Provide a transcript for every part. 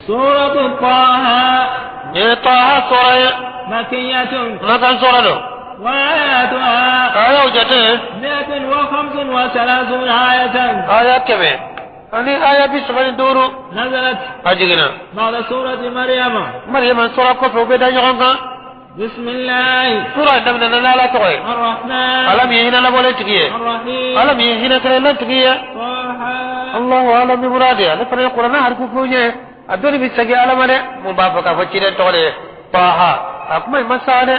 سورة طه. Nin ye Taha sura ye. مكية. Makan sura don. وآياتها Ayaw jate 135 آية. Aya 135. نزلت A jiginna بعد سورة مريم. Mariyama sura kɔfɛ, u bɛ da ɲɔgɔn kan. بسم الله Sura in daminɛna n'Ala tɔgɔ ye, الرحمن Ala min ye hinɛ labɔlen tigi ye, الرحيم. Ala min ye hinɛ kɛrɛnlen tigi ye. طه. الله أعلم بمراده. Ale fana ye Kuranɛ harifu f'u ye. A dɔnni bɛ segin Ala ma dɛ. Mun b'a fɔ k'a fɔ ciden tɔgɔ de ye Taha? A kuma in ma sa dɛ.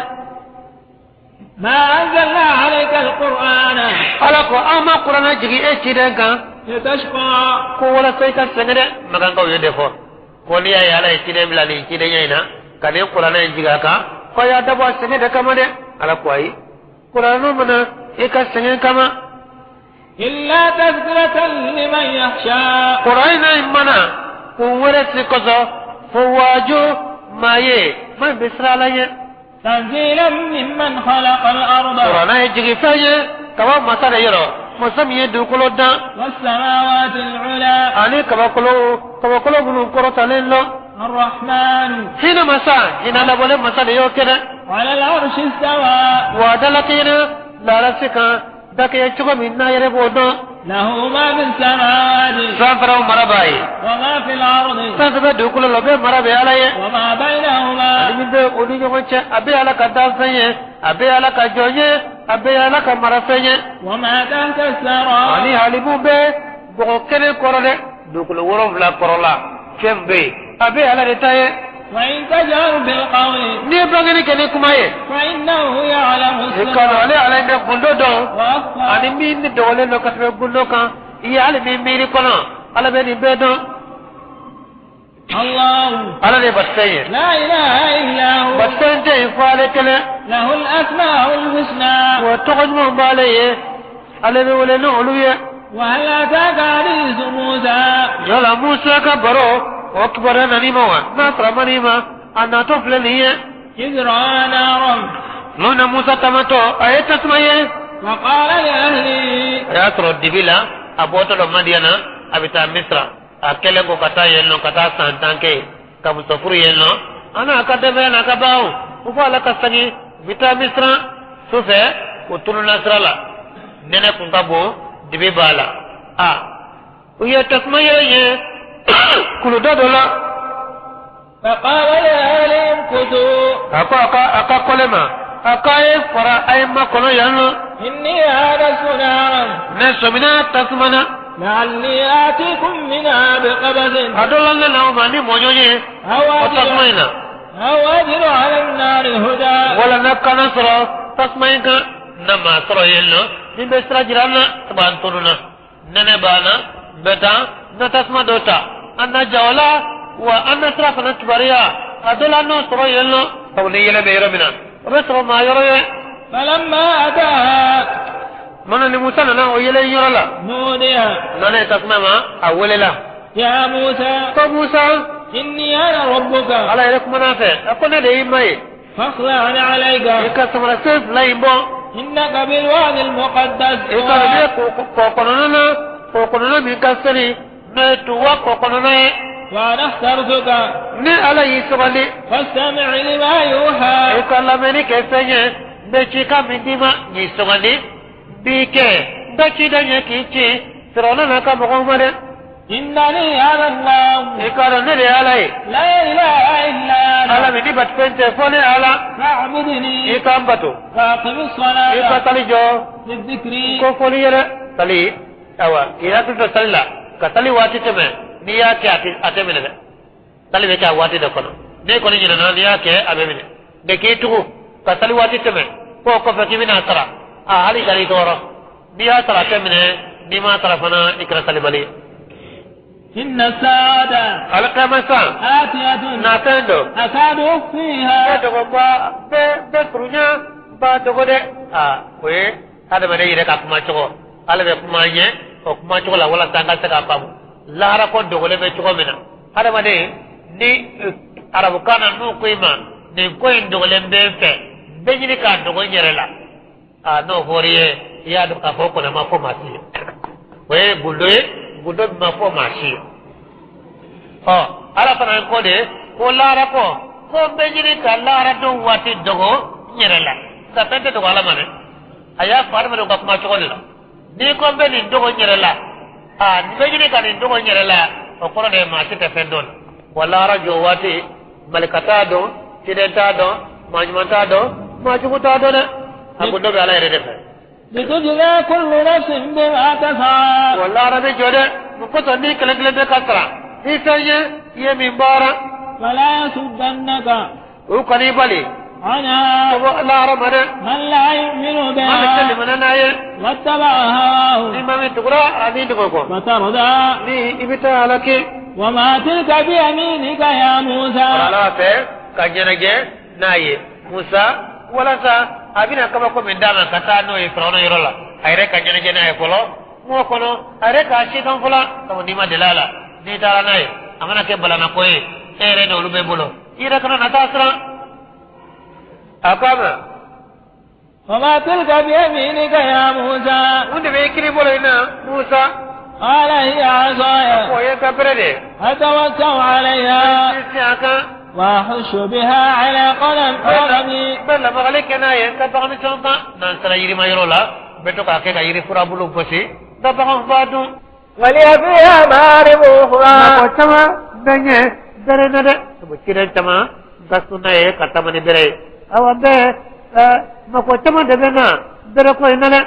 ما أنزلنا عليك القرآن Ala ko an ma Kuranɛ jigin e ciden kan لتشقى. ko walasa i ka sɛgɛn dɛ. Makankaw ye de fɔ ko n'i y'a ye Ala ye ciden bila nin cidenya in na ka nin Kuranɛ in jigin a kan, ko a y'a dabɔ a sɛgɛn de kama dɛ. Ala ko ayi, Kuranɛ ma na i ka sɛgɛn kama. إلا تذكرة لمن يخشى. Kuranɛ in ma na kun wɛrɛ si kosɔn fo waaju maa ye maa min bɛ siran Ala ɲɛ. تنزيلا ممن خلق الأرض Kuranɛ ye jigin fɛn ye ka bɔ masa de yɔrɔ, masa min ye dugukolo dan والسماوات العلى. ani kabakolo kabakolo minnu kɔrɔtalen lɔ. الرحمن Hinɛ masa, hinɛ labɔlen masa de y'o kɛ dɛ. على العرش استوى. Wa dalakɛɲɛna larasi kan dakɛɲɛ cogo min n'a yɛrɛ b'o dɔn. له ما في السماوات Sanfɛrɛw mara b'a ye. وما في الأرض Fɛn fɛn bɛ dugukolo la, o bɛɛ mara bɛ Ala ye. وما بينهما. Ani min bɛ o ni ɲɔgɔn cɛ, a bɛ Ala ka danfɛn ye, a bɛ Ala ka jɔn ye, a bɛ Ala ka marafɛn ye. وما تحت الثرى. Ani halibu bɛ bɔgɔ kelen kɔrɔ dɛ, dugukolo wolonwula kɔrɔ la, fɛn bɛ yen, a bɛ Ala de ta ye. وإن تجهر بالقول N'i ye bangeni kɛ ni kuma ye, فإنه يعلم i ka السر dɔn ale Ala bɛ gundo dɔn وأخفى. ani min ni dogolen don ka tɛmɛ gundo kan. I ye hali min miiri kɔnɔ, Ala bɛ nin bɛɛ dɔn. الله Ala de ye batofɛn ye. لا إله إلا هو. Batofɛn tɛ yen fo ale kelen. له الأسماء الحسنى. Wa tɔgɔ ɲumanw b'ale ye, ale bɛ wele ni olu ye. وهل أتاك حديث موسى؟ Yala Musa ka baro, o kibaruya nan'i ma wa? N'a sɔrɔ a ma n'i ma, a natɔ filɛ nin ye. إذ رأى نارا. N'o na Musa tamatɔ, a ye tasuma ye. فقال لأهله A y'a sɔrɔ dibi la, a bɔtɔ dɔ Madiyana, a bɛ taa Misira. A kɛlen ko ka taa yen nɔ, ka taa san 10 kɛ yen, ka muso furu yen nɔ, a n'a ka denbaya n'a ka baganw, u b'a la ka segin, u bɛ taa Misira. Sufɛ, u tununna sira la, nɛnɛ kun ka bon, dibi b'a la. A u ye tasuma ye yen kuluda dɔ la. فقال لأهله امكثوا. A ko a ka kɔlɛ ma, a k'a ye fara, a ye makɔnɔ yan nɔ. إني آنست نارا. Ne sɔmina tasuma na. لعلي آتيكم منها بقبس A dɔ la, ne na o ma ni mɔɲɔ ye أو o tasuma أجد in na أو أجد على النار هدى. Wala na kana sɔrɔ tasuma in kan, na maa sɔrɔ yen nɔ min bɛ sira jira an na. Sabu an tununa, nɛnɛ b'an na, n bɛ taa n na tasuma dɔ ta, an na ja o la, wa an na sira fana kibaruya, a dɔ la n'o sɔrɔ yen nɔ. Sabu ni yɛlɛ bɛ yɔrɔ min na, o bɛ sɔrɔ maa yɔrɔ ye. فلما أتاها Mana ni Musa nana o yɛlɛ yɔrɔ la, نودي nana ye tasuma ma, a welela. يا موسى. Ko Musa. إني أنا ربك. Ala yɛrɛ kumana fɛ, a ko ne de y'i ma ye. فاخلع نعليك. I ka samara sen fila in bɔ. إنك بالوادي المقدس. I ka dɔn ne kɔ kɔnɔna na, kɔ kɔnɔna min ka sani, n'o ye Tuwa kɔ kɔnɔna ye. وأنا اخترتك. Ni Ala y'i sugandi. فاستمع لما يوحى. I ka lamɛnni kɛ fɛn ye n bɛ cikan min d'i ma. N y'i sugandi, n b'i kɛ n ka ciden ye k'i ci Firawuna n'a ka mɔgɔw ma dɛ. إنني أنا الله. I ka dɔn ne de ye Ala ye. لا إله إلا Ala أنا. min ni batofɛn tɛ fɔ ne Ala. فاعبدني. I ka n bato. وأقم I ka الصلاة sali jɔ. لذكري. Ko fɔli yɛrɛ sali, ayiwa, k'i hakili to sali la ka sali waati tɛmɛ, n'i y'a kɛ, a tɛ minɛ dɛ. Sali bɛ kɛ a waati de kɔnɔ. N'e kɔni ɲinɛna, n'i y'a kɛ, a bɛ minɛ. Nka k'i tugu ka sali waati tɛmɛ k'o kɔfɛ k'i bɛna sara, a hali kan'i tɔɔrɔ. N'i y'a sara, a tɛ minɛ. N'i m'a sara fana, i kɛra salibali ye. إن الساعة Alikiyama san آتية. nafɛn don. أكاد Bɛɛ أخفيها. dogo ba bɛɛ bɛɛ surunya ba dogo dɛ. Aa, o ye hadamaden yɛrɛ ka kuma cogo. Ala bɛ kuma ɲɛ o kuma cogo la walasa an ka se k'a faamu lahara ko dogolen bɛ cogo min na. Hadamaden ni arabukan na, n'u ko i ma nin ko in dogolen bɛ n fɛ, n bɛ ɲini k'a dogo n yɛrɛ la, aa, n'o fɔr'i ye, i y'a dɔn k'a fɔ o kɔni ma fɔ maa si ye. O ye gundo ye, gundo min ma fɔ maa si ye. Ɔ, Ala fana ko de ko lahara ko ko n bɛ ɲini ka lahara don waati dogo n yɛrɛ la, nka fɛn tɛ dogo Ala ma dɛ. A y'a fɔ adamadenw ka kuma cogo de la. N'i ko n bɛ nin dogo n yɛrɛ la, aa, n bɛ ɲini ka nin dogo n yɛrɛ la, o kɔrɔ de ye maa si tɛ fɛn dɔn. Wa lahara jɔ waati, malika t'a dɔn, ciden t'a dɔn, maa ɲuman t'a dɔn, maa jugu t'a dɔn dɛ. A ko dɔ bɛ Ala yɛrɛ de fɛ. لتجزى كل نفس بما تسعى. Wa lahara bɛ jɔ dɛ. Mun kosɔn? N'i kelen kelen bɛ ka sara ni fɛn ye i ye min baara. فلا يصدنك O kan'i bali عنها ka bɔ lahara ma dɛ. من لا يؤمن maa min tɛ بها limaniya n'a ye. واتبع هواه Ni maa min tugura a ni dogo kɔ, فتردى. ni i bɛ taa halaki. وما تلك بيمينك يا موسى. Ala fɛ ka ɲɛnajɛ n'a ye Musa, walasa a bɛna kabako min d'a ma ka taa n'o ye Firawuna yɔrɔ la, a yɛrɛ ka ɲɛnajɛ n'a ye fɔlɔ kungo kɔnɔ, a yɛrɛ k'a si dɔn fɔlɔ. Sabu n'i ma deli a la, n'i taara n'a ye, a mana kɛ balanako ye e yɛrɛ n'olu bɛ bolo, i yɛrɛ kana na taa siran. A ko a ma: وما تلك بيمينك يا موسى؟ Mun de bɛ i kiri bolo in na, Musa? قال هي عصاي O ye n ka bere de ye. أتوكأ عليها Sinsin a kan. وأهش بها على قدمي. N bɛ lamagali kɛ n'a ye n ka baganmisɛnw kan. N'an sera yirima yɔrɔ la, n bɛ to k'a kɛ ka yiri furabulu gosi, n ka baganw b'a dun. ولي فيها مآرب أخرى. Mɔgɔ caman bɛ ɲɛ bere na dɛ. Sabu ciden caman ka sunna ye ka taama ni bere ye. Awa, bɛɛ mɔgɔ caman de bɛ na bere ko in na dɛ.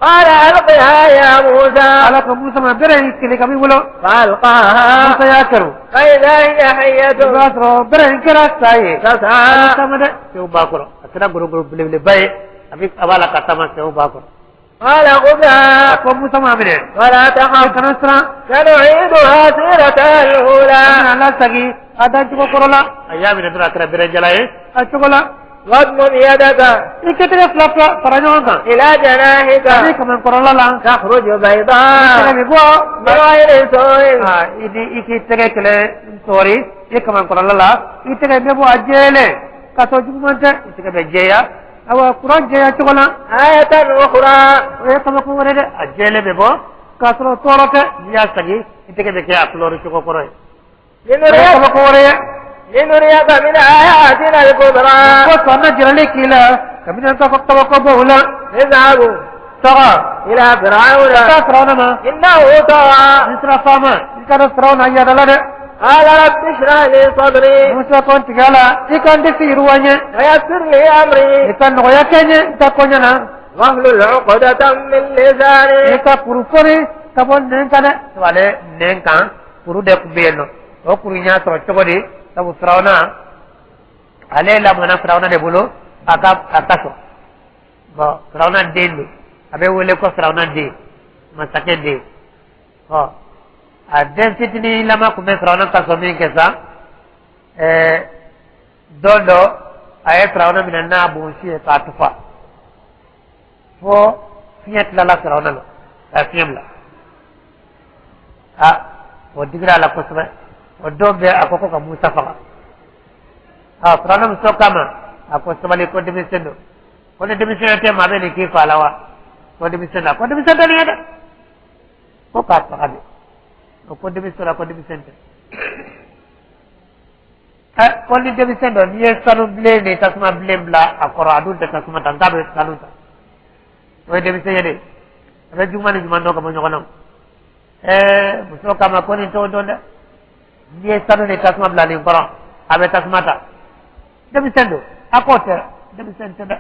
قال ألقها يا موسى. Ala ko Musa ma: bere in kili ka b'i bolo. فألقاها Musa y'a kɛrɛ. فإذا هي حية I b'a sɔrɔ bere in kɛra sa ye. تسعى. A bɛ taama dɛ, sew b'a kɔrɔ. A kɛra gorogoro belebeleba ye, a bɛ a b'a la ka taama, sew b'a kɔrɔ. قال A خذها ko Musa ma: minɛ. ولا A تخف kana siran. سنعيدها سيرتها A الأولى. bɛna lasegin a dancogo kɔrɔ la. A y'a minɛ dɔrɔn, a kɛra bere jala ye a cogo la. واضمم يدك I kɛ tɛgɛ fila fila fara ɲɔgɔn kan إلى جناحك ani kamankɔrɔla la. تخرج I tɛgɛ بيضاء bɛ bɔ من غير سوء. aa, i ni i k'i tɛgɛ kɛlɛ sɔɔri i kamankɔrɔla la, i tɛgɛ bɛ bɔ a jɛlen k'a sɔrɔ juguman tɛ, i tɛgɛ bɛ jɛya, awa, kuran jɛya cogo la. آية أخرى. O ye kabako wɛrɛ dɛ. A jɛlen bɛ bɔ k'a sɔrɔ tɔɔrɔ tɛ. N'i y'a sagi, i tɛgɛ bɛ kɛ a kulɔri cogo kɔrɔ ye. O ye لنريك kabako wɛrɛ ye. لنريك من آياتنا الكبرى. Ko sɔn na jirali k'i la kabini an ka kabako bɔ o la. اذهب Taga إلى فرعون ka taa Firawuna ma. إنه طغى. Ni sira faama, i ka dɔn Firawuna yadala dɛ. قال رب اشرح لي صدري. Musa ko: n tigi Ala, i ka n disi yiriwa n ye. ويسر لي أمري. I ka nɔgɔya kɛ n ye n ka koɲɛ na. واحلل عقدة من I لساني. ka kuru foni ka bɔ nɛn kan dɛ. Sabu ale nɛn kan kuru de tun bɛ yen nɔ. O kuru in y'a sɔrɔ cogo di? Sabu Firawuna ale lamɔna Firawuna de bolo a ka a ka sɔn. Bɔn, Firawuna den don, a bɛ wele ko Firawuna den, masakɛ den. Ɔ, a den fitinin lama tun bɛ Firawuna ka sɔn min kɛ sa, don dɔ a ye Firawuna minɛ n'a bonsi ye k'a tufa fo fiɲɛ tilala Firawuna la, ka fiɲɛ bila. A o digira a la kosɛbɛ. O don bɛɛ a ko ko ka Musa faga. A Firawuna muso kama, a ko: sabali, ko denmisɛn don. Ko ni denmisɛn tɛ, maa bɛ nin k'i fa la wa? Ko denmisɛn na, ko denmisɛn tɛ nin ye dɛ, ko k'a faga de. O ko denmisɛn na, ko denmisɛn tɛ. Ɛ, ko ni denmisɛn don, n'i ye sanu bilen ni tasuma bilen bila a kɔrɔ, a dun tɛ tasuma ta, k'a bɛ sanu ta, o ye denmisɛn ye de, a bɛ juguman ni ɲuman dɔn ka bɔ ɲɔgɔn na. Ɛɛ, muso kama, ko nin t'o dɔn dɛ. N'i ye sanu ni tasuma bila nin kɔrɔ, a bɛ tasuma ta, denmisɛn don. A k'o tɛ, denmisɛn tɛ dɛ.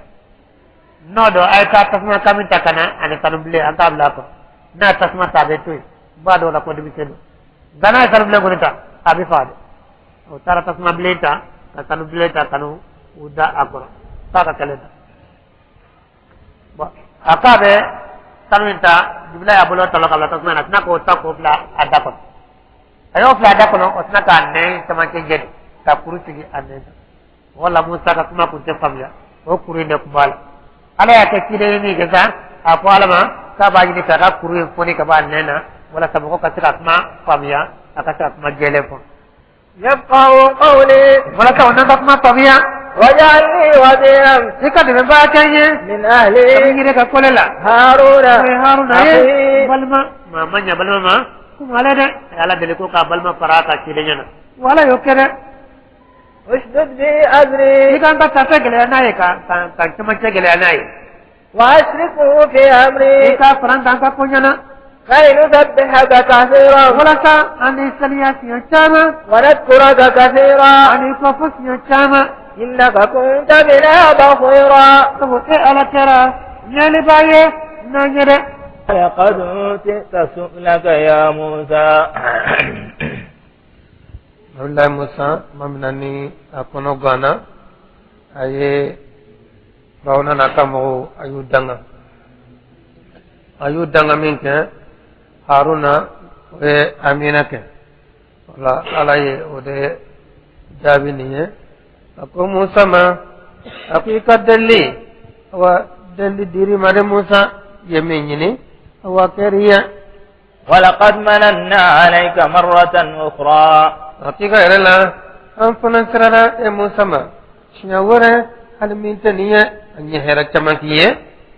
N'o don, a ye taa tasuma kami ta ka na ani sanu bilen, an k'a bila a kɔrɔ. N'a ye tasuma ta, a bɛ to yen, n b'a dɔn o la ko denmisɛn don. Nka n'a ye sanu bilen kɔni ta, a bɛ faga dɛ. O taara tasuma bilen ta ka sanu bilen ta ka n'u da a kɔrɔ k'a ka kɛlɛ ta. Bɔn, a k'a bɛ sanu in ta, Jibila y'a bolo tɔlɔ ka bila tasuma in na, a tɛna k'o ta k'o bila a da kɔnɔ. A y'o bila a da kɔnɔ, o tɛna k'a nɛn camancɛ jɛni ka kuru sigi a nɛn kan. Wala Musa ka kuma kun tɛ faamuya, o kuru in de tun b'a la. Ala y'a kɛ ciden ye min kɛ sa, a ko Ala ma k'a b'a ɲini k'a ka kuru in foni ka bɔ a nɛn na, walasa mɔgɔ ka se ka kuma faamuya, a ka se ka kuma jɛlen fɔ. يفقهوا قولي. Walasa o n'an ka kuma faamuya. واجعل لي وزيرا I ka dɛmɛbaa kɛ n ye من ka bɛ أهلي yɛrɛ ka kɔlɛ la. هارون O ye Haruna ye. أخي. Balima maa ma ɲa balima ma kuma ale dɛ. A ye Ala deli ko k'a balima fara a ka ciden ɲɛna. Wa Ala y'o kɛ dɛ. اشدد به أزري. I ka n ka tafe gɛlɛya n'a ye, ka n cɛmancɛ gɛlɛya n'a ye. وأشركه في I أمري. ka fara n kan n ka koɲɛ na. كي نسبحك كثيرا. Walasa an n'i saniya siɲɛ caman. ونذكرك كثيرا. An n'i kofɔ siɲɛ caman. إنك كنت بنا بصيرا. Sabu e Ala kɛra ɲɛlibaa ye n'an ye dɛ. لقد أوتيت سؤلك يا موسى. Nabilayi Musa tuma min na ni a kɔnɔ ganna, a ye Firawuna n'a ka mɔgɔw, a y'u danga. A y'u danga min kɛ, Haruna o ye amina kɛ. Wala Ala ye o de jaabi nin ye. A ko Musa ma, a ko i ka delili, awa delili dir'i ma dɛ. Musa ye min ɲini, awa kɛr'i ye. ولقد مننا عليك مرة أخرى. Hakika yɛrɛ la, an fana sirala e Musa ma siɲɛ wɛrɛ, hali min tɛ nin ye, an ye hɛrɛ caman k'i ye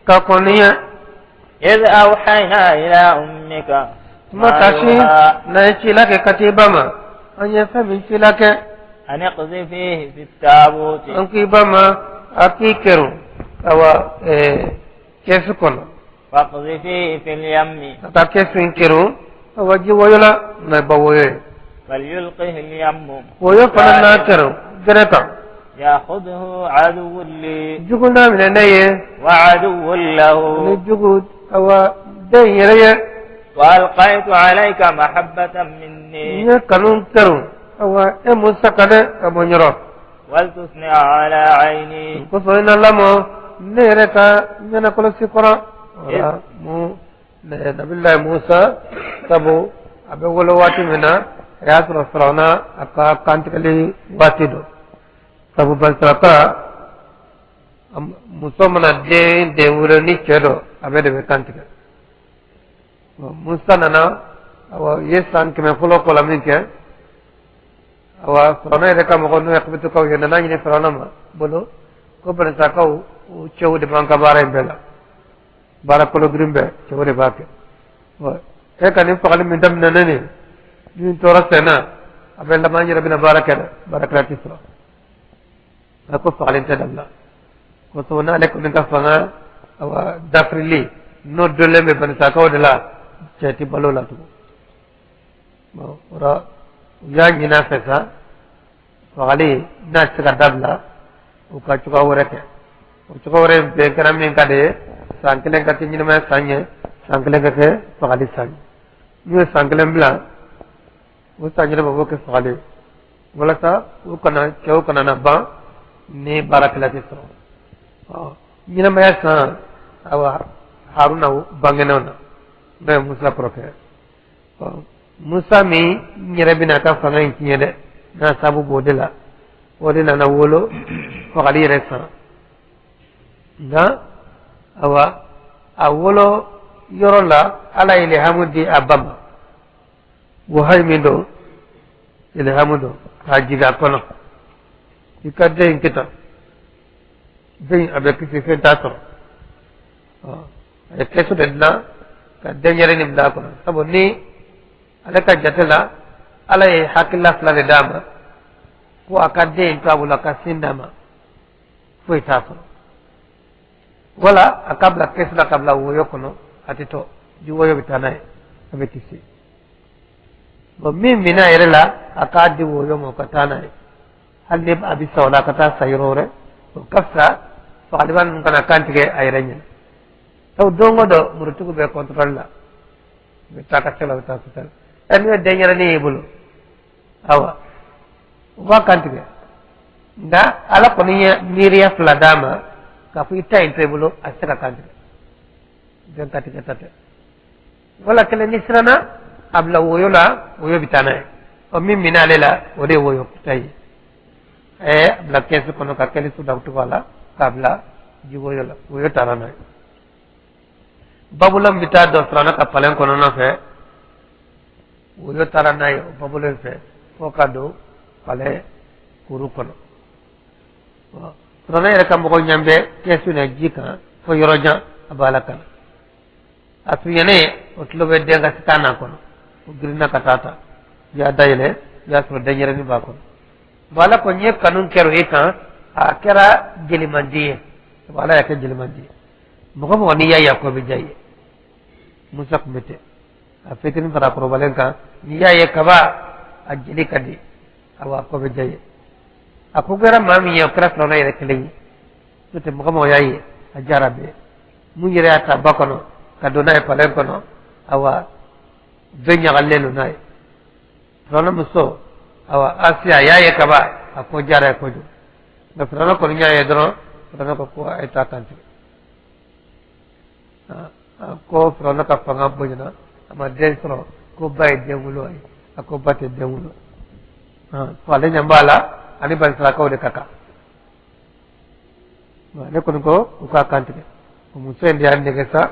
ka kɔn nin ye. إذ أوحينا إلى أمك Tuma ما kasi يوحى. n'an ye cila kɛ ka t'i ba ma, an ye fɛn min cila kɛ. أن اقذفيه في التابوت. An k'i ba ma a k'i kɛrun, awa kɛsu kɔnɔ. فاقذفيه في اليم. Ka taa kɛsu in kɛrun, awa ji woyo la, n'a ba woyo ye. فليلقه اليم. Woyo fana n'a kɛrun gɛrɛ kan. يأخذه عدو لي. Jugu n'a minɛ ne ye. وعدو له. Ni jugu, awa den yɛrɛ ye. وألقيت عليك محبة مني. N ye kanu kɛrun, awa e Musa kan dɛ, ka bɔ n yɔrɔ. ولتصنع على عيني. Kosɔn i na lamɔ ne yɛrɛ ka ɲɛnakɔlɔsi kɔrɔ. Wala mu Nabilayi Musa, sabu a bɛ wolo waati min na, a y'a sɔrɔ Firawuna a ka kantigɛli waati don, sabu banisiraka muso mana den den wolo ni cɛ dɔ, a bɛɛ de bɛ kantigɛ. Musa nana, awa i ye san 100 fɔlɔ kɔ la min kɛ, awa Firawuna yɛrɛ ka mɔgɔ, n'o ye Kibitukaw ye, nana ɲini Firawuna ma bolo ko banisirakaw u cɛw de b'an ka baara in bɛɛ la, baara kologirin bɛɛ cɛw de b'a kɛ. E ka nin fagali min daminɛ ne nin min tora sen na, a bɛ laban n yɛrɛ bɛna baara kɛ dɛ, baarakɛla tɛ sɔrɔ. A ko fagali tɛ dabila ko sabu n'ale kɔni ka fanga, awa dafirili n'o donnen bɛ banisakaw de la, cɛ tɛ balo la tugun. Bon, o la u y'a ɲini a fɛ sa, fagali n'a tɛ se ka dabila, u ka cogoya wɛrɛ kɛ. O cogoya wɛrɛ bɛn kɛra min ka de ye, san kelen ka kɛ ɲɛnamaya san ye, san kelen ka kɛ fagali san ye. N'u ye san kelen bila, o san ɲɛnama b'o kɛ fagali ye, walasa u kana cɛw kana na ban ni baarakɛla tɛ sɔrɔ. Ɔ ɲɛnamaya san, awa Haruna bangenaw na, n'o ye Musa kɔrɔkɛ. Ɔ Musa min yɛrɛ bɛna a ka fanga in tiɲɛ dɛ, n'a sababu b'o de la, o de nana wolo fagali yɛrɛ san. Nka awa a wolo yɔrɔ la, Ala ye ilhamu di a ba ma, wahayi min don, ilhamu don k'a jigin a kɔnɔ: i ka den in kɛ tan, den a bɛ kisi, fɛn t'a sɔrɔ. A ye kɛsu de dilan ka denyɛrɛnin bila a kɔnɔ, sabu ni ale ka jate la, Ala ye hakilila fila de d'a ma ko a ka den in to a bolo, a ka sin d'a ma, foyi t'a sɔrɔ, wala a ka bila kɛsu la ka bila woyo kɔnɔ, a tɛ tɔ ji, woyo bɛ taa n'a ye, a bɛ kisi. Bon, min minɛ a yɛrɛ la, a k'a di woyo ma, o ka taa n'a ye, hali ni a bɛ sa o la, a ka taa sa yɔrɔ wɛrɛ, o ka fisa fagaliba ninnu kana kan tigɛ a yɛrɛ ɲɛna. Sabu don o don murutigiw bɛ contrôle la, u bɛ taa ka se la, u bɛ taa la. Ɛ n'u ye denyɛrɛnin y'i bolo, awa u b'a kan tigɛ. Nka Ala kɔni ye miiriya fila d'a ma k'a fɔ i ta in to i bolo, a tɛ se ka kan tigɛ, den ka tigɛ ta tɛ. Wala kelen ni siranna, a bila woyo la, woyo bɛ taa n'a ye. Ɔ min minɛ ale la, o de ye woyo ta ye. A bila kɛsu kɔnɔ ka kɛsu da tugu a la k'a bila ji woyo la, woyo taara n'a ye. Babula min bɛ taa dɔ Firawuna ka palɛn kɔnɔna fɛ, woyo taara n'a ye o babula in fɛ fo ka don palɛn kuru kɔnɔ. Firawuna yɛrɛ ka mɔgɔw ɲɛ bɛ kɛsu na ji kan fo yɔrɔ jan, a b'a la ka na. A sunyalen, o tulo bɛ den ka kan n'a kɔnɔ, o girinna ka taa ta, u y'a dayɛlɛ, I y'a sɔrɔ denyɛrɛnin b'a kɔnɔ. Bon, Ala ko n ye kanu kɛra e kan, a kɛra jelimandi ye. Ala y'a kɛ jelimandi ye. Mɔgɔ mɔgɔ n'i y'a ye, a ko bɛ diya i ye. Musa tun bɛ ten, a fitinin fara kɔrɔbalen kan. N'i y'a ye kaba, a jeli ka di, awa, a ko bɛ diya i ye. A ko kɛra maa min ye, o kɛra Firawuna yɛrɛ kelen ye. N'o tɛ, mɔgɔ mɔgɔ y'a ye, a diyara bɛɛ. Mun yɛrɛ y'a ta ba kɔnɔ ka don n'a ye palais kɔnɔ, awa, bɛɛ ɲagalilen don n'a ye. Firawuna muso, awa, Asiya y'a ye kaba, a ko diyara ye kojugu. Nka Firawuna kɔni y'a ye dɔrɔn, Firawuna ko ko a ye taa kantigɛ. Ko Firawuna ka fanga bonyana, a ma den sɔrɔ, ko ba ye den wolo a ye. A ko ba tɛ den wolo ko ale ɲɛ b'a la, ani banisirakaw de ka kan. Ale kɔni ko u k'a kantigɛ. O muso in de y'a nɛgɛ sa,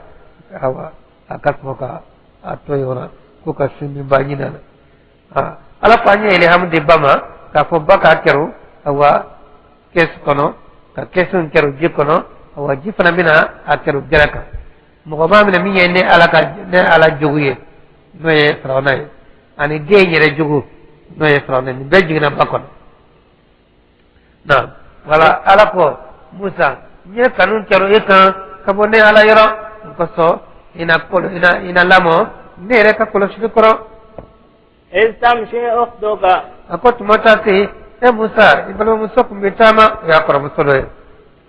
awa, a ka sɔrɔ ka a to yen o ko ka sin min ba ɲini na. Ala ko an ye ilhamu di ba ma k'a fɔ ba k'a kɛrɛ, awa, kɛsu kɔnɔ, ka kɛsu in kɛrɛ ji kɔnɔ. Awa, ji fana bɛna a kɛrɛ gɛrɛ kan. Mɔgɔ b'a minɛ min ye ne Ala ka ne Ala jogo ye, n'o ye Firawuna ye, ani den yɛrɛ jogo, n'o ye Firawuna ye, nin bɛɛ jiginna ba kɔnɔ na. Wala Ala ko Musa, n ye kanu kɛrɛ e kan ka bɔ ne Ala yɔrɔ o kosɔn, i na kɔlɔ i na lamɔ ne yɛrɛ ka kɔlɔsili kɔrɔ. إذ تمشي أختك. A ko tuma taa se, e Musa, i balimamuso tun bɛ taama, o y'a kɔrɔmuso dɔ ye.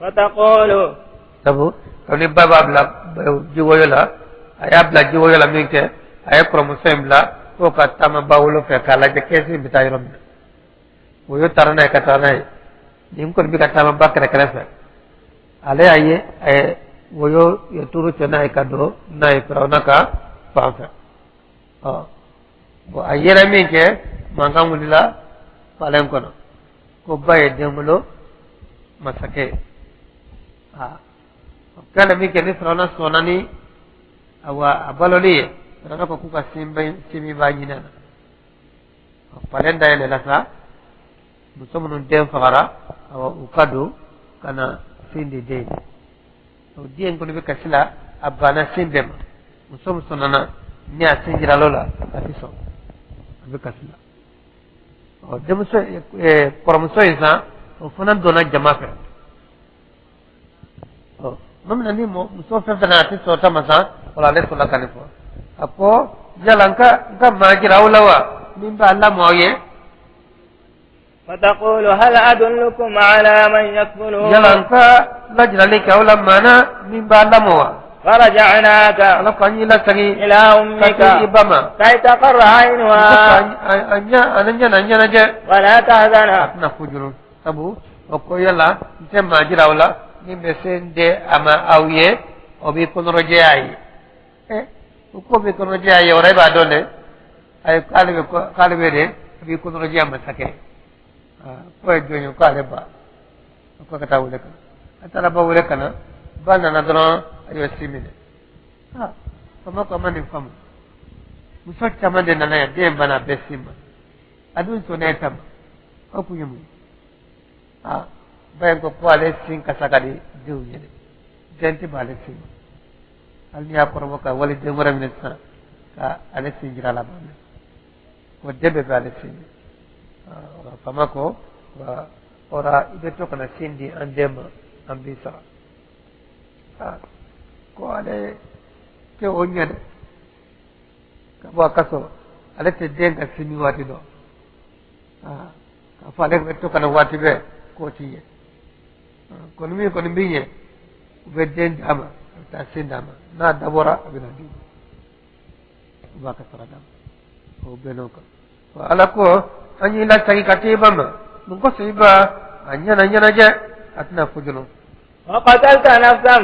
فتقول. Sabu kabini ba b'a bila jiwoyo la, a y'a bila jiwoyo la min kɛ, a ye kɔrɔmuso in bila k'o ka taama ba wolo fɛ k'a lajɛ kɛsu in bɛ taa yɔrɔ min na. Woyo taara n'a ye ka taa n'a ye. Nin kɔni bɛ ka taama ba kɛrɛ kɛrɛfɛ. Ale y'a ye woyo ye turu cɛ n'a ye ka don n'a ye Firawuna ka fan fɛ. Ɔ bon, a yɛrɛ min kɛ, mankan wulila palais kɔnɔ ko ba ye den wolo masakɛ ye. Aa, o kɛlen min kɛ, ni Firawuna sɔnna ni, awa, a baloli ye, Firawuna ko k'u ka sin b'a ɲini a na. Palais dayɛlɛla sa, muso minnu den fagara, awa, u ka don ka na sin di den. O den kɔni bɛ kasi la, a banna sin bɛɛ ma. Muso muso nana ni a sin jiral'o la, a tɛ sɔn, a bɛ kasi la. Ɔ, denmuso kɔrɔmuso in sa, o fana donna jama fɛ. Ɔ, tuma min na ni muso fɛn fɛn nana, a tɛ sɔn ta ma sa, o la ale sɔrɔla ka nin fɔ. A ko yala n ka maa jira aw la wa min b'a lamɔ aw ye? فتقول هل أدلكم على من يكفله؟ Yala n ka lajirali kɛ aw la maa na min b'a lamɔ wa? فرجعناك Ala ko an y'i lasegin إلى ka أمك se i ba ma كي تقر عينها a ɲɛ a ɲɛ na ɲɛnajɛ ولا تحزن. A tɛna kojugu. Sabu o ko yala n tɛ maa jira aw la min bɛ se n de a ma aw ye, o b'i kɔnɔrɔjɛya a ye. Ɛ, o ko b'i kɔnɔrɔjɛya a ye, o la e b'a dɔn dɛ. Ayi, k'ale bɛ k'ale bɛ de a b'i kɔnɔrɔjɛya masakɛ. K'o ye jɔn ye? K'ale ba. A ko ka taa wele ka na. A taara ba wele ka na. Ba nana dɔrɔn, a y'o si minɛ. Aa, faama ko a ma nin faamu. Muso caman de nana yan, den banna a bɛɛ si ma, a dun sɔnna e ta ma, o kun ye mun ye? Aa, ba in ko ko ale sin kasa ka di denw ye dɛ, den tɛ b'ale sin ma. Hali n'i y'a kɔrɔbɔ ka wali den wɛrɛ minɛ sisan ka ale sin jira a la, a b'a minɛ ko den bɛɛ bɛ ale sin. Faama ko wa ora i bɛ to ka na sin di an den ma, an b'i sara. Ko ale tɛ o ɲɛ dɛ, ka bɔ a ka sɔrɔ ale tɛ den ka sin min waati dɔn. K'a fɔ ale bɛ to ka na waati bɛɛ, k'o ti ɲɛ. Kɔni min kɔni bɛ ɲɛ, u bɛ den d'a ma, a bɛ taa sin d'a ma, n'a dabɔra a bɛ na di, u b'a ka sara d'a ma. O bɛnn'o kan. Ala ko an y'i lasegin ka taa i ba ma. Mun kosɔn i ba a ɲɛna ɲɛnajɛ, a tɛna fujunu. وقتلت نفسا.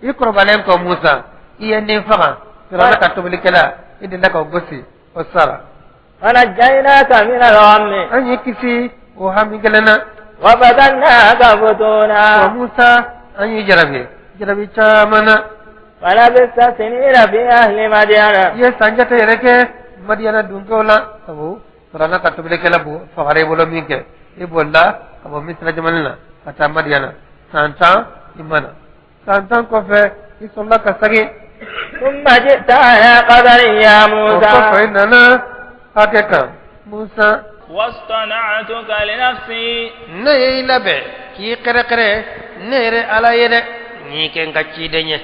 I kɔrɔbalen kɔ, Musa, i ye nin faga, Firawuna ka tobilikɛla, i delila k'o gosi, o sara. فنجيناك من الغم. An y'i kisi o hami gɛlɛn na. وفتناك فتونا. Wa Musa, an y'i jarabi jarabi caman na. فلبثت سنين في أهل مدين. I ye san jate yɛrɛ kɛ Madiyana dunkɛw la, sabu Firawuna ka tobilikɛla fagara i bolo min kɛ, i bolila ka bɔ Misira jamana la ka taa Madiyana san 10. I ma na san 10 kɔfɛ, i sɔrɔla ka segin. ثم جئت على قدر يا O موسى. kɔfɛ, i nana hakɛ kan, Musa. واصطنعتك لنفسي. Ne ye i labɛn k'i kɛrɛkɛrɛ ne yɛrɛ Ala ye dɛ, n y'i kɛ n ka ciden ye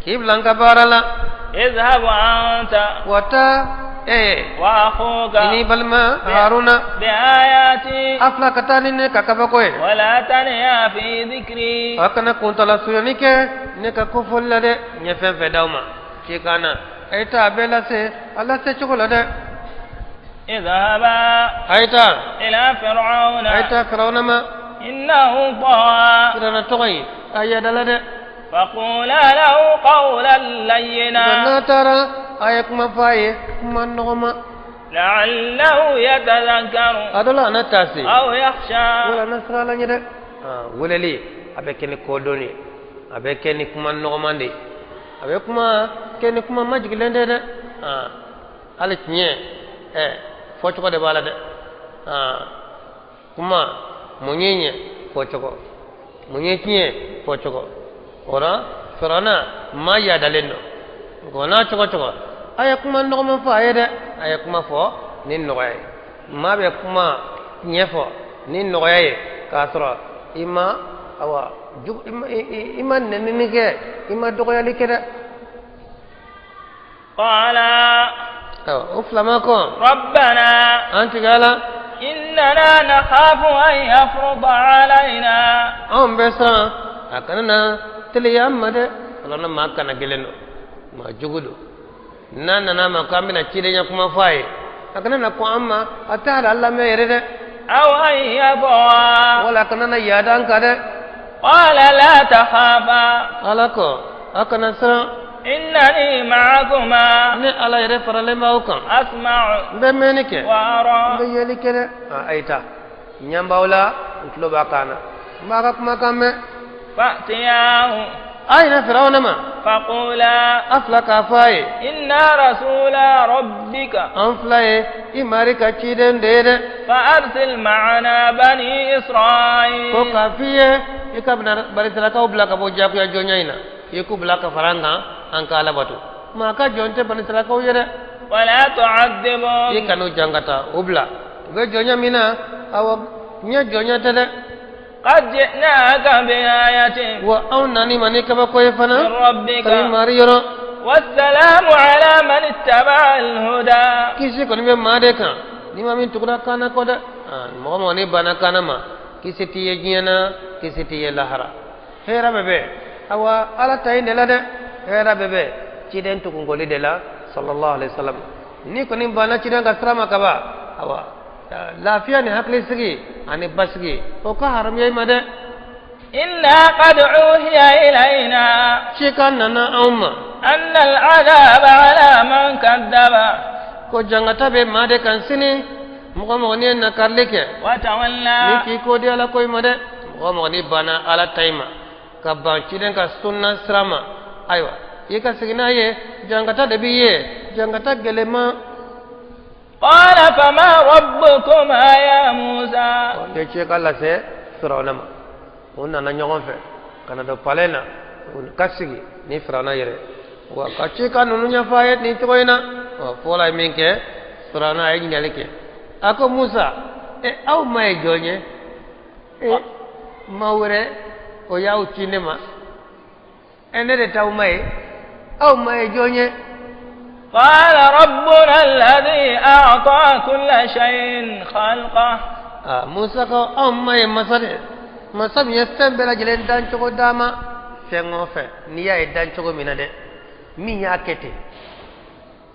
k'i bila n ka baara la. اذهب أنت Wa taa ee وأخوك i n'i balima Haruna بآياتي a fila ka taa ni ne ka kabako ye. ولا تنيا في ذكري. A kana kuntala surunyani kɛ ne ka kofɔli la dɛ. N ye fɛn fɛn d'aw ma cikan na, a ye taa a bɛɛ lase a lase cogo la dɛ. اذهبا A ye taa إلى فرعون a ye taa Firawuna ma. إنه طغى. Firawuna tɔgɔ in a yadala dɛ. فقولا له قولا لينا. Nka n'a taara, a ye kuma fɔ a ye kuma nɔgɔma. لعله يتذكر A dɔ la a na taasi أو يخشى. wala na siran Ala ɲɛ dɛ. Weleli a bɛ kɛ ni kodɔn ye, a bɛ kɛ ni kuma nɔgɔman de ye, a bɛ kuma kɛ ni kuma majigilen de dɛ. Hali tiɲɛ fɔcogo de b'a la dɛ. Kuma mun ye ɲɛ fɔcogo, mun ye tiɲɛ fɔcogo. O la Firawuna maa yadalen don, nka o n'a cogo cogo a ye kuma nɔgɔman fɔ a ye dɛ. A ye kuma fɔ ni nɔgɔya ye. Maa bɛ kuma tiɲɛ fɔ ni nɔgɔya ye k'a sɔrɔ i ma awa jugu i ma nɛnini kɛ, i ma dɔgɔyali kɛ dɛ. قالا Ayiwa, o filama kɔ: ربنا An tigi Ala, إننا نخاف أن يفرط علينا. Anw bɛ siran a kana na teliya an ma dɛ. Firawuna maa kana gɛlɛn don, maa jugu don. N'a nana ma k'an bɛna cidenya kuma fɔ a ye, a kana na kɔn an ma, a t'a la lamɛn yɛrɛ dɛ. أو أن يطغى. Wala a kana na yaada an kan dɛ. قال لا تخافا. Ala ko a kana siran. إنني معكما. Ne Ala yɛrɛ faralen b'aw kan. أسمع N bɛ mɛnni kɛ, n وأرى. bɛ yeli kɛ dɛ. A ye taa, n ɲɛ b'aw la, n tulo b'a kan na, n b'a ka kumakan mɛn. فأتياه A ye na Firawuna ma. فقولا A fila k'a fɔ a ye: إنا رسولا ربك. An fila ye i mari ka ciden de ye dɛ. فأرسل معنا بني Ko إسرائيل. k'a f'i ye i ka banisirakaw bila ka bɔ jagoya jɔnya in na, i k'u bila ka fara an kan, an ka Ala bato. Maa ka jɔn tɛ banisirakaw ye dɛ. ولا I تعذبهم. kan'u jangata, u bila u bɛ jɔnya min na, awɔ, ɲɛ jɔnya tɛ dɛ. قد جئناك بآية Wa anw nani ma ni kabako ye fana من ربك. kabi mari yɔrɔ. والسلام على من اتبع الهدى. Kisi kɔni bɛ maa de kan ni maa min tugura kaana kɔ dɛ. Mɔgɔ mɔgɔ ni banna kaana ma, kisi t'i ye diɲɛ na, kisi t'i ye lahara. Hɛrɛ bɛ bɛn awa Ala ta in de la dɛ. Hɛrɛ bɛ bɛn ciden tugungoli de la, sallallahu alaihi wasallam. Ni kɔni banna ciden ka sira ma kaban, awa lafiya ni hakilisigi ani basigi o ka haramuya i ma dɛ. إنا قد أوحي إلينا Cikan nana anw ma أن العذاب على من كذب ko jangata bɛ maa de kan sini, mɔgɔ mɔgɔ n'i ye nakarili kɛ ni وتولى. k'i ko di Ala ko i ma dɛ. Mɔgɔ mɔgɔ n'i banna Ala ta in ma ka ban ciden ka sunna sira ma, ayiwa, i ka segin n'a ye, jangata de b'i ye, jangata gɛlɛman. قال فما ربكما يا موسى؟ Ye cikan lase Firawuna ma, u nana ɲɔgɔn fɛ ka na don palais na, u ka sigi ni Firawuna yɛrɛ wa ka cikan ninnu ɲɛfɔ a ye nin cogo in na. Ɔ, fɔlɔ ye min kɛ, Firawuna a ye ɲininkali kɛ, a ko: Musa, e aw ma ye jɔn ye? E ma wɛrɛ o y'aw ci ne ma, ɛ ne de t'aw ma ye, aw ma ye jɔn ye? قال ربنا الذي أعطى كل شيء خلقه. Aa, Musa ko anw ma ye masa de, masa min ye fɛn bɛɛ lajɛlen dan cogo d'a ma. Fɛn o fɛn n'i y'a ye dan cogo min na dɛ, min y'a kɛ ten,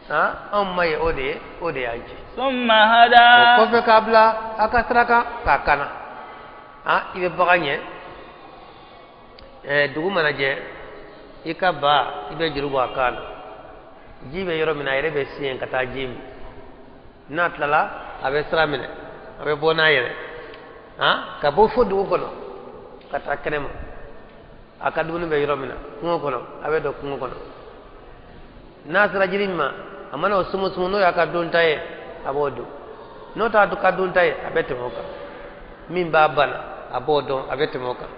aa, anw ma ye o de ye, o de y'an ci. ثم O هدى. kɔfɛ k'a bila a ka sira kan k'a kana. Aa, i bɛ bagan ɲɛ, dugu mana jɛ, i ka ba i bɛ juru bɔ a kan na, ji bɛ yɔrɔ min na, a yɛrɛ bɛ siɲɛ ka taa ji min. N'a tilala, a bɛ sira minɛ, a bɛ bɔ n'a yɛrɛ ka bɔ fo dugu kɔnɔ ka taa kɛnɛma, a ka dumuni bɛ yɔrɔ min na kungo kɔnɔ, a bɛ don kungo kɔnɔ. N'a sera jiri min ma, a mana o sumu sumu, n'o y'a ka dunta ye, a b'o dun. N'o t'a ka dunta ye, a bɛ tɛmɛ o kan. Min b'a bana, a b'o dɔn, a bɛ tɛmɛ o kan.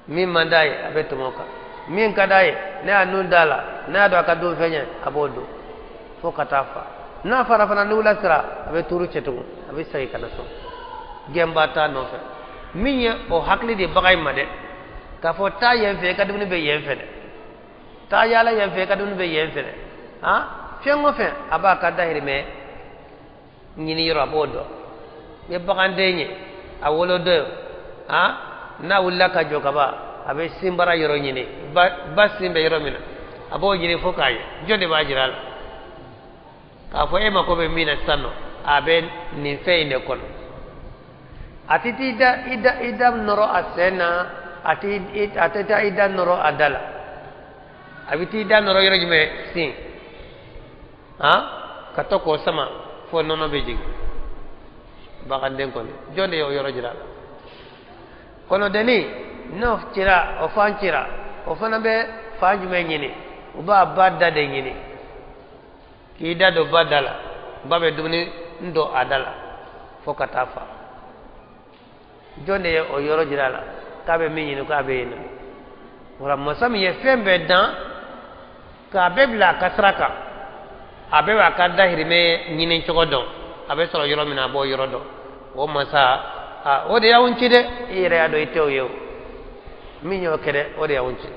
Min man d'a ye, a bɛ tɛmɛ o kan. Min ka d'a ye, n'a y'a nun d'a la, n'a y'a dɔn a ka dunfɛn ye, a b'o dun fo ka taa fa. N'a fara fana ni wula sera, a bɛ tuuru cɛ tugun, a bɛ segin ka na so. Gɛnba t'a nɔfɛ. Min ye o hakili di bagan in ma dɛ, k'a fɔ taa yen fɛ, i ka dumuni bɛ yen fɛ dɛ, taa yaala yen fɛ, i ka dumuni bɛ yen fɛ dɛ. Han, fɛn o fɛn a b'a ka dahirimɛ ɲini yɔrɔ, a b'o dɔn. Ni baganden ye a wolodon, han, n'a wulila ka jɔ ka ban, a bɛ sinbara yɔrɔ ɲini, ba sin bɛ yɔrɔ min na, a b'o ɲini fo k'a ye. Jɔn de b'a jira a la k'a fɔ e mako bɛ min na sisan nɔ, a bɛ nin fɛn in de kɔnɔ? A tɛ t'i da i da i da nɔrɔ a sen na, a tɛ taa i da nɔrɔ a da la. A bɛ t'i da nɔrɔ yɔrɔ jumɛn? Sin, han, ka to k'o sama fo nɔnɔ bɛ jigin. Baganden kɔni, jɔn de y'o yɔrɔ jira a la? Kɔnɔdennin n'o cira, o fan cira, o fana bɛ fan jumɛn ɲini? O b'a ba da de ɲini, k'i da don ba da la. Ba bɛ dumuni don a da la fo ka taa fa. Jɔn de ye o yɔrɔ jira a la k'a bɛ min ɲini, k'a bɛ yen nɔ? Wala masa min ye fɛn bɛɛ dan k'a bɛɛ bila a ka sira kan, a bɛɛ b'a ka dahirimɛ ɲini cogo dɔn, a bɛ sɔrɔ yɔrɔ min na, a b'o yɔrɔ dɔn. O masa a, o de y'anw ci dɛ. I yɛrɛ y'a dɔn i tɛ o ye. O min y'o kɛ dɛ, o de y'anw ci.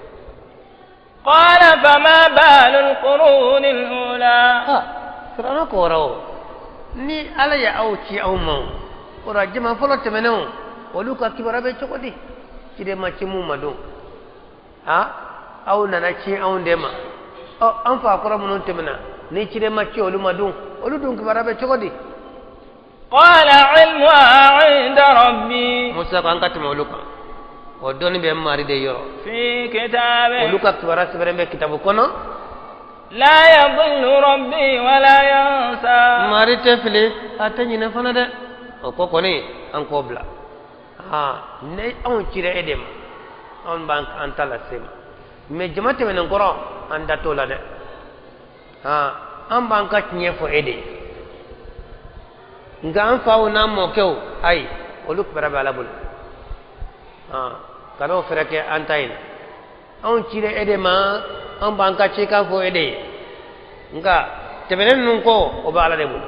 قال فما بال القرون الأولى. Ha, Firawuna ko o ni Ala ye aw ci aw ma, o la jama fɔlɔ tɛmɛnenw, olu ka kibaruya bɛ cogo di? Ciden ma ci mun ma don, ha, aw nana ci anw de ma. Ɔ, an fa kɔrɔ minnu tɛmɛna, ni ciden ma ci olu ma dun, olu dun kibaruya bɛ cogo di? قال علمها عند ربي. Musa ko an ka tɛmɛ olu kan, o dɔnni bɛ mari de yɔrɔ. في كتاب. Olu ka kibaruya sɛbɛnnen bɛ kitabu kɔnɔ. لا يضل ربي ولا ينسى. Mari tɛ fili, a tɛ ɲinɛ fana dɛ. O ko kɔni, an k'o bila. Aa, ne anw cira e de ma, anw b'an an ta lase ma, mɛ jama tɛmɛnen kɔrɔ, an da t'o la dɛ. Aa, an b'an ka tiɲɛ fɔ e de ye, nka an faw n'an mɔkɛw, ayi, olu kibaruya bɛ Ala bolo. Aa, kan'o fɛrɛ kɛ an ta in na. Anw cira e de ma, an b'an ka cikan fɔ e de ye, nka tɛmɛnen ninnu ko, o bɛ Ala de bolo.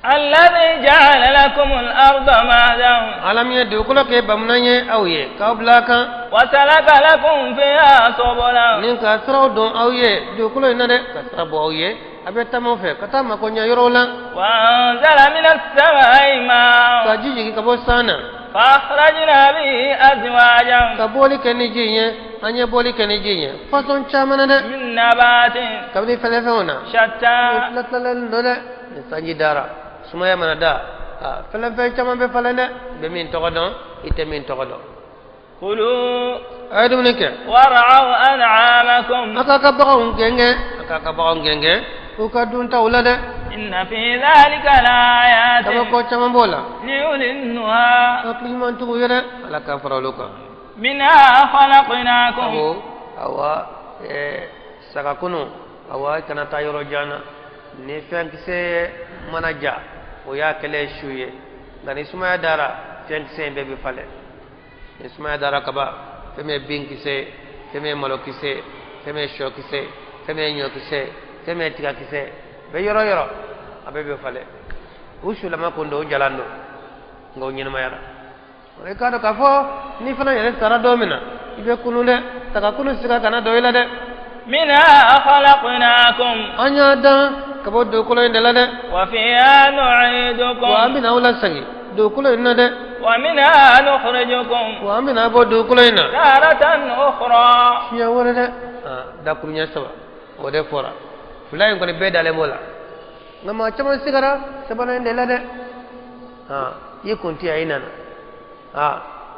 الذي جعل لكم الأرض مهدا. Ala min ye dugukolo kɛ bamunan ye aw ye, k'aw bila a kan. وسلك لكم فيها سبلا. Ni ka siraw don aw ye dugukolo in na dɛ, ka sira bɔ aw ye, a bɛ taama fɛ ka taa mako ɲɛ yɔrɔw la. وأنزل من السماء ماء. Ka ji jigin ka bɔ san na. فأخرجنا به أزواجا. Ka bɔli kɛ ni ji in ye, an ye bɔli kɛ ni ji in ye façon caman na dɛ. من نبات. Kabini fɛlɛfɛnw na. شتى. Tila tilalen don dɛ. Ni sanji dara, sumaya mana da, a fɛlɛfɛn caman bɛ falen dɛ, i bɛ min tɔgɔ dɔn, i tɛ min tɔgɔ dɔn. كلوا. A ye dumuni kɛ. وارعوا أنعامكم. A k'a ka baganw gɛngɛn, a k'a ka baganw gɛngɛn u ka duntaw la dɛ. إن في ذلك لآيات. Kabako caman b'o la. لأولي النهى. Hakili ɲumantigiw ye dɛ, Ala ka fara olu kan. منها خلقناكم. Sabu awa sagakunu, awa kana taa yɔrɔ jan na. Ni fɛnkisɛ mana ja, o y'a kɛlɛ su ye, nka ni sumaya dara, fɛnkisɛ in bɛɛ bɛ falen. Ni sumaya dara kaban, fɛn min ye binkisɛ, fɛn min ye malokisɛ, fɛn min ye sɔkisɛ, fɛn min ye ɲɔkisɛ, fɛn min ye tigakisɛ, bɛ yɔrɔ yɔrɔ, a bɛɛ bɛ falen. U sulama kun don, u jalan don, nka u ɲɛnɛmayara. I k'a dɔn k'a fɔ n'i fana yɛrɛ sara don min na, i bɛ kunun dɛ. Saga kunu siga kana don i la dɛ. منها خلقناكم. An y'a dan ka bɔ dugukolo in de la dɛ. وفيها Wa an نعيدكم. bɛna aw lasegin dugukolo in na dɛ. ومنها نخرجكم. Wa an bɛna bɔ dugukolo in na. تارة أخرى. Siɲɛ wɛrɛ dɛ. Dakuruɲɛ saba o de fɔra, fila in kɔni bɛɛ dalen b'o la, nka maa caman sigara sabanan in de la dɛ. I kun ti yan, i nana,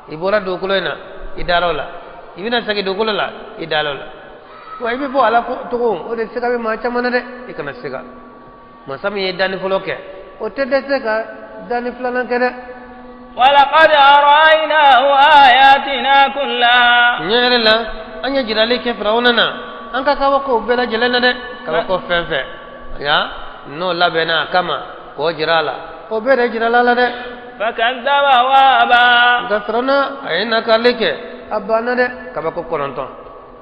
i bɔra dugukolo in na, i dara o la, i bɛna segin dugukolo la, i dara o la, wa i bɛ bɔ a la tugun. O de siga bɛ maa caman na dɛ. I kana siga. Masa min ye danni fɔlɔ kɛ, o tɛ dɛsɛ ka danni filanan kɛ dɛ. ولقد أريناه آياتنا كلها. Ɲɛ yɛrɛ la, an ye jirali kɛ Firawuna na an ka kabakow bɛɛ lajɛlen na dɛ. Kabako fɛn fɛn ya n'o labɛnna a kama k'o jira a la, o bɛɛ de jirala a la dɛ. فكذب وأبى. Nka Firawuna, a ye nakarili kɛ, a banna dɛ. Kabako 9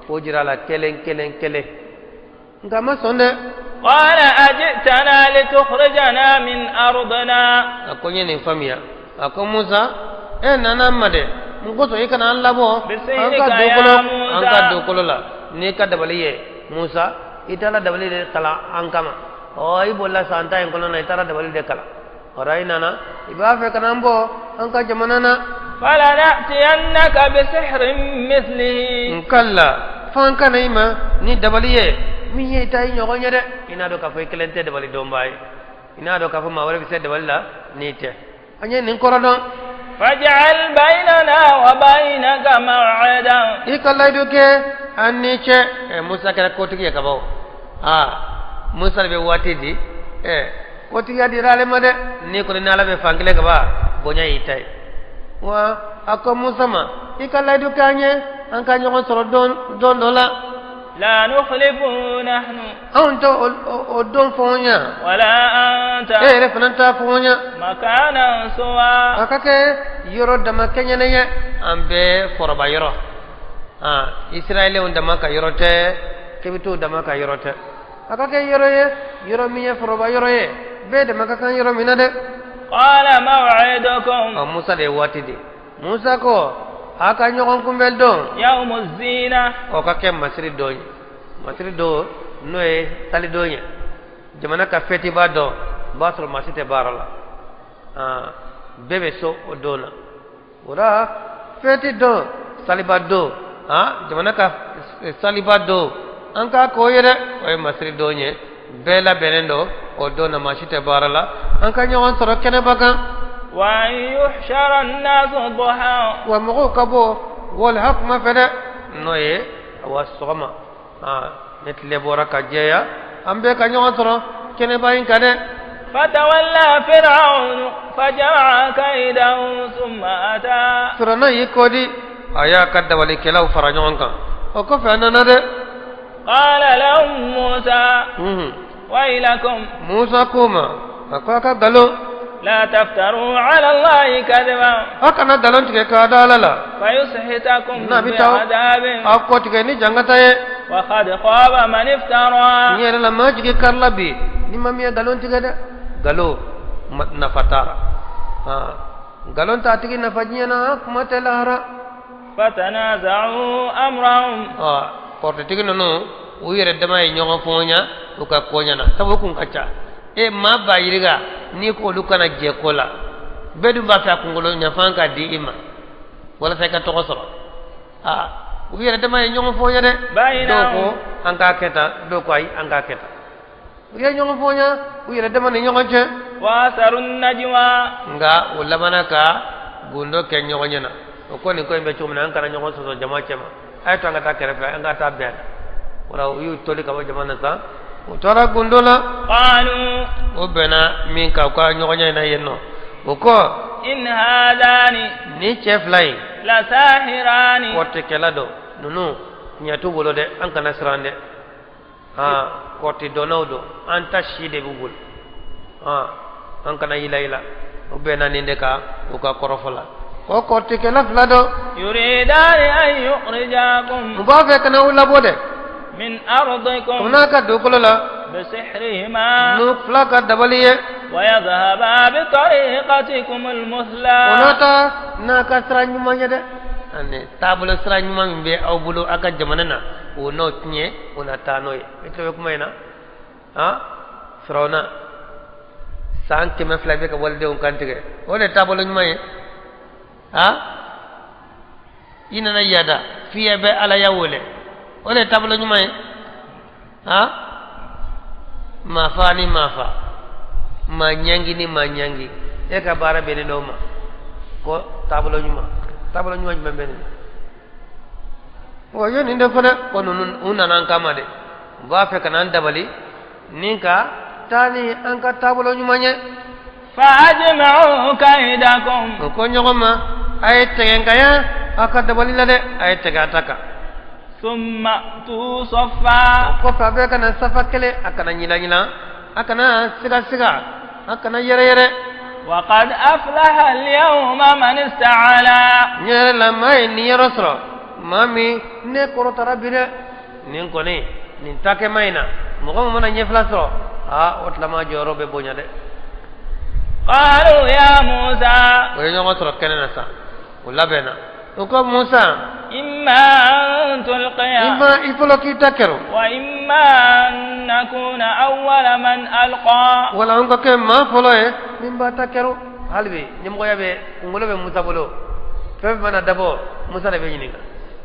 k'o jira a la kelen kelen kelen. Nka a ma sɔn dɛ. Qala ajitana litukhrijana min ardina. A ko n ye nin faamuya. A ko Musa, e nana an ma dɛ, mun kosɔn i ka na an labɔ an ka dugukolo, an ka dugukolo la n'i ka dabali ye? Musa, i taara dabali de kalan an kama. Ɔ, i bolila san 10 in kɔnɔ na, i taara dabali de kalan. Ɔrɔ, i nana, i b'a fɛ ka na an bɔ an ka jamana na. Falanatiyannaka bisihrin mithlihi. N kala f'an ka na i ma ni dabali ye min ye i ta i ɲɔgɔn ye dɛ. I n'a dɔn k'a fɔ i kelen tɛ dabali dɔnbaa ye, i n'a dɔn k'a fɔ maa wɛrɛ bɛ se dabali la n'i tɛ. An ye nin kɔrɔ dɔn. Faj'al baynana wa baynaka maw'idan. I ka layidu kɛ an n'i cɛ. Ɛ, Musa kɛra kotigi ye kaban. Aa, Musa de bɛ waati di. Ɛ, kotigiya dira ale ma dɛ. N'i kɔni n'Ala bɛ fan kelen kaban, bonya y'i ta ye. Wa a ko Musa ma, i ka layidu kɛ an ye, an ka ɲɔgɔn sɔrɔ don don dɔ la. La nukhlifu nahnu. Anw tɛ o don fɔ ɲɛ. Wala anta. E yɛrɛ fana t'a fɔ ɲɛ. Makanan suwa. A ka kɛ yɔrɔ dama kɛɲɛnen ye, an bɛɛ foroba yɔrɔ. Aa, Israɛlɛnw dama ka yɔrɔ tɛ, kebitiw dama ka yɔrɔ tɛ. A ka kɛ yɔrɔ ye, yɔrɔ min ye foroba yɔrɔ ye, bɛɛ dama ka kan yɔrɔ min na dɛ. Qala maw'idukum. Ɔ, Musa de ye waati di. Musa ko a ka ɲɔgɔn kunbɛn don. Yawmu zina. O ka kɛ masiri don ye, masiri don n'o ye sali don ye, jamana ka fɛtiba don. O b'a sɔrɔ maa si tɛ baara la, bɛɛ bɛ so o don na. O la fɛti don, saliba don, jamana ka saliba don, an k'a k'o ye dɛ. O ye masiri don ye, bɛɛ labɛnnen don o don na, maa si tɛ baara la, an ka ɲɔgɔn sɔrɔ kɛnɛba kan. Wa an yuhshara an-nasu duha. Wa mɔgɔw ka bɔ walaha kuma fɛ dɛ, n'o ye awa sɔgɔma ni tile bɔra ka jɛya, an bɛɛ ka ɲɔgɔn sɔrɔ kɛnɛba in kan dɛ. Fatawalla fir'aunu fajama'a kaydahu thumma ata. Firawuna y'i kɔdi, a y'a ka dabalikɛlaw fara ɲɔgɔn kan, o kɔfɛ a nana dɛ. Qala lahum Musa. Waylakum. Musa k'o ma, a ko a ka nkalon. La taftaru ala Allahi kadiban. A kana nkalon tigɛ k'a da Ala la. Fayusihitakum n'a bɛ taa bi'adabin. Aw kɔ tigɛ ni jangata ye. Wa qad khaba man iftara. N yɛrɛ la, maa jigi karila bi ni maa min ye nkalon tigɛ dɛ. Nkalon nafa t'a la, nkalon t'a tigi nafa diɲɛ na, kuma tɛ lahara. Fatanaza'u amrahum. Kɔrɔtɛtigi ninnu, u yɛrɛ dama ye ɲɔgɔn fɔɲa u ka koɲa na, sabu kun ka ca. E, maa ba yirika, n'i ko olu kana jɛ ko la, bɛɛ dun b'a fɛ a kunkolo ɲafan ka di i ma walasa i ka tɔgɔ sɔrɔ. Aa, u yɛrɛ dama ye ɲɔgɔn fɔɲa dɛ. Dɔw ko an k'a kɛ tan, dɔw ko ayi, an k'a kɛ tan. U ye ɲɔgɔn fɔɲa u yɛrɛ dama ni ɲɔgɔn cɛ. Wa asarru najwa. Nka o labanna ka gundo kɛ ɲɔgɔn ɲɛna. O ko nin ko in bɛ cogo min na, an kana ɲɔgɔn sɔsɔ jama cɛ ma, a ye to an ka taa kɛrɛfɛ, an ka taa bɛn. Wala u y'u toli ka bɔ jama na sa, u taara gundo la. Qalu. O bɛnna min kan u ka ɲɔgɔn in na yen nɔ, o ko: In hadani. Nin cɛ fila in, La sahirani. Kɔrɔtɛkɛla don ninnu, tiɲɛ t'u bolo dɛ, an kana siran dɛ. Aa, kɔrɔtɛ dɔnnaw don, an ta si de b'u bolo. Aa, an kana yila yila. O bɛnna nin de kan u ka kɔrɔfɔ la, ko kɔrɔtɛkɛla fila don. Yuridani an yukhrijakum. U b'a fɛ ka na aw labɔ dɛ. Min ardikum. O n'a ka dugukolo la. Bisihrihima. N'u fila ka dabali ye. Wa yadhhaba bi tariqatikum al-muthla. O n'a ta n'a ka sira ɲuman ye dɛ, ani taabolo sira ɲuman min bɛ aw bolo aw ka jamana na, o n'o tiɲɛ, o na taa n'o ye. I tulo bɛ kuma in na? Han, Firawuna san 200 bɛ ka walidenw kantigɛ, o de taabolo ɲuman ye? Han, i nana yada fiyɛ bɛ ala ya wele, o de taabolo ɲuman ye? Han, maa fa ni maa fa, maa ɲangi ni maa ɲangi, e ka baara bɛnnen n'o ma ko taabolo ɲuman. Taabolo ɲuman jumɛn bɛ nin na? O ye nin de fana ko ninnu u nana an kama de, u b'a fɛ ka n'an dabali ni ka taa ni an ka taabolo ɲuman ye. Fa ajmi'u kaydakum. O ko ɲɔgɔn ma, a ye tigɛ aw ka dabali la dɛ, a ye tɛgɛ a ta kan. Summa tu saffa. O kɔfɛ, a bɛɛ ka na safa kelen, a kana ɲina ɲina, a kana siga siga, a kana yɛrɛ yɛrɛ. Wa qad aflaha al-yawma man ista'ala. N yɛrɛ la, maa ye nin yɔrɔ sɔrɔ, maa min ne kɔrɔtara bi dɛ, nin kɔni nin takɛma in na, Mɔgɔ min mana ɲɛfila sɔrɔ, aa, o tilama jɔyɔrɔ bɛ bonya dɛ. قالوا يا موسى. O ye ɲɔgɔn sɔrɔ kɛnɛ na sa, o labɛnna, o ko Musa: إما أن تلقي Ima i fɔlɔ k'i ta kɛrò. وإما أن نكون أول من ألقى. Wala an ka kɛ maa fɔlɔ ye min b'a ta kɛrò. Hali bi ɲɛmɔgɔya bɛ kunkolo bɛ Musa bolo. Fɛn fɛn mana dabɔ, Musa de bɛ ɲininka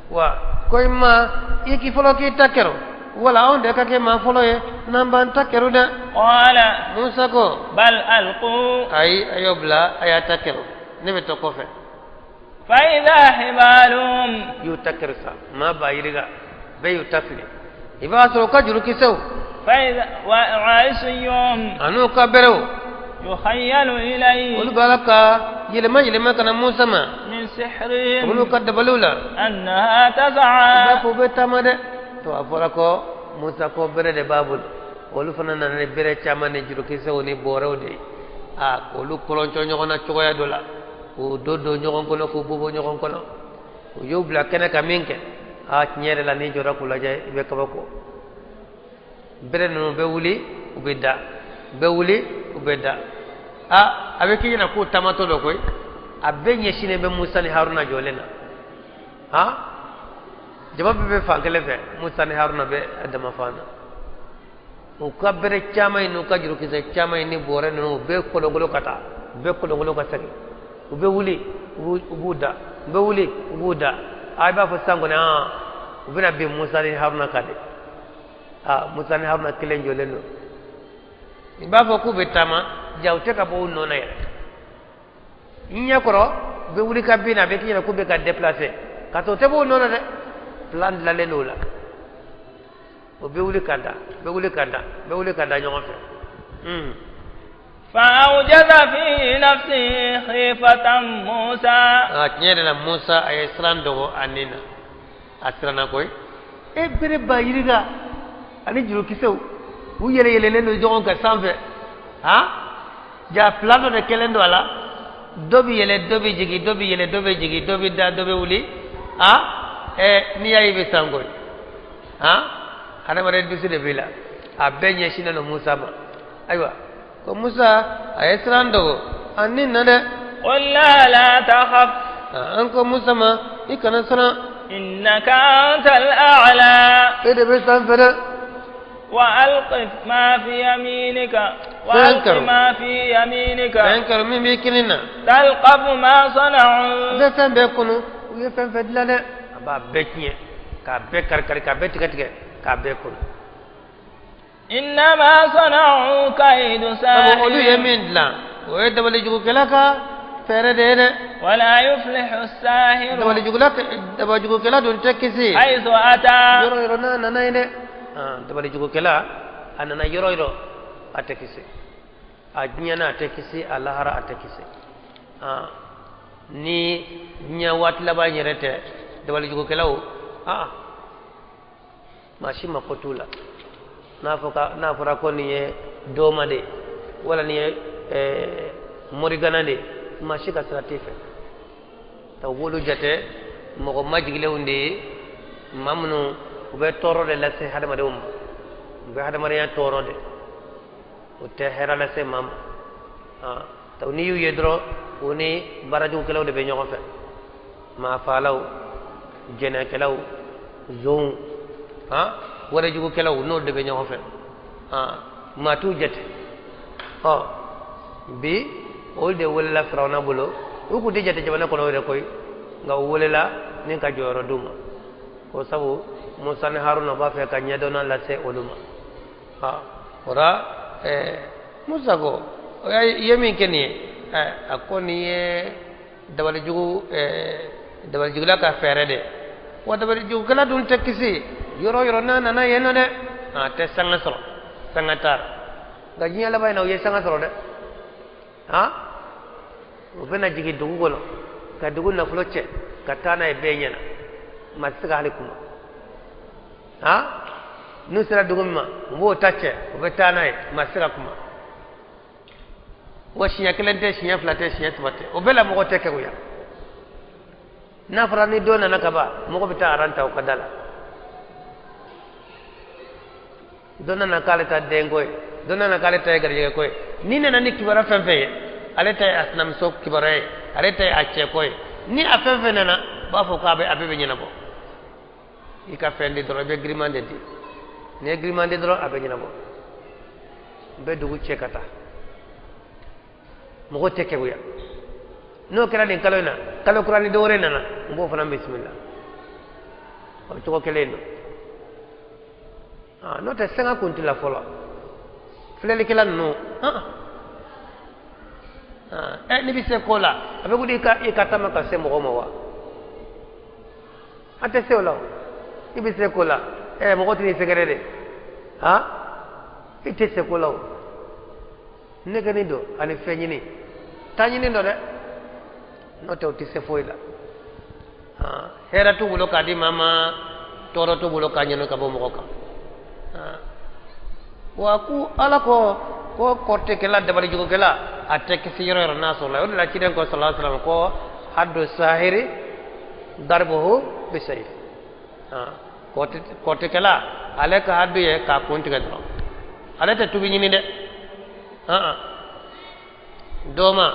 wa. Ko ima i k'i fɔlɔ k'i ta kɛrò, wala anw de ka kɛ maa fɔlɔ ye n'an b'an ta kɛrò dɛ. قال: Musa ko: بل ألقوا. Ayi, a y'o bila, a y'a ta kɛrò, ne bɛ to kɔfɛ. فإذا حبالهم Y'u ta kɛrò sa, maa ba yirika bɛɛ y'u ta fili, i b'a sɔrɔ u ka jurukisɛw فإذا وعصيهم an'u ka bɛrɛw يخيل إليه olu b'a la ka yɛlɛma yɛlɛma ka na Musa ma من سحرهم olu ka dabaliw la أنها i b'a تسعى. fɔ u bɛ taama dɛ. To a fɔra ko Musa ko bɛrɛ de b'a bolo, olu fana nana ni bɛrɛ caman ni jurukisɛw ni bɔrɛw de ye. A k'olu kɔlɔncɔ ɲɔgɔn na cogoya dɔ la, k'u don don ɲɔgɔn kɔnɔ, k'u bɔ bɔ ɲɔgɔn kɔnɔ, u y'u bila kɛnɛ kan min kɛ, a tiɲɛ yɛrɛ la, n'i jɔra k'u lajɛ, i bɛ kabako. Bɛrɛ ninnu bɛ wuli, u bɛ da, u bɛ wuli, u bɛ da. A a bɛ k'i ɲɛna k'u taamatɔ dɔ koyi, a bɛɛ ɲɛsinnen bɛ Musa ni Haruna jɔlen na. Han, jama bɛɛ bɛ fan kelen fɛ, Musa ni Haruna bɛ a dama fan na. U ka bɛrɛ caman in n'u ka jurukisɛ caman in ni bɔrɛ ninnu, u bɛ kolonkolon ka taa, u bɛ kolonkolon ka segin, u bɛ wuli, u b'u da, u bɛ wuli, u b'u da. A i b'a fɔ sisan kɔni, an u bɛna bin Musa ni Haruna kan de. A Musa ni Haruna kelen jɔlen don, i b'a fɔ k'u bɛ taama, ja u tɛ ka bɔ u nɔ na yɛrɛ. I ɲɛ kɔrɔ, u bɛ wuli ka bin na, a bɛ k'i ɲɛna k'u bɛ ka déplacer, ka sɔrɔ u tɛ bɔ u nɔ na dɛ. Plan dilanlen don o la. O bɛ wuli ka da, bɛ wuli ka da, bɛ wuli ka da ɲɔgɔn fɛ. فأوجس في نفسه خيفة موسى. A tiɲɛ yɛrɛ la, Musa a ye siran dogo a nin na, a siranna koyi. E, bere ba yirika ani jurukisɛw, u yɛlɛ yɛlɛlen don ɲɔgɔn kan sanfɛ. Han, ja plan dɔ de kɛlen don a la. Dɔ bɛ yɛlɛ, dɔ bɛ jigin, dɔ bɛ yɛlɛ, dɔ bɛ jigin, dɔ bɛ da, dɔ bɛ wuli. Han, ɛ, n'i y'a ye, i bɛ siran koyi. Han, hadamaden dusu de b'i la. A bɛɛ ɲɛsinnen don Musa ma. Ayiwa, ko Musa a ye siran dogo a nin na dɛ. قلنا لا تخف. An ko Musa ma: i kana siran. إنك أنت الأعلى. E de bɛ sanfɛ dɛ. وألق ما في يمينك وألق فانكروا. ما في يمينك Fɛn kɛra min b'i kinin na. تلقف ما A صنعوا. bɛ fɛn bɛɛ kunu, u ye fɛn fɛn dilan dɛ, a b'a bɛɛ tiɲɛ, k'a bɛɛ kari kari, k'a bɛɛ tigɛ tigɛ, k'a bɛɛ kunu. إنما صنعوا كيد Sabu olu ye ساحر min dilan, o ye dabalijugukɛla ka fɛɛrɛ de ye dɛ. ولا يفلح الساحر Dabalijugula, dabalijugukɛla dun tɛ kisi حيث أتى. yɔrɔ yɔrɔ n'a nana ye dɛ. Dabalijugukɛla a nana yɔrɔ yɔrɔ, a tɛ kisi. A diɲɛ na a tɛ kisi, a lahara a tɛ kisi. Ni diɲɛ waati laban yɛrɛ tɛ, dabalijugukɛlaw, maa si mako t'u la. N'a fɔ ka n'a fɔra ko nin ye doma de ye, wala nin ye morigana de ye, maa si ka sira t'i fɛ. Ta u b'olu jate mɔgɔ majigilenw de ye, maa minnu u bɛ tɔɔrɔ de lase hadamadenw ma, u bɛ hadamadenya tɔɔrɔ de, u tɛ hɛrɛ lase maa ma. Ta n'i y'u ye dɔrɔn, u ni baarajugukɛlaw de bɛ ɲɔgɔn fɛ, maafaalaw, jɛnɛkɛlaw, zonw, warajugukɛlaw, n'olu de bɛ ɲɔgɔn fɛ. Maa t'u jate. Ɔ, bi olu de welela Firawuna bolo. U kun tɛ jate jamana kɔnɔ yɛrɛ koyi, nka u welela ni ka jɔyɔrɔ d'u ma, ko sabu Musa ni Haruna b'a fɛ ka ɲɛdɔnna lase olu ma. O la, Musa ko: i ye min kɛ nin ye, a ko nin ye dabalijugu, dabalijugula ka fɛɛrɛ de wa. Dabalijugukɛla dun tɛ kisi yɔrɔ yɔrɔ n'a nana yen nɔ dɛ. A tɛ sanga sɔrɔ, sanga t'a la. Nka diɲɛ laban in na, u ye sanga sɔrɔ dɛ. Han, u bɛna jigin dugu kɔnɔ ka dugu nafolo cɛ ka taa n'a ye bɛɛ ɲɛna, maa tɛ se ka hali kuma. Han, n'u sera dugu min ma, u b'o ta cɛ, u bɛ taa n'a ye, maa tɛ se ka kuma wa. Siɲɛ kelen tɛ, siɲɛ fila tɛ, siɲɛ saba tɛ, o bɛɛ la mɔgɔ tɛ kɛgoya. N'a fɔra ni don nana ka ban, mɔgɔ bɛ taa aran ta u ka da la. Dɔ nana k'ale ta denko ye, dɔ nana k'ale ta ye garijɛgɛ ko ye. N'i nana ni kibaruya fɛn fɛn ye, ale ta ye a sinamuso kibaruya ye, ale ta ye a cɛ ko ye. Ni a fɛn fɛn nana, u b'a fɔ k'a bɛ a bɛɛ bɛ ɲɛnabɔ. I ka fɛn di dɔrɔn, i bɛ giriman de di. N'i ye giriman di dɔrɔn, a bɛ ɲɛnabɔ. N bɛ dugu cɛ ka taa. Mɔgɔ tɛ keguya. N'o kɛra nin kalo in na, kalo kura ni dɔ wɛrɛ nana, n b'o fana bisimila. O cogo kelen don. N'o tɛ sanga kun tɛ la fɔlɔ. Filɛlikɛla ninnu, n'i bɛ se ko la, a bɛ ko i ka taama ka se mɔgɔ ma wa? A tɛ se o la o. I bɛ se ko la, mɔgɔ tɛ n'i sɛgɛrɛ de. Han? I tɛ se ko la o. Nɛgɛnni don ani fɛn ɲini. Taa ɲini don dɛ. N'o tɛ o tɛ se foyi la. Hɛrɛ t'u bolo k'a di maa ma, tɔɔrɔ t'u bolo k'a ɲini ka bɔ mɔgɔ kan. Wa ko ala ko ko kɔrɔtɛkɛla dabalijugukɛla a tɛ kisi yɔrɔ yɔrɔ n'a sɔrɔ la. O de la ciden ko sallallahu alaihi wasallam ko haddu sahiri darbuhu bisayf. Kɔrɔtɛkɛla ale ka haddu ye k'a kun tigɛ dɔrɔn. Ale tɛ tubi ɲini dɛ. Dɔ ma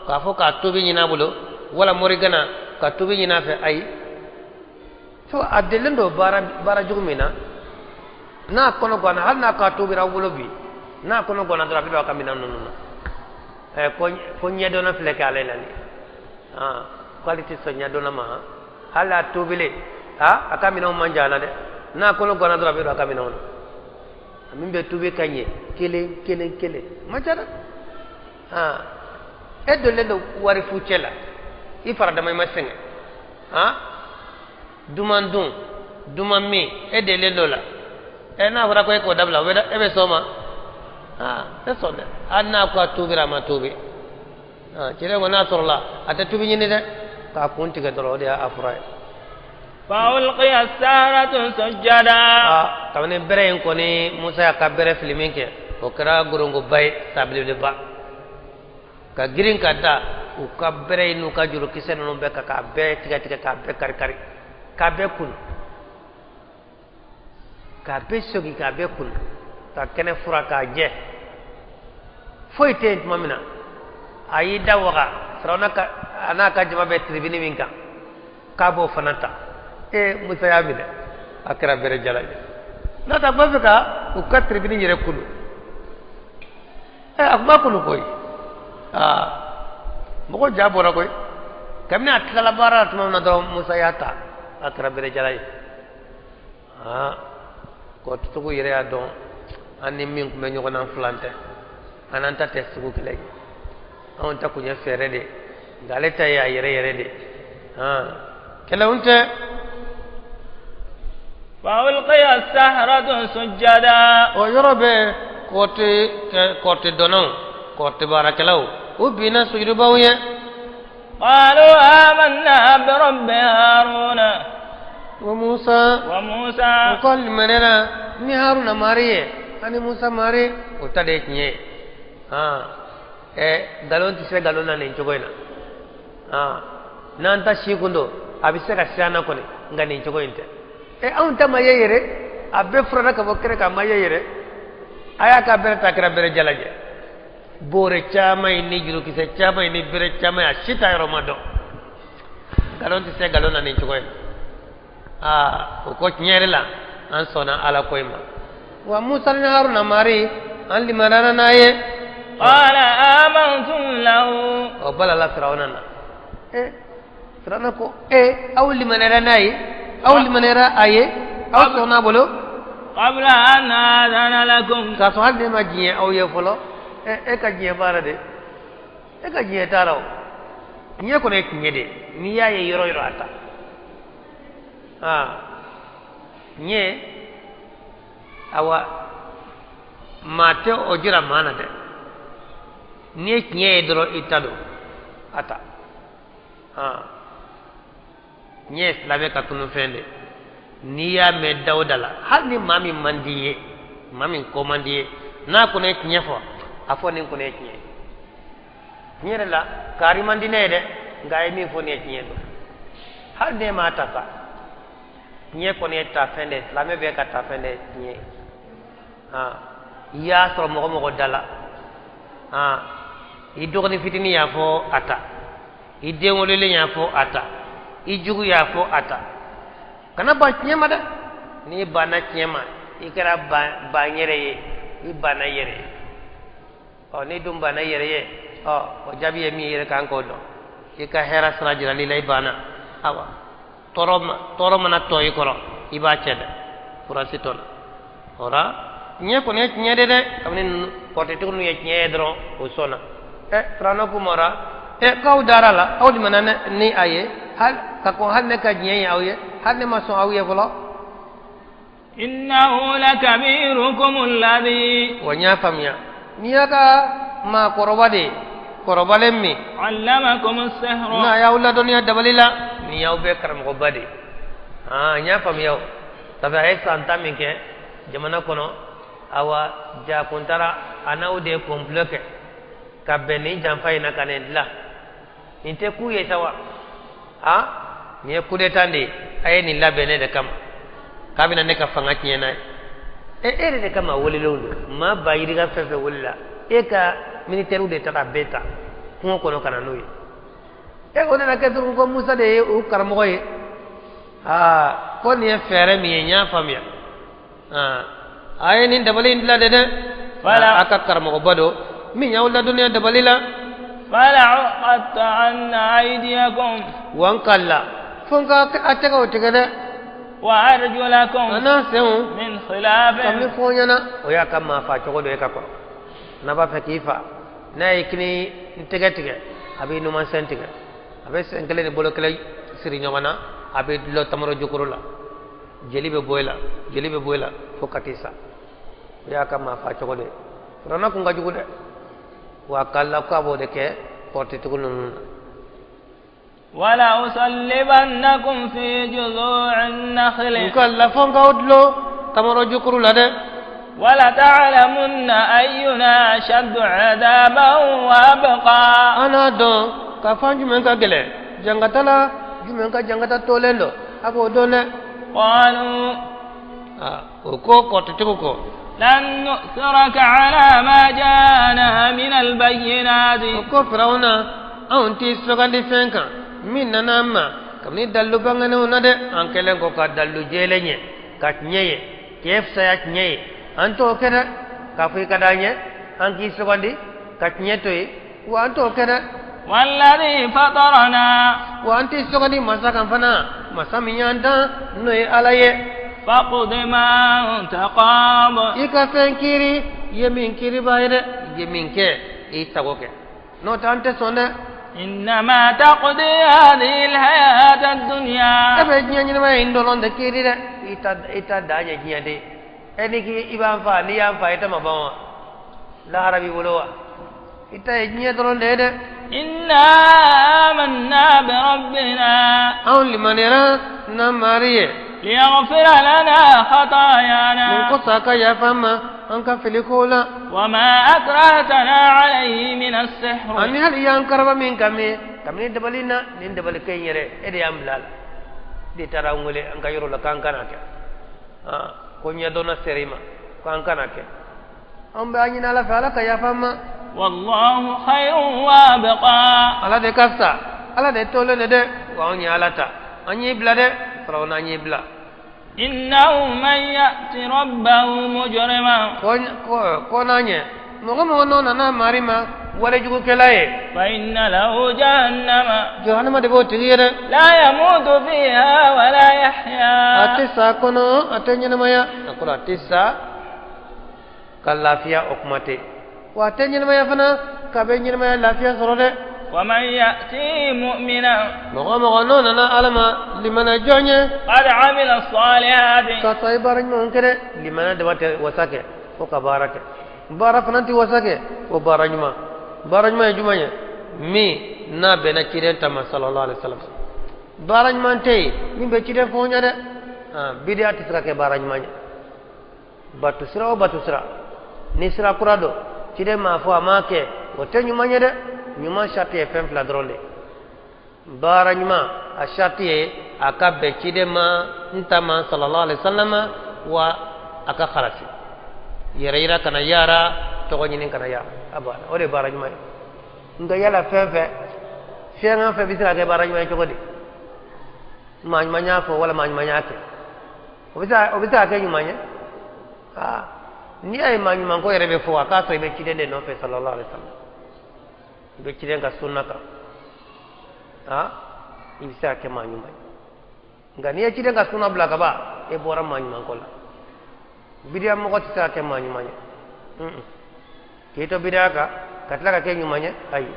k'a fɔ k'a tubi ɲini a bolo wala morigana ka tubi ɲini a fɛ, ayi. So a delilen don baara jugu min na, n'a kɔnɔ ganna, hali n'a k'a tubira aw bolo bi, n'a kɔnɔ ganna dɔrɔn a bɛ don a ka minɛn ninnu na. Ko ɲɛdɔnna filɛ kɛ ale la nin ye. K'ale tɛ sɔn ɲɛdɔnna ma, hali a tubilen, a ka minɛnw man jan na dɛ. N'a kɔnɔ ganna dɔrɔn a bɛ don a ka minɛnw na. Min bɛ tubi ka ɲɛ kelen kelen kelen man ca dɛ. E donlen don wari fucɛ la, i fara dama i ma sɛgɛn, duman dun duman min, e delilen don la. N'a fɔra ko e k'o dabila, e bɛ sɔn o ma? Tɛ sɔn dɛ. Hali n'a ko a tubira, a ma tubi. Cɛ ko n'a sɔrɔla a tɛ tubi ɲini dɛ, k'a kun tigɛ dɔrɔn, o de y'a fura ye. فألقي السحرة سجدا. Kabini bere in kɔni, Musa y'a ka bere fili min kɛ, o kɛra gorongoba ye, sa belebeleba ka girin ka da u ka bere in n'u ka jurukisɛ ninnu bɛɛ kan, k'a bɛɛ tigɛ tigɛ, k'a bɛɛ kari kari, k'a bɛɛ kunu, k'a bɛɛ sogi, k'a bɛɛ kunu, ka kɛnɛ fura k'a jɛ, foyi tɛ yen. Tuma min na a y'i da waga, Firawuna ka a n'a ka jama bɛ tiribini min kan, k'a b'o fana ta. Musa y'a minɛ, a kɛra bere jala ye. N'o tɛ a tun b'a fɛ ka u ka tiribini yɛrɛ kunu. A tun b'a kunu koyi. Mɔgɔ ja bɔra koyi. Kabini a tilala baara la tuma min na dɔrɔn, Musa y'a ta, a kɛra bere jala ye. Kɔtigiw yɛrɛ y'a dɔn an ni min tun bɛ ɲɔgɔn na filan tɛ, an n'an ta tɛ sugu kelen ye. Anw ta kun ye fɛɛrɛ de ye, nka ale ta ye a yɛrɛ yɛrɛ de ye. Kɛlɛw tɛ. فألقي السحرة سجدا. O yɔrɔ bɛ kɔrɔtɛ dɔnnaw, kɔrɔtɛ baarakɛlaw, u binna sujudubaw ye. قالوا آمنا برب هارون وموسى. وموسى. U ko limaniyara ni Haruna mari ye ani Musa mari, o ta de ye tiɲɛ ye. Nkalon tɛ se nkalon na nin cogo in na. N'an ta si kun don, a bɛ se ka siran na kɔni, nka nin cogo in tɛ. Anw ta ma ye yɛrɛ, a bɛɛ furanna ka bɔ kɛnɛ kan, a ma ye yɛrɛ. A y'a ka bere ta, a kɛra bere jalajɛ, boore caman ye ni jurukisɛ caman ye ni bere caman ye, a si ta yɔrɔ ma dɔn. Nkalon tɛ se nkalon na nin cogo in na. O ko tiɲɛ yɛrɛ la, an sɔnna Ala ko in ma. Wa Musa ni Haruna mari, an limaniyara n'a ye. قال آمنتم له. O balala Firawuna na. Firawuna ko aw limaniyara n'a ye, aw limaniyara a ye, aw sɔnna a bolo. قبل أن آذن لكم. K'a sɔrɔ hali ne ma diɲɛ aw ye fɔlɔ. E ka diɲɛ baara de, e ka diɲɛ t'a la o. Diɲɛ kɔni ye tiɲɛ de ye, n'i y'a ye yɔrɔ yɔrɔ, a ta. Tiɲɛ awa, maa tɛ o jira maa na dɛ. N'i ye tiɲɛ ye dɔrɔn, i ta don, a ta. Tiɲɛ ye silamɛ ka tununfɛn de. N'i y'a mɛn dawuda la, hali ni maa min man di ye, maa min ko man di ye, n'a kɔni ye tiɲɛ fɔ, a fɔ nin kɔni ye tiɲɛ ye. Tiɲɛ yɛrɛ la, kaari man di ne ye dɛ, nka a ye min fɔ nin ye tiɲɛ don. Hali ne m'a ta sa, tiɲɛ kɔni ye tafɛn de ye, silamɛ bɛɛ ka tafɛn de ye tiɲɛ ye. I y'a sɔrɔ mɔgɔ mɔgɔ da la, i dɔgɔnin fitinin y'a fɔ a ta, i den wololen y'a fɔ a ta, i jugu y'a fɔ a ta. Kana ban tiɲɛ ma dɛ. N'i banna tiɲɛ ma, i kɛra ban yɛrɛ ye, i banna yɛrɛ ye. Ɔ, n'i dun banna yɛrɛ ye, ɔ, o jaabi ye min ye, yɛrɛ kan k'o dɔn. I ka hɛrɛ sira jirali la, i banna. Awa, tɔɔrɔ mana tɔ i kɔrɔ, i b'a cɛ dɛ, furasi t'o la. O la, tiɲɛ kɔni ye tiɲɛ de dɛ. Kabini ninnu kɔrɔtɛtigiw ninnu ye tiɲɛ ye dɔrɔn, o sɔnna. Ɛ, Firawuna k'u ma, ɛ, k'aw dara la, aw limana ni a ye hali ka kɔn, hali ne ka diɲɛ ye aw ye, hali ne ma sɔn aw ye fɔlɔ. إنه لكبيركم الذي Wa n y'a faamuya, n'i y'a ka maakɔrɔba de ye, kɔrɔbalen min علمكم السحر. N'a y'aw ladɔnniya dabali la, nin y'aw bɛɛ karamɔgɔba de ye. N y'a faamuya. O sabu a ye san 10 min kɛ jamana kɔnɔ, awa, ja kun taara a n'aw de ye complot kɛ ka bɛn nin janfa in na ka nin dilan. Nin tɛ ku ye sa wa? Nin ye coup d'état de ye. A ye nin labɛn ne de kama, k'a bɛna ne ka fanga tiɲɛ n'a ye. E yɛrɛ de kama welelenw don. Maa ba yirika fɛn fɛn welela, e ka militaires de taara bɛɛ ta kungo kɔnɔ ka na n'o ye. E, o nana kɛ dɔrɔn ko Musa de ye o karamɔgɔ ye. Ko nin ye fɛɛrɛ min ye, n y'a faamuya. A ye nin dabali in dilan de dɛ. A ka karamɔgɔba don min y'aw ladɔnniya dabali la. فلأقطعن أيديكم. Wa n kala fo n ka a tɛgɛw tigɛ dɛ. وأرجلكم A n'a senw من خلاف. Kabini fɔ ɲɛna, o y'a ka maa fa cogo dɔ ye ka kɔrɔ. N'a b'a fɛ k'i fa, n'a ye kini n tɛgɛ tigɛ, a b'i numan sen tigɛ, a bɛ sen kelen ni bolo kelen siri ɲɔgɔn na, a bɛ dulɔ tamaro jukɔrɔ la, jeli bɛ bɔ i la, jeli bɛ bɔ i la fo ka t'i sa. O y'a ka maa fa cogo dɔ ye. Firawuna kun ka jugu dɛ. Wa k'ala k'a b'o de kɛ kɔrɔtɛtigiw ninnu na. ولأصلبنكم في جذوع النخل. N k'ala fo n k'aw dulɔ tamaro jukuru la dɛ. ولتعلمن أينا أشد عذابا وأبقى. An n'a dɔn k'a fɔ an jumɛn ka gɛlɛn jangata la, jumɛn ka jangata tolen don, a b'o dɔn dɛ. قالوا O ko kɔrɔtɛtigiw ko لن نؤثرك على ما جاءنا من البينات. O ko Firawuna, anw t'i sugandi fɛn kan min nana an ma kabini dalilu bangenenw na dɛ. An kɛlen kɔ ka dalilu jɛlen ye ka tiɲɛ ye k'e fisaya tiɲɛ ye, an t'o kɛ dɛ. K'a fɔ i ka d'an ye, an k'i sugandi ka tiɲɛ to yen, wa an t'o kɛ dɛ. والذي فطرنا. Wa an t'i sugandi masa kan fana, masa min y'an dan, n'o ye Ala ye. فاقض ما أنت قاض. I ka fɛn kiiri, i ye min kiiribaa ye dɛ. I ye min kɛ, i sago kɛ, n'o tɛ an tɛ sɔn dɛ. إنما تقضي هذه الحياة الدنيا. E bɛ diɲɛ ɲɛnamaya in dɔrɔn de kiiri dɛ. I ta dan ye diɲɛ de. E ni k'i i b'an fa, n'i y'an fa, i ta ma ban wa? Lahara b'i bolo wa? I ta ye diɲɛ dɔrɔn de ye dɛ. إنا آمنا بربنا Anw limaniyara n'an mari ye ليغفر لنا mun خطايانا kosɔn a ka yafa an ma an ka fili kow la. وما أكرهتنا عليه من السحر. Ani hali y'an karaba min kan min kabini dabali na, nin dabali kɛ in yɛrɛ, e de y'an bila a la de. Taara an wele an ka yɔrɔ la k'an kana kɛ. Ko ɲɛdɔnna sera i ma k'an kana kɛ. An bɛ a ɲini Ala fɛ, Ala ka yafa an ma. والله خير وأبقى. Ala de ka fisa, Ala de tolen de dɛ. Wa anw ye Ala ta, an y'i bila dɛ, Firawuna, an y'i bila. إنه من يأت ربه مجرما Ko n'a ɲɛ, mɔgɔ mɔgɔ n'o nana mari ma walejugukɛla ye, فإن له جهنم jahanama de b'o tigi ye dɛ. لا يموت فيها ولا يحيا. A tɛ sa a kɔnɔ, a tɛ ɲɛnamaya a kɔrɔ. A tɛ sa ka lafiya, o kuma tɛ. Wa a tɛ ɲɛnamaya fana k'a bɛ ɲɛnamaya lafiya sɔrɔ dɛ. ومن يأته مؤمنا Mɔgɔ mɔgɔ n'o nana Ala ma limana jɔn ye قد عمل الصالحات ka sɔrɔ i baara ɲumanw kɛ dɛ. Limana dama tɛ wasa kɛ, fo ka baara kɛ. Baara fana tɛ wasa kɛ fo baara ɲuman. Baara ɲuman ye jumɛn ye? Min n'a bɛnna ciden ta ma, sallallahu alaihi wasallam. Baara ɲuman tɛ yen min bɛ ciden fɔ ɲɛ dɛ. Bidiya tɛ se ka kɛ baara ɲuman ye. Bato sira o bato sira, ni sira kura don, ciden m'a fɔ, a m'a kɛ, o tɛ ɲuman ye dɛ. Ɲuman sarati ye fɛn fila dɔrɔn de. Baara ɲuman a sarati ye a ka bɛn ciden ma n ta ma, sallallahu alaihi wasallam, wa a ka halasi. Yɛrɛ yira kana y'a ra, tɔgɔ ɲini kana y'a ra, a banna. O de ye baara ɲuman ye. Nka yala fɛn fɛn fiɲɛkan fɛn bɛ se ka kɛ baara ɲuman ye cogo di? Maa ɲuman y'a fɔ wala maa ɲuman y'a kɛ, o bɛ se ka kɛ ɲuman ye? Aa, n'i y'a ye maa ɲuman ko yɛrɛ bɛ fɔ, a k'a sɔrɔ i bɛ ciden de nɔfɛ sallallahu alaihi wa sallam, i bɛ ciden ka sunna kan, aa, i bɛ se ka kɛ maa ɲuman ye. Nka n'i ye ciden ka sunna bila ka ban, e bɔra maa ɲuman ko la. Bidiya mɔgɔ tɛ se ka kɛ maa ɲuman ye. K'i to bidiya kan ka tila ka kɛ ɲuman ye, ayi.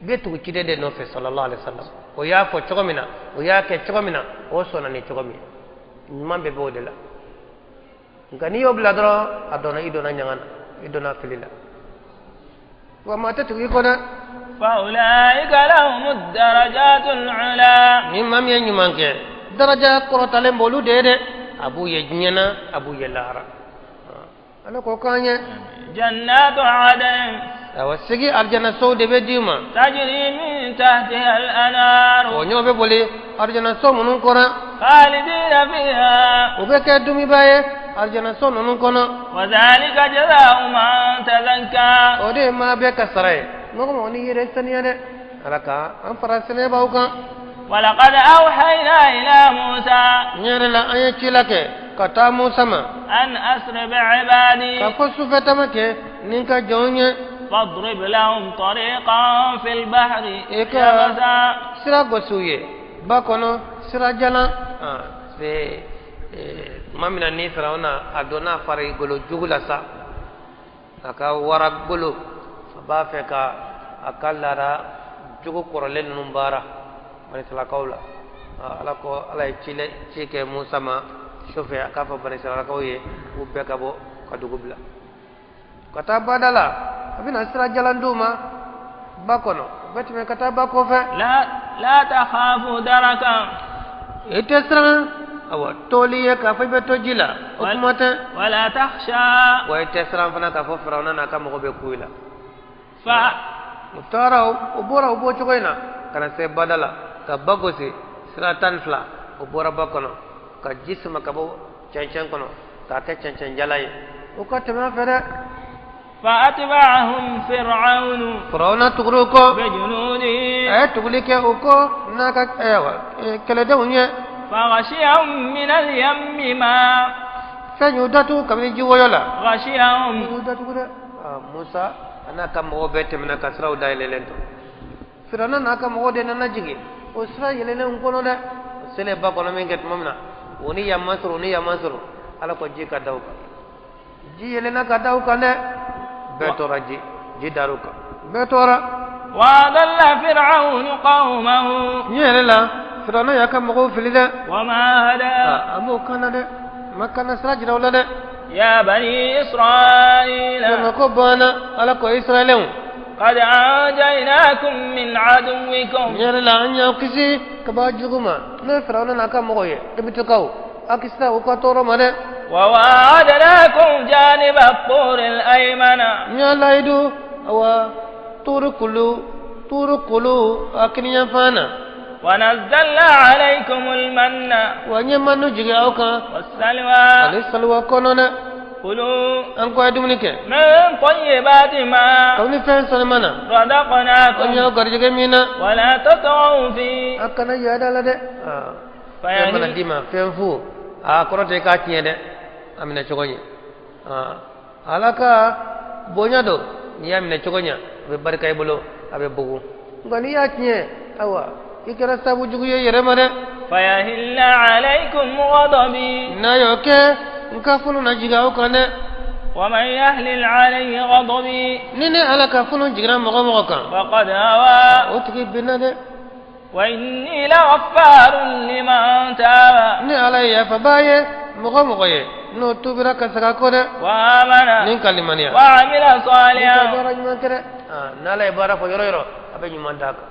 I bɛ tugu ciden de nɔfɛ sallallahu alaihi wa sallam, o y'a fɔ cogo min na, o y'a kɛ cogo min na, o sɔnna ni cogo min ye, ɲuman bɛɛ b'o de la. Nka n'i y'o bila dɔrɔn, a dɔnna, i donna ɲaga na, i donna fili la, wa maa tɛ tugu i kɔ dɛ. فأولئك لهم الدرجات العلى. Ni maa min ye ɲuman kɛ, daraja kɔrɔtalen b'olu de ye dɛ. A b'u ye diɲɛ na, a b'u ye lahara. Ala k'o k'an ye. جنات عدن. Awa, sigi arijana sow de bɛ d'i ma. تجري من تحتها الأنهار. O ɲɔ bɛ boli arijana so minnu kɔnɔ. خالدين فيها. U bɛ kɛ dumiba ye arijana so ninnu kɔnɔ. وذلك جزاء من تزكى. O de ye maa bɛɛ ka sara ye, mɔgɔ mɔgɔ n'i yɛrɛ saniya dɛ. Ala ka an fara sɛnɛbaw kan. ولقد أوحينا إلى موسى. N yɛrɛ la, an ye ci la kɛ ka taa Musa ma. أن أسر بعبادي. Ka fɔ sufɛ tama kɛ ni n ka jɔnw ye. فاضرب لهم طريقا في البحر إيكا. يبسا. Sira gosi u ye ba kɔnɔ, sira jalan. Se tuma min na ni Firawuna a donna a farikolo jugu la sa, a ka wara golo, a b'a fɛ ka a ka laada jugu kɔrɔlen ninnu baara Banisiralakaw la. Ala ko, Ala ye ci kɛ Musa ma sufɛ, a k'a fɔ Banisiralakaw ye k'u bɛɛ ka bɔ ka dugu bila ka taa bada la. A bɛna sira jalan d'u ma ba kɔnɔ, u bɛ tɛmɛ ka taa ba kɔfɛ. لا لا تخاف دركا. I tɛ siran, awa, toli ye k'a fɔ i bɛ to ji la, o kuma tɛ. ولا تخشى. Wa i tɛ siran fana k'a fɔ Firawuna n'a ka mɔgɔ bɛ ku i la. ف U taara, u bɔra o bɔ cogo in na ka na se bada la, ka ba gosi sira 12. U bɔra ba kɔnɔ ka ji sama ka bɔ cɛncɛn kɔnɔ k'a kɛ cɛncɛn jala ye, u ka tɛmɛ a fɛ dɛ. فأتبعهم فرعون Firawuna tugura u kɔ بجنوده. A ye tuguli kɛ u kɔ n'a ka, ayiwa, kɛlɛdenw ye. فغشيهم من اليم ما Fɛn y'u datugu kabini ji wɔyɔ la. غشيهم. Y'u datugu dɛ. Musa a n'a ka mɔgɔw bɛɛ tɛmɛna ka siraw dayɛlɛlen to. Firawuna n'a ka mɔgɔw de nana jigin o sira yɛlɛlen kɔnɔ dɛ. O selen ba kɔnɔ min kɛ tuma min na, o ni yan ma sɔrɔ, o ni yan ma sɔrɔ, Ala ko ji ka da u kan. Ji yɛlɛnna ka da u kan dɛ, bɛɛ tora, ji dar'u kan, bɛɛ tora. وأضل فرعون قومه. Ɲɛ yɛrɛ la, Firawuna y'a ka mɔgɔw fili dɛ. وما هدى. A m'o kan na dɛ, ma kana sira jira u la dɛ. يا بني إسرائيل. Ko banna, Ala ko Israɛlɛnw. قد أنجيناكم من عدوكم. Ɲɛ yɛrɛ la, an y'aw kisi ka bɔ jugu ma, n'o ye Firawuna n'a ka mɔgɔw ye. Ebitukaw, aw kisira u ka tɔɔrɔ ma dɛ. وواعدناكم جانب الطور الأيمن. N y'a layidu, awa, tuuru kulu a kiniyanfan na. ونزلنا عليكم المن Wa n ye manu jigin aw kan والسلوى. ani saluwa kɔnɔ dɛ. كلوا An ko a ye dumuni kɛ من طيبات ما kabini fɛn sɔnima na رزقناكم. an y'aw garijɛgɛ min na. ولا تطغوا فيه. A kana yaada la dɛ. Fɛn mana d'i ma, fɛn fu, a kɔrɔ tɛ i k'a tiɲɛ dɛ. A minɛ cogo ɲɛ. Ala ka bonya don. N'i y'a minɛ cogo ɲɛ, a bɛ barika i bolo, a bɛ bugun. Nka n'i y'a tiɲɛ, awa, i kɛra sabu jugu ye yɛrɛ ma dɛ. فيهل عليكم غضبي. N'a y'o kɛ, n ka funu na jigin aw kan dɛ. ومن يحلل عليه غضبي Ni ne Ala ka funu jiginna mɔgɔ mɔgɔ kan, فقد هوى. o tigi binna dɛ. وإني لغفار لمن تاب Ne Ala ye yafabaa ye mɔgɔ mɔgɔ ye n'o tubira ka segin a kɔ dɛ وآمن ni ka limaniya وعمل ni ka صالحا. baara ɲuman kɛ dɛ. N'Ala ye baara fɔ yɔrɔ yɔrɔ, a bɛ ɲuman d'a kan.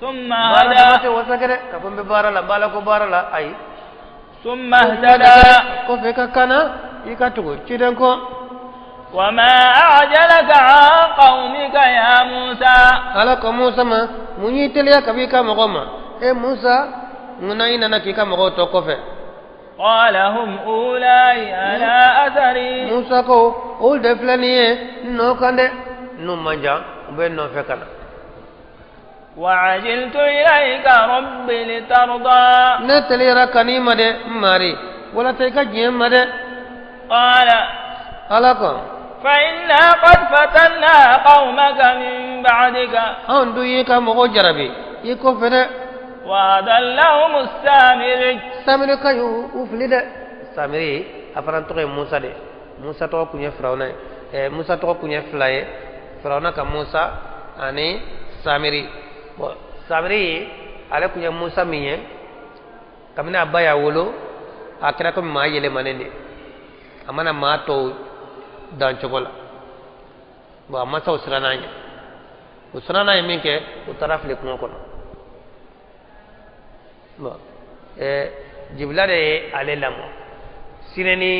ثم Baara dama هدى. tɛ wasa kɛ dɛ, k'a fɔ n bɛ baara la, n b'a la ko baara la, ayi. ثم اهتدى. Kɔfɛ i ka kana i ka tugu ciden kɔ. وما أعجلك عن قومك يا موسى؟ Ala ko Musa ma: mun y'i teliya ka b'i ka mɔgɔ ma, e Musa? Munna i nana k'i ka mɔgɔw to kɔfɛ? قال هم أولئك على أثري. Musa ko olu de filɛ nin ye n nɔ kan dɛ, n'u man jan u bɛ n nɔfɛ ka na. وعجلت إليك رب لترضى. Ne teliyara ka n'i ma dɛ, n mari, walasa i ka diɲɛ n ma dɛ. قال Ala ko فإنا قد فتنا قومك من بعدك anw dun y'i ka mɔgɔw jarabi i kɔfɛ dɛ. وأضلهم السامري. Samiri ka y'u u fili dɛ. Samiri a fana tɔgɔ ye Musa de. Musa tɔgɔ kun ye Firawuna ye. Musa tɔgɔ kun ye fila ye, Firawuna ka Musa ani Samiri. Bon, Samiri ale kun ye Musa min ye, kabini a ba y'a wolo a kɛra komi maa yɛlɛmanen de, a mana maa tɔw dan cogo la. Bon, a masaw siranna a ɲɛ, u siranna ye min kɛ, u taara fili kungo kɔnɔ. Bon, Jibila de ye ale lamɔ. Sinɛ ni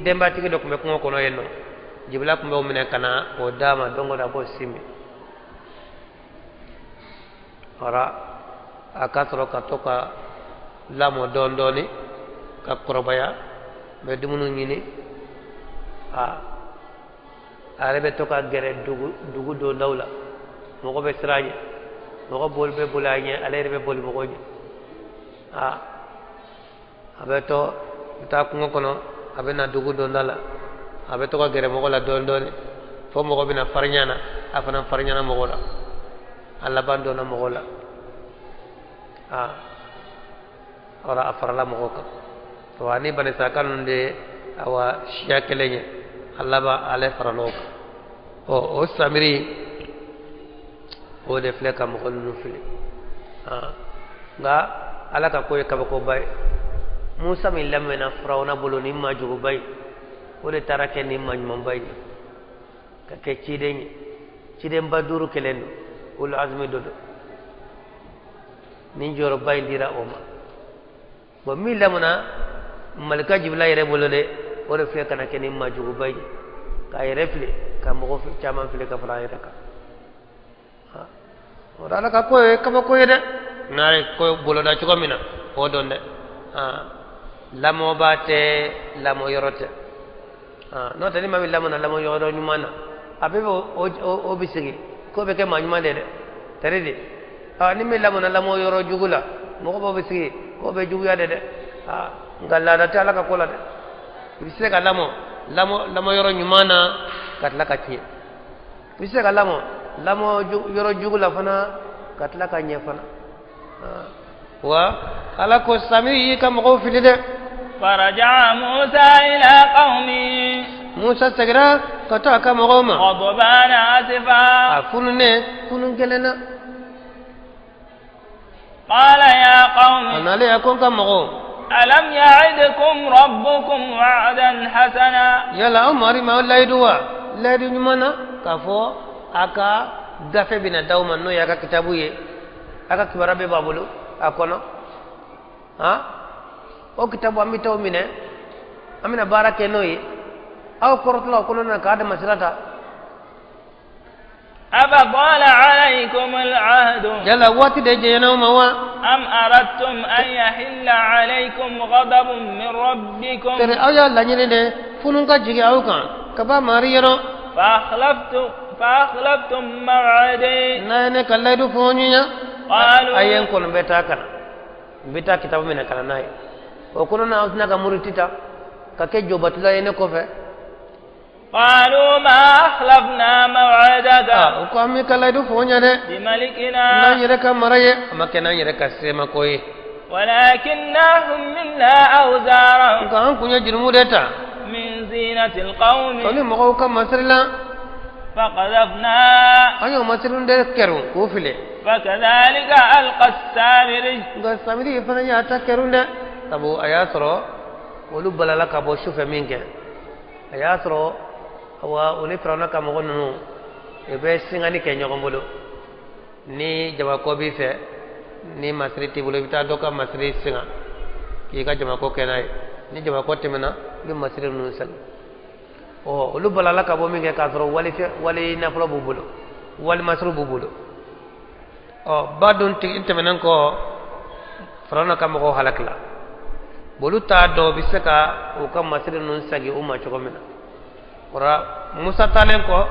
denbatigi dɔ tun bɛ kungo kɔnɔ yen nɔ, Jibila tun b'o minɛ ka na o d'a ma don o don, a b'o sin min. Ɔra a ka sɔrɔ ka to ka lamɔ dɔɔni dɔɔni ka kɔrɔbaya, bɛ dumuni ɲini. A yɛrɛ bɛ to ka gɛrɛ dugu dugu dondaw la, mɔgɔ bɛ siran a ɲɛ, mɔgɔ boli bɛ boli a ɲɛ, ale yɛrɛ bɛ boli mɔgɔw ɲɛ. A bɛ to bɛ taa kungo kɔnɔ, a bɛ na dugu donda la, a bɛ to ka gɛrɛ mɔgɔ la dɔɔni dɔɔni fo mɔgɔ bɛna farinya na, a fana farinyana mɔgɔ la, a laban donna mɔgɔ la. Wala a farala mɔgɔ kan wa ni banisaka ninnu de awa siya kelen ye, a laban ale farala o kan. Ɔ, o Samiri o de filɛ ka mɔgɔ ninnu fili. Nka Ala ka ko ye kabakoba ye. Musa min lamɛnna Firawuna bolo ni maa juguba ye, o de taara kɛ ni maa ɲumanba ye, ka kɛ ciden ye. Cidenba duuru kelen don, ulu azumi dɔ don, nin jɔyɔrɔba in dira o ma. Bon, min lamɔna malika Jibila yɛrɛ bolo dɛ, o de filɛ ka na kɛ ni maa juguba ye, k'a yɛrɛ fili, ka mɔgɔ caman fili ka fara a yɛrɛ kan. O Ala ka ko ye kabako ye dɛ. N'a ye ko boloda cogo min na, o dɔn dɛ. Lamɔba tɛ, lamɔ yɔrɔ tɛ. N'o tɛ, ni maa min lamɔna lamɔ yɔrɔ ɲuman na, a bɛɛ bɛ o bɛ sigi k'o bɛ kɛ maa ɲuman de dɛ, tari de. Ni min lamɔna lamɔ yɔrɔ jugu la, mɔgɔ b'o bɛ sigi k'o bɛ juguya de dɛ. Nka laada tɛ Ala ka ko la dɛ. I bɛ se ka lamɔ lamɔ yɔrɔ ɲuman na ka tila ka tiɲɛ, i bɛ se ka lamɔ lamɔ yɔrɔ jugu la fana ka tila ka ɲɛ fana. Wa Ala ko Sami y'i ka mɔgɔw fili dɛ. فرجع موسى إلى قومه Musa seginna ka taa a ka mɔgɔw ma غضبان أسفا a fununen, funun kelen na. قال يا A قوم nalen a ko n ka mɔgɔw ألم يعدكم ربكم وعدا حسنا yala aw mari ma aw layidu wa layidu ɲuman na k'a fɔ a ka gafe bɛna d'aw ma, n'o y'a ka kitabu ye, a ka kibaruya bɛɛ b'a bolo a kɔnɔ? Han, o kitabu an bɛ t'o minɛ, an bɛna baara kɛ n'o ye. Aw kɔrɔtɔla o kɔnɔna na k'a dama sira ta. أفطال عليكم العهد Yala waati de jɛɲɛna aw ma wa? أم أردتم أن يحل عليكم غضب من ربكم Tere aw y'a laɲini de funun ka jigin aw kan ka b'a mari yɔrɔ? فأخلفتم موعدي N'a ye ne ka layidu fɔ ɲuɲa قالوا a ye n kɔnɔ bɛ taa ka na n bɛ taa kitabu minɛ ka na n'a ye, o kɔnɔ na aw tɛna ka muruti ta ka kɛ jɔbatula ye ne kɔfɛ. قالوا ما أخلفنا موعدك O ko an b'i ka layidu fɔ ɲɛ dɛ بملكنا n'an yɛrɛ ka mara ye, a ma kɛ n'an yɛrɛ ka semako ye. ولكننا حملنا أوزارا Nka an kun ye jurumu de ta من زينة القوم o ni mɔgɔw ka masiri la فقذفنا an y'o masiriw de kɛrun k'o fili. فكذلك ألقى السامري Nka Samiri fana y'a ta kɛrun dɛ, sabu a y'a sɔrɔ olu balala ka bɔ sufɛ min kɛ, a y'a sɔrɔ awa o ni Firawuna ka mɔgɔ ninnu u bɛ singani kɛ ɲɔgɔn bolo. Ni jamakɔ b'i fɛ, ni masiri t'i bolo, i bɛ taa dɔ ka masiri singa k'i ka jamakɔ kɛ n'a ye. Ni jamakɔ tɛmɛna, i bɛ masiri ninnu segin. Ɔ, olu balala ka bɔ min kɛ, k'a sɔrɔ wali fɛ, wali nafolo b'u bolo, wali masiriw b'u bolo. Ɔ, ba dun tigi tɛmɛnen kɔ, Firawuna ka mɔgɔw halakila. Olu t'a dɔn u bɛ se ka u ka masiri ninnu segin u ma cogo min na. O la Musa taalen kɔ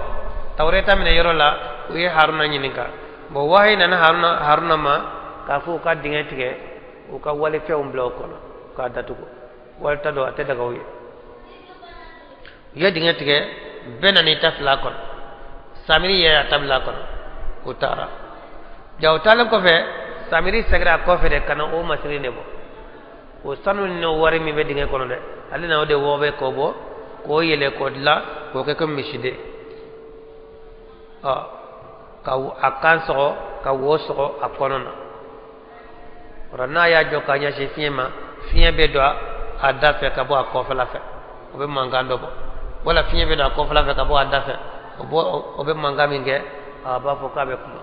Tawureta minɛ yɔrɔ la, u ye Haruna ɲininka. Bon, wahayi nana Haruna ma k'a fɔ u ka dingɛ tigɛ, u ka walifɛnw bila o kɔnɔ k'a datugu. Walita don, a tɛ daga u ye. U ye dingɛ tigɛ, bɛɛ nana i ta fil'a kɔnɔ. Samiri y'a ta bila a kɔnɔ, u taara. Ja, u taalen kɔfɛ, Samiri seginna a kɔfɛ de ka na o masiri de bɔ. O sanu ni wari min bɛ dingɛ kɔnɔ dɛ, ale na o de wɔgɔbɛ k'o bɔ, k'o yɛlɛ, k'o dilan, k'o kɛ komi misiden, ɔ ka a kan sɔgɔ, ka wo sɔgɔ a kɔnɔ na. O n'a y'a jɔ k'a ɲɛsin fiɲɛ ma, fiɲɛ bɛ don a da fɛ ka bɔ a kɔfɛla fɛ, o bɛ mankan dɔ bɔ. Wala fiɲɛ bɛ don a kɔfɛla fɛ ka bɔ a da fɛ, o bɛ mankan min kɛ, a b'a fɔ k'a bɛ kuma.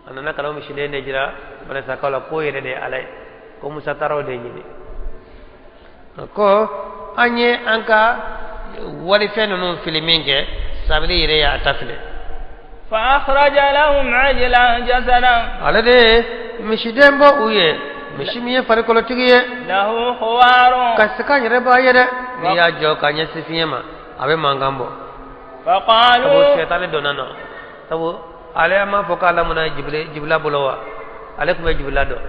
A nana ka na o misiden de jira Banisakaw la k'o yɛrɛ de ye Ala ye, ko Musa taara o de ɲini, ko an ye an ka walifɛn ninnu fili min kɛ, Samiri yɛrɛ y'a ta fili. فأخرج لهم عجلا جسدا. Ale de ye misiden bɔ u ye, misi min ye farikolotigi ye. له خوار. Ka se k'a yɛrɛ b'a ye dɛ, n'i y'a jɔ k'a ɲɛsin fiɲɛ ma, a bɛ mankan bɔ. Sabu فقالوا sɛtanɛ donna nɔ, sabu ale a m'a fɔ k'a lamɔna Jibila bolo wa? Ale tun bɛ Jibila dɔn.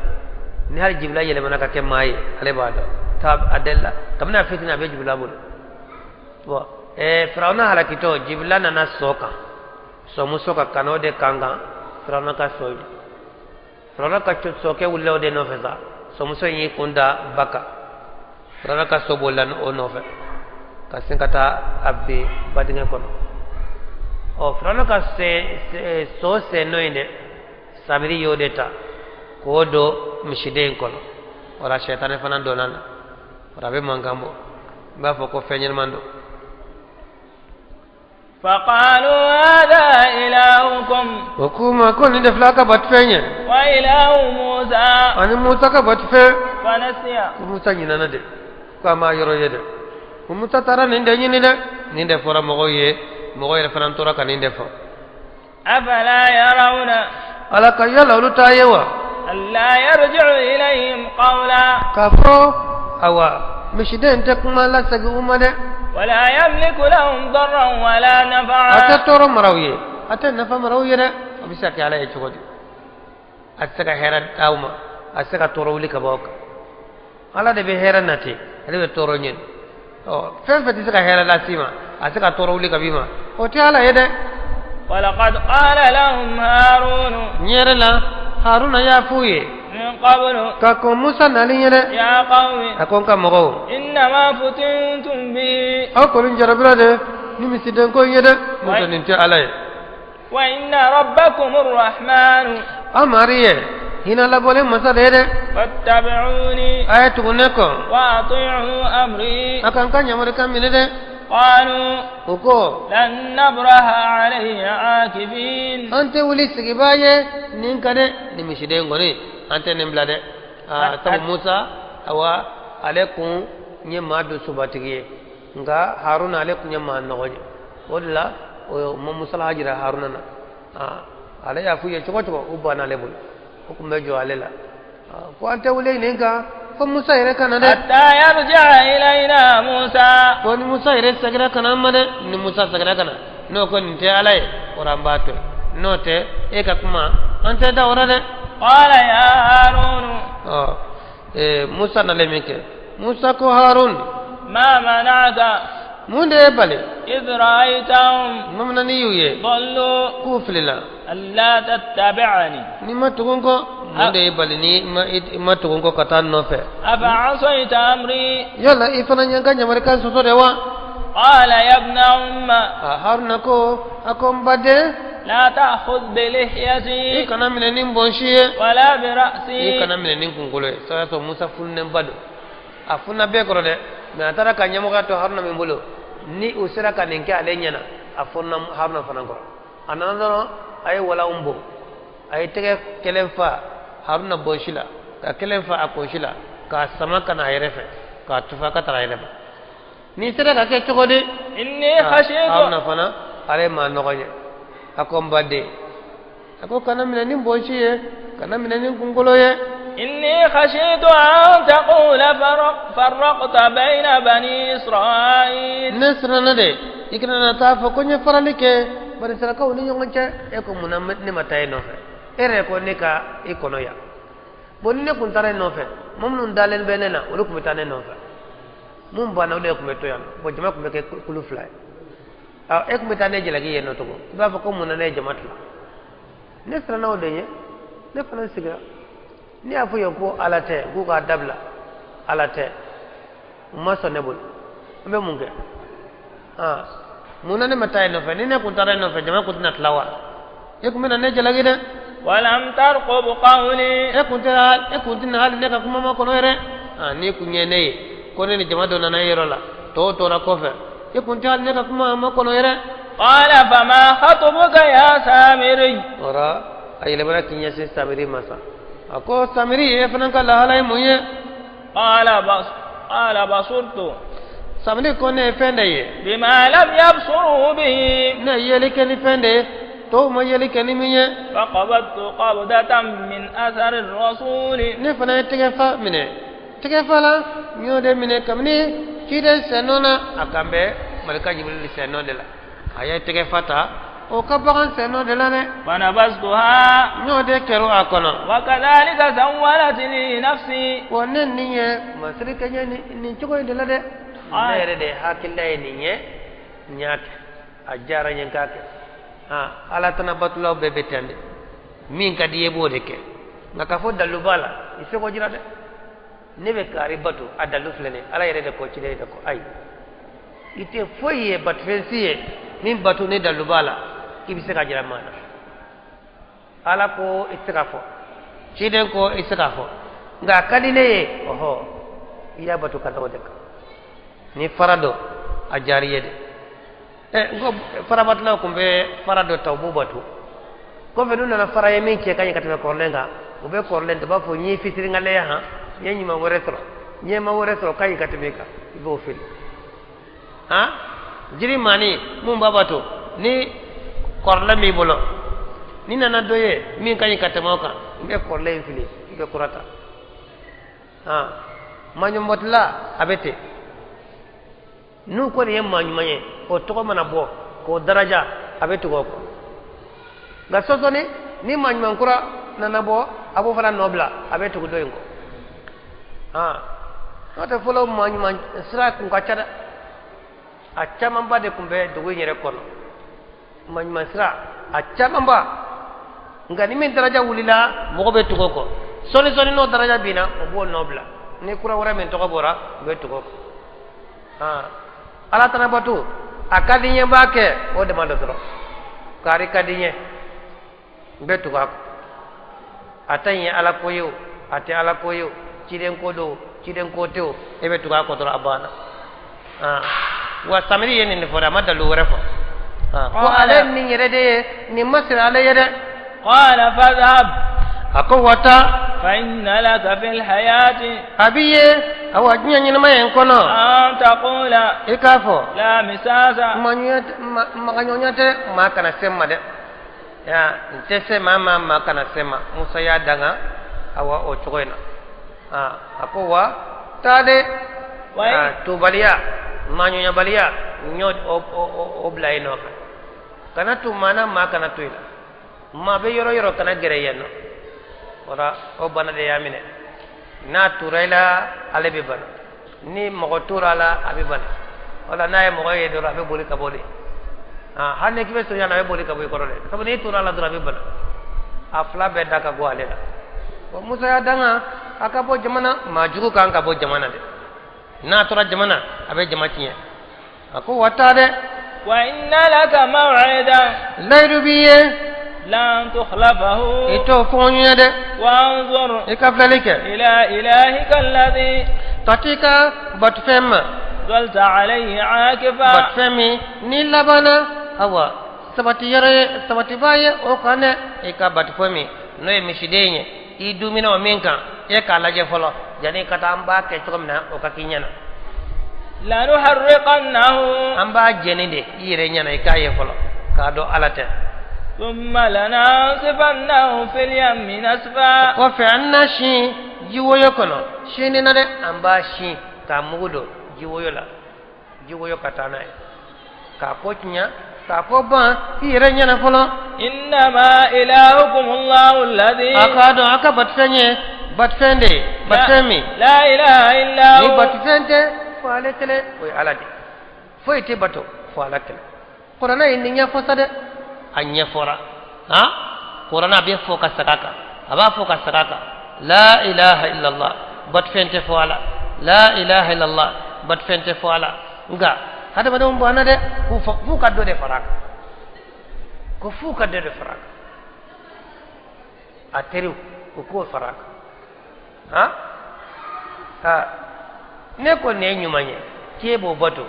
Ni hali Jibila yɛlɛmana ka kɛ maa ye, ale b'a dɔn. Ta a delila kabini a fitinin, a bɛ Jibila bolo. Bon, Firawuna halakitɔ, Jibila nana sɔ kan, sɔmuso ka kan'o de kan kan Firawuna ka sɔ ye. Firawuna ka sɔkɛ wulila o de nɔfɛ sa. Sɔmuso in y'i kun da ba kan, Firawuna ka so bolila o nɔfɛ ka sin ka taa a bin badingɛ kɔnɔ. Ɔ, Firawuna ka so sen nɔ in dɛ, Samiri y'o de ta k'o don misiden in kɔnɔ. Wala sɛtanɛ fana donna na wala, a bɛ mankan bɔ, n b'a fɔ ko fɛn ɲɛnama don. فقالوا هذا إلهكم. O k'u ma ko nin de filɛ a ka batufɛn ye. وإله موسى. Ani Musa ka batufɛn. فنسي. Ko Musa ɲinana de, ko a m'a yɔrɔ ye dɛ, ko Musa taara nin de ɲini dɛ. Nin de fɔra mɔgɔw ye, mɔgɔw yɛrɛ fana tora ka nin de fɔ. أفلا يرون Ala ka yala olu t'a ye wa? ألا يرجع إليهم قولا. K'a fɔ awa misiden tɛ kuma lasegin u ma dɛ. ولا يملك لهم ضرا ولا A tɛ نفعا. tɔɔrɔ mara u ye, a tɛ nafa mara u ye dɛ. O bɛ se ka kɛ Ala ye cogo di? A tɛ se ka hɛrɛ d'aw ma, a tɛ se ka tɔɔrɔ wuli ka bɔ aw kan. Ala de bɛ hɛrɛ nati, ale bɛ tɔɔrɔ ɲini. Ɔ, fɛn fɛn tɛ se ka hɛrɛ las'i ma, a tɛ se ka tɔɔrɔ wuli ka b'i ma, o tɛ Ala ye dɛ. ولقد قال لهم هارون Ɲɛ yɛrɛ la, Haruna y'a f'u ye من قبل ka kɔn Musa nali ye dɛ. يا قوم A ko n ka mɔgɔw, إنما فتنتم به aw kɔni jarabira de ni misiden ko in ye dɛ, n'o tɛ nin tɛ Ala ye. وإن ربكم الرحمن Aw mari ye hinɛ labɔlen masa de ye dɛ. فاتبعوني A ye tugu ne kɔ. وأطيعوا أمري. A ka n ka yamarikan minɛ dɛ. قالوا O ko لن نبرح عليه عاكفين. An tɛ wuli sigibaa ye nin kan dɛ, ni misiden kɔni, an tɛ nin bila dɛ. Aa, sabu Musa, awa, ale kun ye maa dusubatigi ye, nka Haruna, ale kun ye maa nɔgɔ ye. O de la o ma musalaha jira Haruna na. Aa, ale y'a f'u ye cogo cogo, u banna ale bolo, o kun bɛ jɔ ale la. Aa, ko an tɛ wuli nin kan fo Musa yɛrɛ ka na dɛ. حتى يرجع إلينا موسى. Ko ni Musa yɛrɛ seginna ka na an ma dɛ, ni Musa seginna ka na, n'o ko nin tɛ Ala ye, o la an b'a to yen. N'o tɛ, e ka kuma, an tɛ da o la dɛ. قال يا هارون Ɔ, Musa nalen min kɛ, Musa ko Harun: ما منعك Mun de ye bali إذ رأيتهم tuma min na n'i y'u ye ضلوا k'u filila ألا تتبعني؟ N'i ma tugu n kɔ, mun de ye bali ni i ma tugu n kɔ ka taa n nɔfɛ? أفعصيت أمري؟ Yala i fana ye n ka yamarikan sɔsɔ de wa? قال يا ابن أم A Haruna ko, a ko n baden, لا تأخذ i بلحيتي kana minɛ ni n bɔnsi ye, ولا i برأسي. kana minɛ ni n kunkolo ye. O y'a sɔrɔ Musa fununen don, a fununa bɛɛ kɔrɔ dɛ, mɛ a taara ka ɲɛmɔgɔya to Haruna min bolo, ni u sera ka nin kɛ ale ɲɛna, a fununa Haruna fana kɔrɔ. A nana dɔrɔn, a ye walanw bɔ, a ye tɛgɛ kelen fa Haruna bɔnsi la, ka kelen fa a kunsi la, k'a sama ka na a yɛrɛ fɛ, k'a tufa ka taga a yɛrɛ ma. N'i sera ka kɛ cogo di? إني خشيت Haruna fana, ale ma nɔgɔ ɲɛ. A ko n baden, a ko kana minɛ ni bɔnsi ye, kana minɛ ni kunkolo ye. إني خشيت أن تقول فرقت بين بني إسرائيل. Ne siranna de i kana na taa fɔ ko n ye farali kɛ bani sarakaw ni ɲɔgɔn cɛ. E ko mun na ne ma taa e nɔfɛ? E yɛrɛ ko ne ka i kɔnɔ yan. Bon, ni ne kun taara e nɔfɛ, maa minnu dalen bɛ ne na, olu tun bɛ taa ne nɔfɛ. Mun banna, olu de tun bɛ to yan. Bon, jama tun bɛ kɛ kulu fila ye. E tun bɛ taa ne jalaki yen nɔ cogo, i b'a fɔ ko mun na ne ye jama tila. Ne siranna o de ɲɛ, ne fana sigira. Ne y'a fɔ yen ko Ala tɛ, k'u k'a dabila, Ala tɛ. U ma sɔn ne bolo, an bɛ mun kɛ? Mun na ne ma taa yen nɔfɛ? Ni ne kun taara yen nɔfɛ, jama kun tɛna tila wa? E kun bɛna ne jalaki dɛ. ولم ترقب قولي. E kun tɛna hali ne ka kuma ma kɔnɔ yɛrɛ. N'i kun ye ne ye ko ne ni jama dɔ nana yɔrɔ la, tɔw tora kɔfɛ, e kun tɛ hali ne ka kuma ma kɔnɔ yɛrɛ. قال فما خطبك يا سامري؟ Ɔra a yɛlɛmana k'i ɲɛsin Samiri ma sa. A ko Samiri, e fana ka lahala ye mun ye? قال بصرت. Samiri ko ne ye fɛn de ye. بما لم يبصروا به. Ne ye yeli kɛ ni fɛn de ye, tɔw ma yeli kɛ ni min ye. فقبضت قبضة من أثر الرسول. Ne fana ye tɛgɛfa minɛ, tɛgɛfa la n y'o de minɛ kabini ciden sɛnɔ na. A kan bɛ malika Jibirili sɛnɔ de la. A ye tɛgɛfa ta o ka bagan sɛnɔ de la dɛ. فنبذتها. N y'o de kɛr'o a kɔnɔ. وكذلك سولت لي نفسي. Wa ne nin ye masiri kɛ n ye nin cogo in de la dɛ. Ne yɛrɛ de hakilila ye nin ye, n y'a kɛ, a diyara n ye, n k'a kɛ. Ala tana batulaw bɛɛ bɛ ten de. Min ka di i ye, i b'o de kɛ. Nka k'a fɔ dalu b'a la, i seko jira dɛ. Ne bɛ kaari bato, a dalu filɛ nin ye, Ala yɛrɛ de ko, ciden de ko. Ayi, i tɛ foyi ye batofɛn si ye min bato ni dalu b'a la k'i bɛ se ka jira maa na. Ala ko i tɛ se k'a fɔ, ciden ko i tɛ se k'a fɔ, nka a ka di ne ye. Ɔhɔ, i y'a bato ka da o de kan. Ni fara dɔ a diyara i ye de. N ko farabatulaw tun bɛ fara dɔ ta, u b'o bato. Kɔfɛ n'u nana fara ye min cɛ ka ɲi ka tɛmɛ kɔrɔlen kan, u bɛ kɔrɔlen ta, u b'a fɔ n ye fitiriŋalɛya han, n ye ɲuman wɛrɛ sɔrɔ, ɲɛma wɛrɛ sɔrɔ ka ɲi ka tɛmɛ i kan, i b'o fili. Han, jiri maani mun b'a bato, ni kɔrɔlen b'i bolo, ni nana dɔ ye min ka ɲi ka tɛmɛ o kan, i bɛ kɔrɔlen in fili, i bɛ kura ta. Han, maɲumatula a bɛ ten. N'u ko nin ye maa ɲuman ye, o tɔgɔ mana bɔ k'o daraja, a bɛ tugu o kɔ. Nka sɔsɔni ni maa ɲuman kura nana bɔ, a b'o fana nɔ bila, a bɛ tugu dɔ in kɔ. N'o tɛ, fɔlɔ maa ɲuman sira kun ka ca dɛ. A camanba de tun bɛ dugu in yɛrɛ kɔnɔ, maa ɲuman sira a camanba. Nka ni min daraja wulila, mɔgɔ bɛ tugu o kɔ. Sɔɔni sɔɔni n'o daraja binna, o b'o nɔ bila. Ni kura wɛrɛ min tɔgɔ bɔra, o bɛ tugu o kɔ. Ala tana bato a ka di n ye, n b'a kɛ o dama dɔ dɔrɔn. Kari ka di n ye, n bɛ tugu a kɔ. A ta in ye Ala ko ye o, a tɛ Ala ko ye o, ciden ko don, ciden ko tɛ o, e bɛ tugu a kɔ dɔrɔn, a banna. Wa Samiri ye nin de fɔ dɛ, a ma dalu wɛrɛ fɔ ko ale nin yɛrɛ de ye nin ma siri ale ye dɛ. قال فاذهب. A ko wa taa. فإن لك في الحياة. A b'i ye awa diɲɛ ɲɛnamaya in kɔnɔ. أن تقول. I k'a fɔ. لا مساس. Magaɲɔgɔnya tɛ, maa kana se n ma dɛ. Ya n tɛ se maa ma, maa kana se n ma. Musa y'a danga awa o cogo in na. A ko wa taa de, tubaliya maɲɔɲabaliya n y'o o bila i nɔfɛ. Kana tu maa na, maa kana to i la. Maa bɛ yɔrɔ yɔrɔ, kana gɛrɛ yen nɔ. O la o bana de y'a minɛ. N'a tura i la, ale bɛ bana. Ni mɔgɔ tora a la, a bɛ bana. O la n'a ye mɔgɔ ye dɔrɔn, a bɛ boli ka bɔ de. Hali ni k'i bɛ surunya la, a bɛ boli ka bɔ i kɔrɔ dɛ, sabu n'i tora a la dɔrɔn, a bɛ bana. A fila bɛɛ da ka go ale la. Bon, Musa y'a danga a ka bɔ jamana. Maa jugu kan ka bɔ jamana dɛ. N'a tora jamana, a bɛ jama tiɲɛ. A ko wa taa dɛ. وإن لك موعدا. Layidu b'i ye. لن تخلفه. I t'o fɔ n ye dɛ. وانظر I ka filɛli kɛ. إلى إلهك الذي Ka t'i ka batufɛn ma. ظلت عليه عاكفا. Batufɛn min n'i labanna awa sabati yɛrɛ ye, sabatiba ye o kan dɛ. I ka batufɛn min n'o ye misiden ye, i dumina o min kan, e k'a lajɛ fɔlɔ yanni ka taa. An b'a kɛ cogo min na, o ka k'i ɲɛna. لنحرقنه. An b'a jɛni de i yɛrɛ ɲɛna, i k'a ye fɔlɔ k'a dɔn Ala tɛ. ثم لننسفنه في اليم نسفا. Kɔfɛ an na si jiwoyo kɔnɔ sini na dɛ an b'a sin k'a mugu don jiwoyo la jiwoyo ka taa n'a ye k'a ko tiɲɛ k'a ko ban i yɛrɛ ɲɛna fɔlɔ. Innama ilahukum Allahu alladhi. A k'a dɔn a ka batofɛn ye batofɛn de ye batofɛn min. La ilaha illa hu. Ni batofɛn tɛ fo ale kelen o ye Ala de ye foyi tɛ bato fo Ala kelen. Kuranɛ ye nin ɲɛfɔ sa dɛ a ɲɛfɔra han kuranɛ a bɛ fɔ ka segin a kan a b'a fɔ ka segin a kan la ilaha illallah batofɛn tɛ fo ala la ilaha illallah batofɛn tɛ fo ala nka hadamadenw banna dɛ f'u ka dɔ de fara a kan ko f'u ka dɔ de fara a kan a teriw u k'o fara a kan han ha ne ko nin ye ɲuman ye k'e b'o bato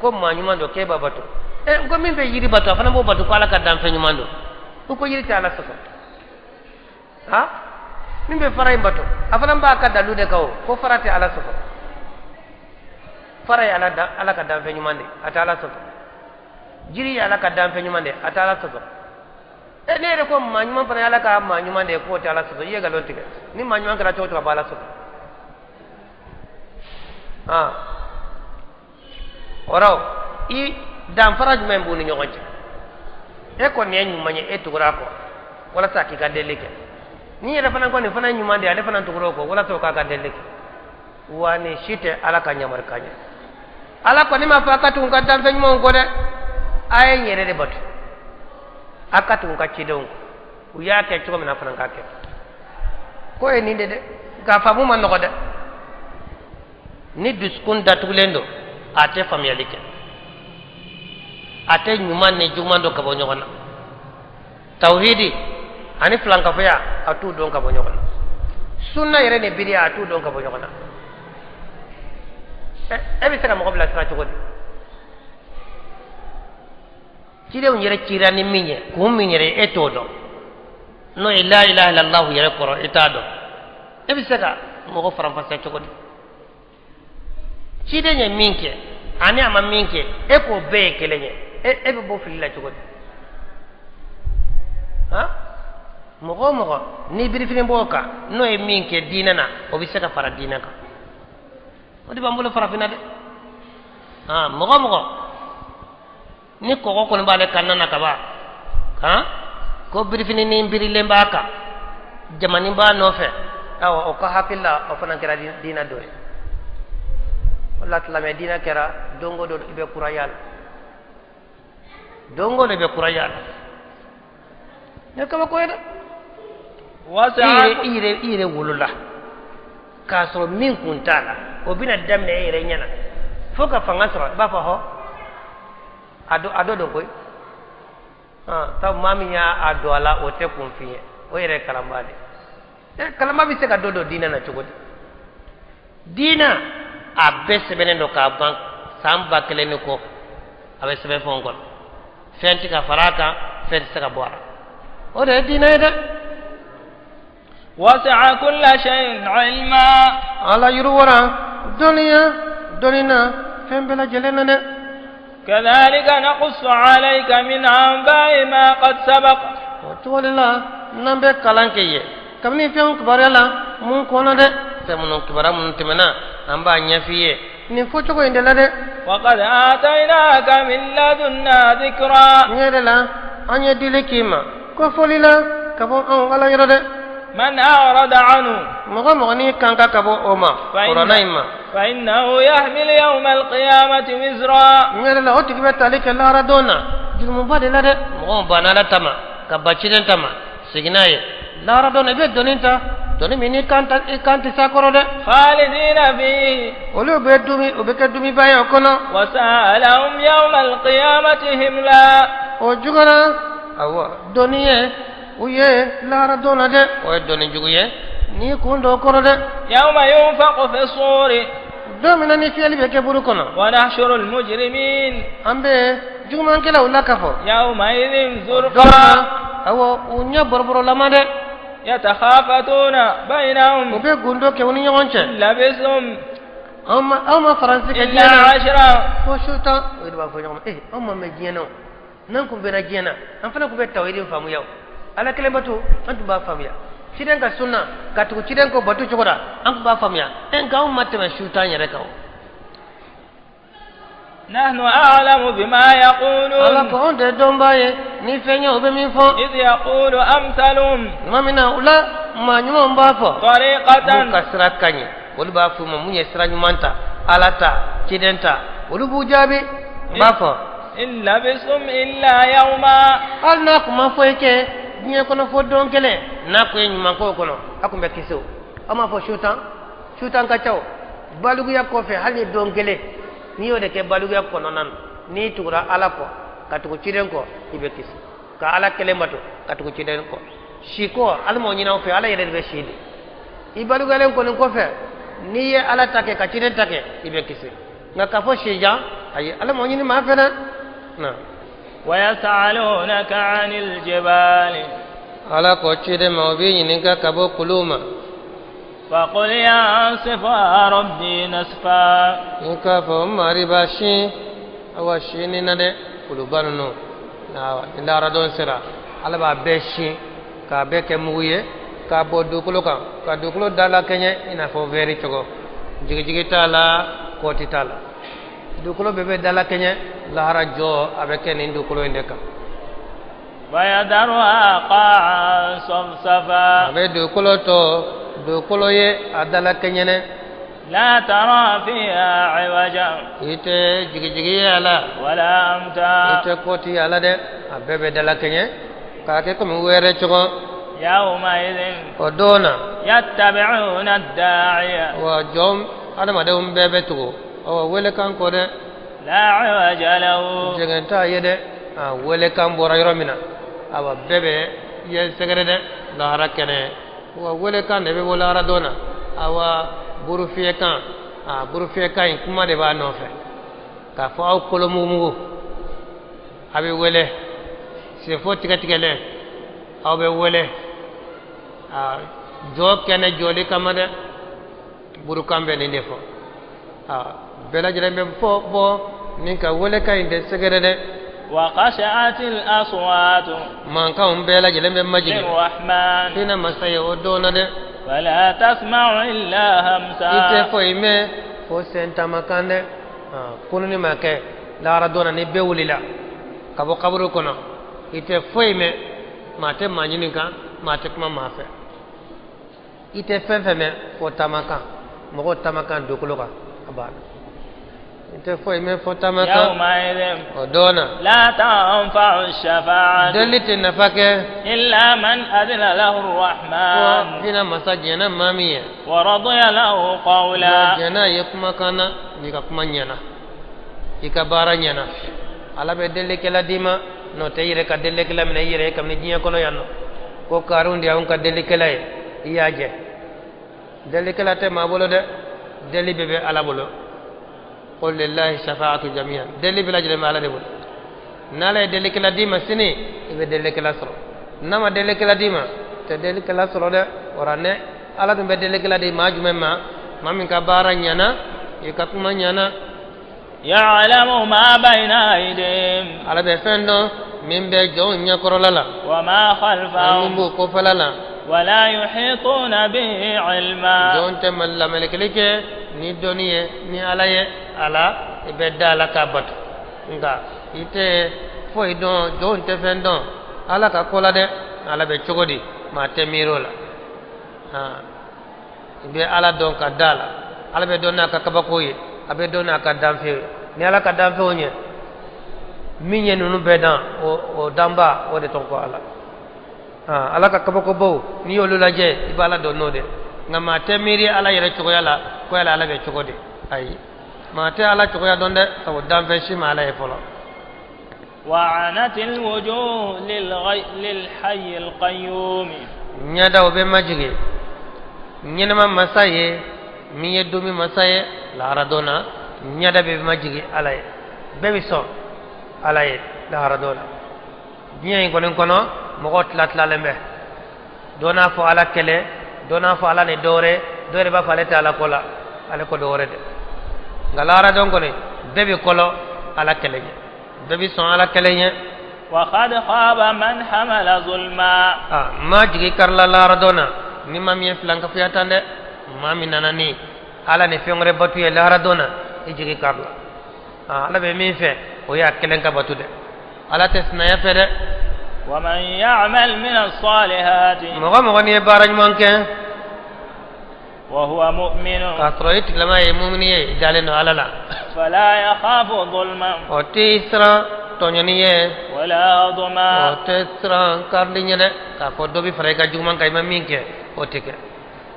ko maa ɲuman don k'e b'a bato ɛ n ko min bɛ yiri bato a fana b'o bato ko ala ka danfɛn ɲuman don u ko yiri tɛ ala sɔsɔ ha min bɛ fara in bato a fana b'a ka dalu de kan o ko fara tɛ ala sɔsɔ fara ye ala da ala ka danfɛn ɲuman de a tɛ ala sɔsɔ jiri ye ala ka danfɛn ɲuman de a tɛ ala sɔsɔ e ne yɛrɛ ko maa ɲuman fana ye ala ka maa ɲuman de ye k'o tɛ ala sɔsɔ i ye nkalon tigɛ ni maa ɲuman kɛra cogo o cogo a b'ala sɔsɔ aa o rɔ i danfara jumɛn b'u ni ɲɔgɔn cɛ e ko nin ye ɲuman ye e tugura a kɔ walasa k'i ka deli kɛ ni yɛrɛ fana ko nin fana ye ɲuman de ye ale fana tugura o kɔ walasa o k'a ka deli kɛ wa nin si tɛ ala ka yamarikan ye ala kɔni m'a fɔ a ka tugu n ka danfɛn ɲumanw kɔ dɛ a ye n yɛrɛ de bato a ka tugu n ka cidenw kɔ u y'a kɛ cogo min na a fana k'a kɛ ko ye nin de dɛ nka faamu man nɔgɔ dɛ ni dusukun datugulen don a tɛ faamuyali kɛ a tɛ ɲuman ni juguman dɔn ka bɔ ɲɔgɔn na tawhidi ani filankafoya a t'u dɔn ka bɔ ɲɔgɔn na sunna yɛrɛ ni bidiya a t'u dɔn ka bɔ ɲɔgɔn na e bɛ se ka mɔgɔ bilasira cogo di cidenw yɛrɛ cira ni min ye kun min yɛrɛ e t'o dɔn n'o ye la ilaha illallah yɛrɛ kɔrɔ e t'a dɔn e bɛ se ka mɔgɔ faranfasiya cogo di ciden ye min kɛ ani a ma min kɛ e k'o bɛɛ ye kelen ye e bɛ bɔ fili la cogo di han mɔgɔ o mɔgɔ ni birifini b'o kan n'o ye min kɛ diinɛ na o bɛ se ka fara diinɛ kan o de b'an bolo farafinna dɛ han mɔgɔ o mɔgɔ ni kɔgɔ kɔni b'ale kan na kaban han ko birifini birilen b'a kan jamani b'a nɔfɛ awa o ka hakili la o fana kɛra diinɛ dɔ ye o la silamɛ diinɛ kɛra don o don i bɛ kuraya la don o don i bɛ kuraya la ne kabako ye dɛ i yɛrɛ i yɛrɛ wolola k'a sɔrɔ min kun t'a la o bɛna daminɛ e yɛrɛ ɲɛna fo ka fanga sɔrɔ i b'a fɔ hɔ a dɔ don koyi sabu maa min y'a don a la o tɛ kunfin ye o yɛrɛ ye kalanbaa de ye kalanbaa bɛ se ka dɔ don diinɛ na cogo di diinɛ a bɛɛ sɛbɛnnen don k'a ban san 1000 ni kɔ a bɛ sɛbɛn fɛnw kɔnɔ fɛn tɛ ka fara a kan fɛn tɛ se ka bɔ a la o de ye diinɛ ye dɛ. Wasi'a kulla shay'in ilma. Ala yiriwara dɔnniya dɔnni na fɛn bɛɛ lajɛlen na dɛ. Kadhalika naqussu alayka min anba'i ma qad sabaq. O cogo de la n'an bɛ kalan kɛ ye kabini fɛnw kibaruya la mun kɔnɔ dɛ fɛn minnu kibaruya minnu tɛmɛna an b'a ɲɛf'i ye nin fɔcogo in de la dɛ. Wa qad ataynaka min ladunna dhikra. N yɛrɛ la an ye dili k'i ma ko fɔli la ka bɔ anw ala yɔrɔ dɛ. Man a'rada anhu. Mɔgɔ mɔgɔ n'i kan ka ka bɔ o ma kuranɛ in ma. Fa innahu yahmil yawma alqiyamati wizra. N yɛrɛ la o tigi bɛ tali kɛ lahara don na jurumuba de la dɛ mɔgɔw banna ala ta ma ka ban ciden ta ma segin n'a ye lahara don na i bɛ doni ta doni min i kan i kan tɛ s'a kɔrɔ dɛ. Khalidina fihi. Olu bɛ dumi o bɛ kɛ duumɛba ye o kɔnɔ. Wa sa'a lahum yawma alqiyamati himla. O juguyara awɔ doni ye u ye lahara don na dɛ o ye doni jugu ye n'i kun don o kɔrɔ dɛ. Yawma yunfaqu fi suri. Don min na ni fiyɛli bɛ kɛ buru kɔnɔ. Wa nahshuru al-mujrimin. An bɛ jugumankɛlaw lakafo. Yawma idhin zurqa. Awɔ u ɲɛ bɔrɔbɔrɔlama dɛ. Yatakhafatuna bainahum. U bɛ gundo kɛ u ni ɲɔgɔn cɛ. Labistum. Aw ma faransi kɛ diɲɛ na. Illa ashra. Fo su 10 o de b'a fɔ ɲɔgɔn ma ee anw ma mɛn diɲɛ na o n'an kun bɛnna diɲɛ na an fana tun bɛ tawhidi faamuya o ala kelen bato an tun b'a faamuya Ciden ka sunna ka tugu ciden kɔ bato cogo la, an tun b'a faamuya. Nka anw ma tɛmɛ su tan yɛrɛ kan o. نحن أعلم بما يقولون. Ala ko anw de dɔnbaa ye ni fɛn ye o bɛ min fɔ. إذ يقول أمثلهم Tuma min na u la maa ɲumanw b'a fɔ طريقة mun ka sira ka ɲi, olu b'a f'u ma mun ye sira ɲuman ta, Ala ta, ciden ta, olu b'u jaabi u b'a fɔ: إن لبثتم إلا يوما. Hali n'a kun ma foyi kɛ diɲɛ kɔnɔ fo don kelen, n'a kun ye ɲuman k'o kɔnɔ, a kun bɛ kisi. O aw m'a fɔ su tan, su tan ka ca. O balikuya kɔfɛ, hali ni don kelen n'i y'o de kɛ balikuya kɔnɔna na, n'i tugura Ala kɔ ka tugu ciden kɔ, i bɛ kisi. Ka Ala kelen bato ka tugu ciden kɔ, si ko Ala m'o ɲini aw fɛ, Ala yɛrɛ de bɛ si di. I balikuyalen kɔni kɔfɛ, n'i ye Ala ta kɛ ka ciden ta kɛ, i bɛ kisi. Nka k'a fɔ si jan, ayi, Ala m'o ɲini maa fɛ dɛ na. ويسألونك عن الجبال. Ala ko ciden ma o b'i ɲininka ka bɔ kuluw ma. فقل ينسفها ربي نسفا. I k'a fɔ n mari b'a sin awa sini na dɛ. Kuluba ninnu, awa, ni laharadon sera, Ala b'a bɛɛ sin k'a bɛɛ kɛ mugu ye k'a bɔ dugukolo kan, ka dugukolo dala kɛɲɛ i n'a fɔ wɛri cogo. Jigijigi t'a la, kɔti t'a la, dugukolo bɛɛ bɛ dala kɛɲɛ. Lahara jɔ a bɛ kɛ nin dugukolo in de kan. فيذرها قاعا صفصفا. A bɛ dugukolo to dugukolo ye a dala kɛɲɛnɛ. لا ترى فيها عوجا. I tɛ jigijigi ye a la. ولا I أمتا. tɛ kɔti a la dɛ, a bɛɛ bɛ dala kɛɲɛ k'a kɛ komi wɛrɛ cogo. يومئذ O don na يتبعون الداعي. wa jɔn adamadenw bɛɛ bɛ tugu ɔ welekan kɔ dɛ. لا عوج له. Jɛgɛn t'a ye dɛ, a welekan bɔra yɔrɔ min na, awa, bɛɛ bɛ yen sɛgɛrɛ dɛ. Lahara kɛnɛ wa welekan de bɛ bɔ lahara don na. Awa, burufiyɛkan, a burufiyɛkan in kuma de b'a nɔfɛ k'a fɔ aw kolo mugumugu, a bɛ wele sefo tigɛtigɛlen, aw bɛ wele a jɔ kɛnɛ jɔli kama dɛ. Burukan bɛ nin de fɔ, a bɛɛ lajɛlen bɛ fɔ bɔ ni ka welekan in de sɛgɛrɛ dɛ. وخشعت الأصوات Mankanw bɛɛ lajɛlen bɛ majigin للرحمن. Hinɛ masa ye o don na dɛ. فلا تسمع إلا I tɛ همسا. foyi mɛn fo sen taamakan dɛ. Kununi ma kɛ lahara don na, ni bɛɛ wulila ka bɔ kaburu kɔnɔ, i tɛ foyi mɛn. Maa tɛ maa ɲininka, maa tɛ kuma maa fɛ. I tɛ fɛn fɛn mɛn fo taamakan, mɔgɔw taamakan dugukolo kan, a banna. I tɛ foyi mɛn fo taamakan. يومئذ O don na لا تنفع الشفاعة deli tɛ nafa kɛ إلا من أذن له fo الرحمن hinɛ masa jɛnna maa min ye ورضي له قولا. Jɛnna ye kumakan na, n'i ka kuma ɲɛna, i ka baara ɲɛna, Ala bɛ delikɛla d'i ma. N'o tɛ, i yɛrɛ ka delikɛla minɛ i yɛrɛ ye kabini diɲɛ kɔnɔ yan nɔ ko karun de y'anw ka delikɛla ye, i y'a jɛ. Delikɛla tɛ maa bolo dɛ, deli bɛɛ bɛ Ala bolo. قل لله الشفاعة جميعا. Deli bɛɛ lajɛlen bɛ Ala de bolo. N'Ala ye delikɛla d'i ma sini, i bɛ delikɛla sɔrɔ. N'a ma delikɛla d'i ma, tɛ delikɛla sɔrɔ dɛ. Wara ne Ala dun bɛ delikɛla di maa jumɛn ma? Maa min ka baara ɲɛna, i ka kuma ɲɛna. يعلم ما بين أيديهم Ala bɛ fɛn dɔn min bɛ jɔnw ɲɛkɔrɔla la وما ani min خلفهم b'u kɔfɛla la. ولا يحيطون به علما. Jɔn tɛ lamelekeli kɛ ni dɔnni ye ni Ala ye. Ala i bɛ da la k'a bato, nka i tɛ foyi dɔn. Jɔnw tɛ fɛn dɔn Ala ka ko la dɛ. Ala bɛ cogo di, maa tɛ miiri o la. Han, i bɛ Ala dɔn ka da la. Ala bɛ dɔn n'a ka kabako ye, a bɛ dɔn n'a ka danfɛn ye. Ni Ala ka danfɛnw ye min ye ninnu bɛɛ dan, o danba o de tɔgɔ ko Ala. Han, Ala ka kabakobaw, n'i y'olu lajɛ, i bɛ Ala dɔn n'o de. Nka maa tɛ miiri Ala yɛrɛ cogoya la ko yala Ala bɛ cogo di. Ayi, maa tɛ Ala cogoya dɔn dɛ, sabu danfɛn si ma Ala ye fɔlɔ. وعنت الوجوه للحي القيوم. Ɲɛdaw bɛ majigin ɲɛnɛma masa ye min ye domi masa ye. Lahara don na, ɲɛda bɛ majigin Ala ye, bɛɛ bɛ sɔn Ala ye lahara don na. Diɲɛ in kɔni kɔnɔ, mɔgɔw tila tilalen bɛ. Dɔ n'a fɔ Ala kɛlɛ, dɔ n'a fɔ Ala ni dɔ wɛrɛ, dɔ yɛrɛ b'a fɔ ale tɛ Ala ko la, ale ko dɔ wɛrɛ dɛ. Nka lahara don kɔni, bɛɛ bɛ kɔlɔ Ala kɛlɛ ɲɛ, bɛɛ bɛ sɔn Ala kɛlɛ ɲɛ. وقد خاب من حمل ظلما. A ma jigi karila lahara don na. Ni maa min ye filankafoya tan dɛ, maa min nana ni Ala ni fɛn wɛrɛ batu ye lahara don na, i jigi karila. Ala bɛ min fɛ, o y'a kelen ka batu dɛ. Ala tɛ sinaya fɛ dɛ. ومن يعمل من الصالحات Mɔgɔ mɔgɔ n'i ye baara ɲuman kɛ وهو مؤمن k'a sɔrɔ i tigilama ye mumini ye, i dalen don Ala la, فلا يخاف ظلما o tɛ siran tɔɲɔni ye, ولا o هضما. tɛ siran karili ɲɛ dɛ, k'a fɔ dɔ bɛ fara i ka juguman kan i ma min kɛ, o tɛ kɛ,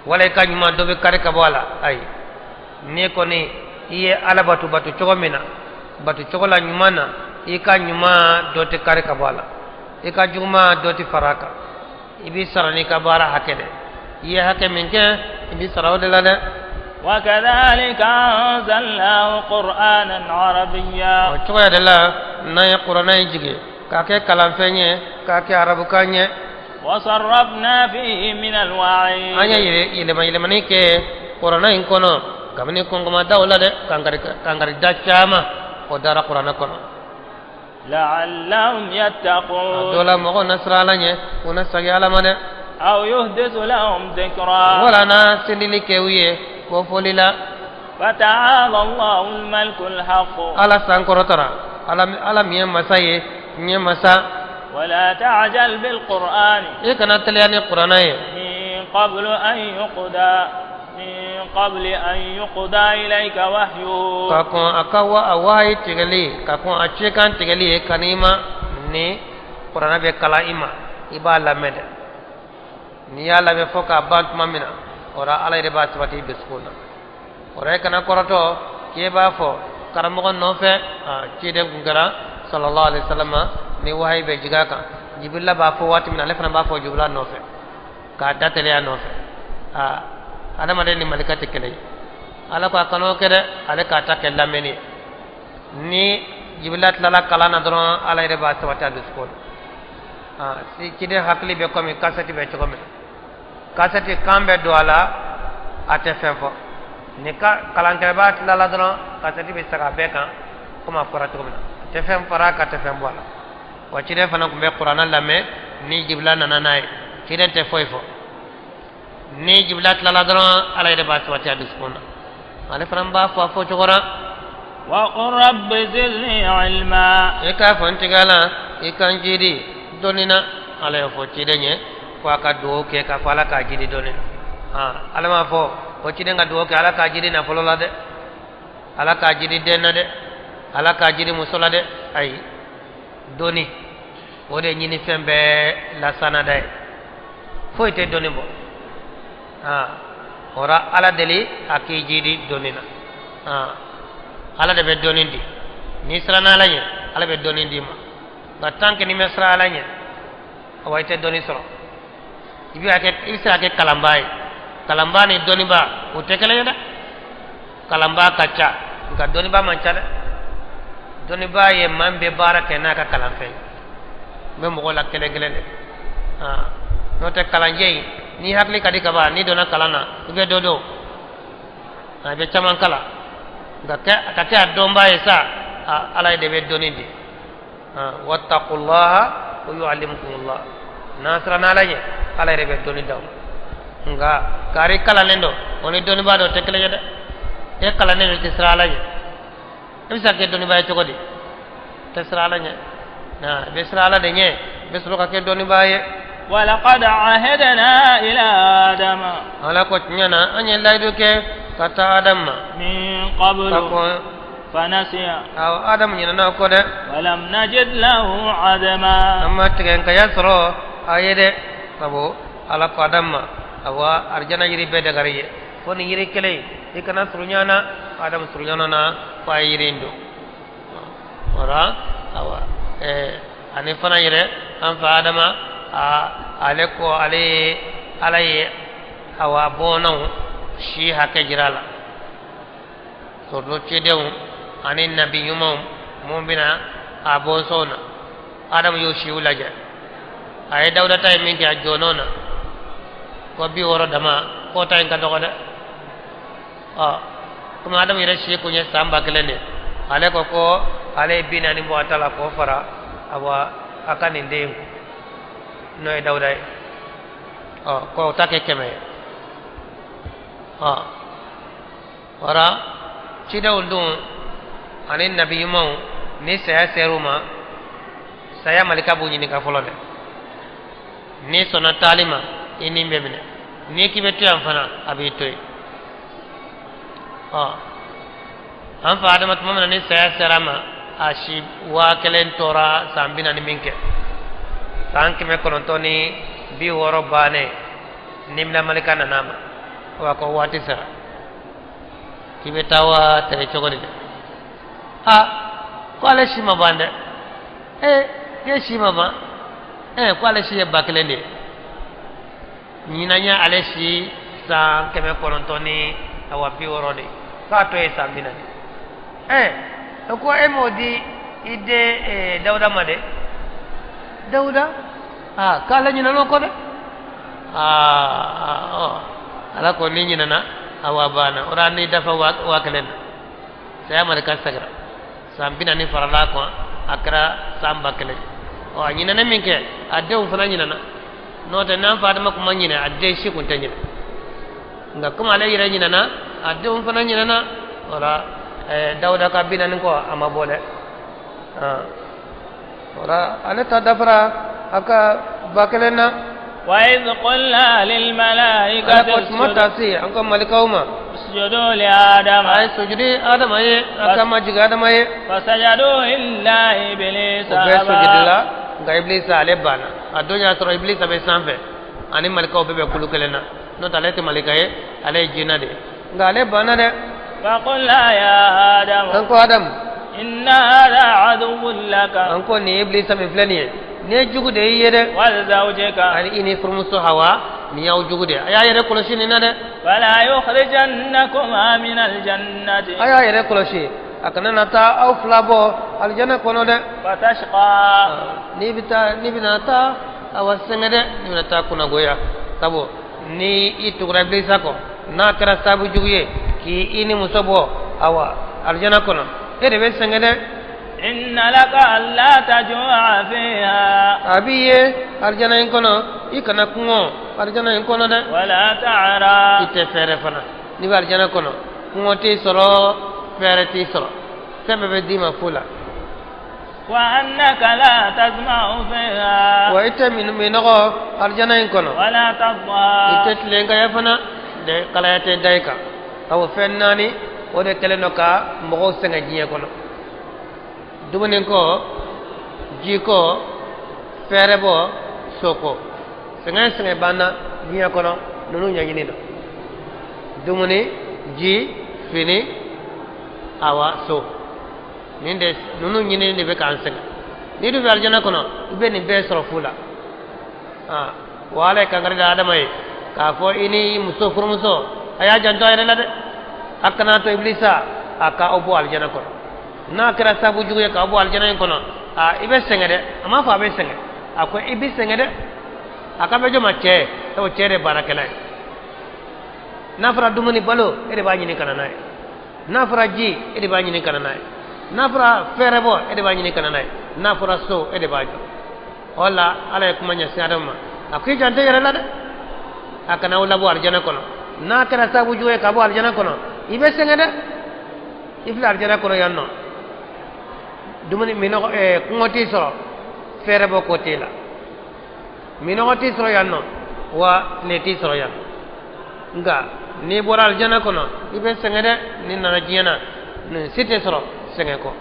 wala i ka ɲuman dɔ bɛ kari ka bɔ a la. Ayi, n'i kɔni i ye Ala batu batu cogo min na, batu cogo la ɲuman na, i ka ɲuman dɔ tɛ kari ka bɔ a la, i ka juguman dɔ tɛ fara a kan. I b'i sara n'i ka baara hakɛ dɛ. I ye hakɛ min kɛ, i b'i sara o de la dɛ. وكذلك أنزلناه قرآنا عربيا. O cogoya de la n'an ye kuranɛ in jigin k'a kɛ kalanfɛn ye, k'a kɛ arabukan ye. وصرفنا فيه من الوعيد. An ye yɛlɛma yɛlɛmani kɛ kuranɛ in kɔnɔ kabini kɔnkɔmadaw la dɛ, kankari kankarida caman o dara kuranɛ kɔnɔ. لعلهم A يتقون dɔ la, mɔgɔw na siran Ala ɲɛ, u na segin Ala ma dɛ. أو يحدث لهم ذكرا. Wala na sendili kɛ u ye kɔfɔli la. فتعالى الله الملك الحق. Ala sankɔrɔtara, Ala, Ala min ye masa ye, n ye masa. ولا تعجل بالقرآن I kana teliya ni kuranɛ ye من قبل أن يقضى إليك وحيه. Ka kɔn a ka wa a wahayi tigɛli, ka kɔn a cikan tigɛli ye ka n'i ma. Ni kuranɛ bɛ kalan i ma, i b'a lamɛn dɛ. N'i y'a lamɛn fo k'a ban tuma min na, o la Ala yɛrɛ b'a sabati i dusukun na. O la i kana kɔrɔtɔ k'e b'a fɔ karamɔgɔ nɔfɛ. A ciden kun kɛra sallallahu alaihi wasallam, ni wahayi bɛ jigin a kan, Jibirila b'a fɔ waati min na, ale fana b'a fɔ Jibirila nɔfɛ k'a da teliya nɔfɛ. Aa, adamaden ni malika tɛ kelen ye. Ala ko a kan'o kɛ dɛ, ale k'a ta kɛ lamɛnni ye. Ni Jibirila tilala kalan na dɔrɔn, Ala yɛrɛ b'a sabati a dusukun na. Aa, si ciden hakili bɛ komi kasɛti bɛ cogo min na, kasɛti kan bɛ don a la, a tɛ fɛn fɔ. Ni ka kalankɛbaa tilala dɔrɔn, kasɛti bɛ segin a bɛɛ kan komi a fɔra cogo min na, a tɛ fɛn fara a kan, a tɛ fɛn bɔ a la. Wa ciden fana tun bɛ kuranɛ lamɛn ni Jibila nana n'a ye, ciden tɛ foyi fɔ. Ni Jibila tilala dɔrɔn, Ala yɛrɛ b'a sabati a dusukun na, ale fana b'a fɔ a fɔ cogo la. وقل رب زدني علما. I k'a fɔ n tigi Ala, i ka n jidi dɔnni na. Ala y'o fɔ ciden ye ko a ka dugawu kɛ k'a fɔ Ala k'a jidi dɔnni na. Ala m'a fɔ ko ciden ka dugawu kɛ Ala k'a jidi nafolo la dɛ, Ala k'a jidi den na dɛ, Ala k'a jidi muso la dɛ. Ayi, dɔnni o de ɲini fɛn bɛɛ lasanada ye, foyi tɛ dɔnni bɔ. O la Ala deli a k'i jidi dɔnni na. Ala de bɛ dɔnni di. N'i siranna Ala ɲɛ, Ala bɛ dɔnni d'i ma. Nka tant que n'i ma siran Ala ɲɛ, awa, i tɛ dɔnni sɔrɔ. I bɛ kɛ, i bɛ se ka kɛ kalanbaa ye. Kalanbaa ni dɔnnibaa o tɛ kelen ye dɛ. Kalanbaa ka ca, nka dɔnnibaa man ca dɛ. Dɔnnibaa ye maa min bɛ baara kɛ n'a ka kalanfɛn ye. N bɛ mɔgɔw la kelen kelen de. N'o tɛ, kalanjɛ in, n'i hakili ka di ka ban, n'i donna kalan na, i bɛ dɔ dɔn, i bɛ caman kalan. Nka ka kɛ a dɔnbaa ye sa, Ala de bɛ dɔnni di. Wattaqullaha wa yu'allimukumullah. N'an siranna Ala ɲɛ, Ala yɛrɛ bɛ dɔnni d'aw ma. Nka kari kalannen dɔ, o ni dɔnnibaa dɔ tɛ kelen ye dɛ. E kalannen don, i tɛ siran Ala ɲɛ, e bɛ se ka kɛ dɔnnibaa ye cogo di? Tɛ siran Ala ɲɛ. I bɛ siran Ala de ɲɛ, i bɛ sɔrɔ ka kɛ dɔnnibaa ye. ولقد عهدنا إلى آدم Ala ko tiɲɛ na, an ye layidu kɛ ka taa Adamu ma من ka قبل kɔn. فنسي Awɔ, Adamu ɲinɛna o kɔ dɛ. ولم نجد له عزما. An ma tigɛnkaya sɔrɔ a ye dɛ, sabu Ala ko Adamu ma, awa, arijana yiri bɛɛ dagari ye, fo nin yiri kelen, i kana surunya na. Adamu surunyana na fo a ye yiri in dun. O la, awa, ani fana yɛrɛ, an fa Adama, a ale ko ale ye Ala ye, awa, bɔnnaw si hakɛ jira a la, surtout cidenw ani nabi ɲumanw mun bɛna a bɔnsɔnw na. Adamu y'o siw lajɛ, a ye Dawuda ta ye min kɛ a jɔnɔ na ko 60 dama, k'o ta in ka dɔgɔ dɛ. Ɔ, komi Adamu yɛrɛ si kun ye san 1000 de, ale ko ko ale ye 40 bɔ a ta la k'o fara, awa, a ka nin den kun, n'o ye Dawuda ye. Ɔ k'o ta kɛ 100 ye. Ɔ wara cidenw dun ani nabi ɲumanw, ni saya ser'u ma, saya malika b'u ɲininka fɔlɔ dɛ. N'i sɔnna taali ma, i ni bɛ minɛ. N'i k'i bɛ to yan fana, a b'i to yen. Ɔ an fa Adama, tuma min na ni saya sera a ma, a si 1000 tora san 40 min kɛ, san 960 bannen, nimina malika nana a ma. Wa ko waati sera k'i bɛ taa wa tere cogo di dɛ? A ko ale si ma ban dɛ. Ee, k'e si ma ban? Ee, ko ale si ye 1000 de ye, ɲinan ye ale si san 960 de ye, k'a tɔ ye san 40. Ee, ko e m'o di i den Dawuda ma dɛ? Dawuda, aa, k'ale ɲinɛn'o kɔ dɛ. Aa, ɔ ala ko n'i ɲinɛna, awa banna o la, n'i dafa 1000 na. Saya malika segira, san 40 farala a kan, a kɛra san 1000. Ɔ a ɲinɛna min kɛ, a denw fana ɲinɛna. N'o tɛ, n'an fa Adama kun ma ɲinɛ, a den si kun tɛ ɲinɛ. Nka komi ale yɛrɛ ɲinɛna, a denw fana ɲinɛna. O la Dawuda ka 40 kɔ, a ma bɔ dɛ. O la ale ta dafara a ka 1000 na. وإذ قلنا للملائكة Ala ko tuma ta se an ka malikaw ma, اسجدوا لآدم. A ye sujudi Adama ye, a ka majigin Adama ye. فسجدوا إلا إبليس O bɛɛ أبى. sujudila, nka Ibilisa, ale banna. A don y'a sɔrɔ Ibilisa bɛ sanfɛ, ani malikaw bɛɛ bɛ kulu kelen na. N'o tɛ, ale tɛ malika ye, ale ye jinɛ de ye, nka ale banna dɛ. فقلنا يا آدم An ko Adamu, إن هذا عدو لك an ko nin Ibilisa min filɛ nin ye, nin ye jugu de y'i ye dɛ, ولزوجك ani i ni furumuso Hawa, nin y'aw jugu de ye. A y'a yɛrɛ kɔlɔsi nin na dɛ. فلا يخرجنكما من الجنة A y'a yɛrɛ kɔlɔsi, a kana na taa aw fila bɔ alijana kɔnɔ dɛ. فتشقى. N'i bɛ taa, n'i bɛna taa, awa sɛgɛn dɛ, n'i bɛna taa kunnagoya, sabu ni i tugura Ibilisa kɔ, n'a kɛra sababu jugu ye k'i i ni muso bɔ awa alijana kɔnɔ, e de bɛ sɛgɛn dɛ. إن لك ألا تجوع فيها A b'i ye alijana in kɔnɔ, i kana kɔngɔ alijana in kɔnɔ dɛ. ولا I تعرى. tɛ fɛɛrɛ fana. N'i bɛ alijana kɔnɔ, kɔngɔ t'i sɔrɔ, fɛɛrɛ t'i sɔrɔ, fɛn bɛɛ bɛ d'i ma fu la. وأنك لا تظمأ فيها Wa i tɛ minnɔgɔ alijana in kɔnɔ. ولا I تضحى. tɛ tilen ka fana de, kalaya tɛ da i kan. Awɔ, fɛn naani o de kɛlen don ka mɔgɔw sɛgɛn diɲɛ kɔnɔ: dumuni ko, ji ko, fɛɛrɛ bɔ, so ko. Sɛgɛn sɛgɛn banna diɲɛ kɔnɔ, ninnu ɲɛɲini don: dumuni, ji, fini, awa so. Nin de, ninnu ɲinini de bɛ k'an sɛgɛn. N'i dun bɛ alijana kɔnɔ, i bɛ nin bɛɛ sɔrɔ fu la. Ah, wa ala ye kankari da Adama ye k'a fɔ i ni muso, furumuso, a y'a janto a yɛrɛ la dɛ, a kana to Ibilisa a ka aw bɔ alijana kɔnɔ. N'a kɛra sababu jugu ye k'aw bɔ alijana in kɔnɔ, a i bɛ sɛgɛn dɛ. A m'a fɔ a bɛ sɛgɛn, a ko i bɛ sɛgɛn dɛ. A ka bɛ jɔn ma? Cɛ, sabu cɛ de ye baarakɛla ye. N'a fɔra dumuni, balo, e de b'a ɲini ka na n'a ye. N'a fɔra ji, e de b'a ɲini ka na n'a ye. N'a fɔra fɛɛrɛbɔ, e de b'a ɲini ka na n'a ye. N'a fɔra so, e de b'a jɔ. O la ala ye kuma ɲɛsin Adama ma, a ko i janto i yɛrɛ la dɛ, a kana aw labɔ alijana kɔnɔ. N'a kɛra sababu jugu ye ka bɔ alijana kɔnɔ, i bɛ sɛgɛn dɛ. I filɛ alijana kɔnɔ yan nɔ, dumuni, minɔgɔ, kɔngɔ t'i sɔrɔ, fɛɛrɛbɔ ko t'e la, minɔgɔ t'i sɔrɔ yan nɔ, wa tile t'i sɔrɔ yan. Nka n'i bɔra alijana kɔnɔ, i bɛ sɛgɛn dɛ. N'i nana diɲɛ na, nin si tɛ sɔrɔ sɛgɛn kɔ.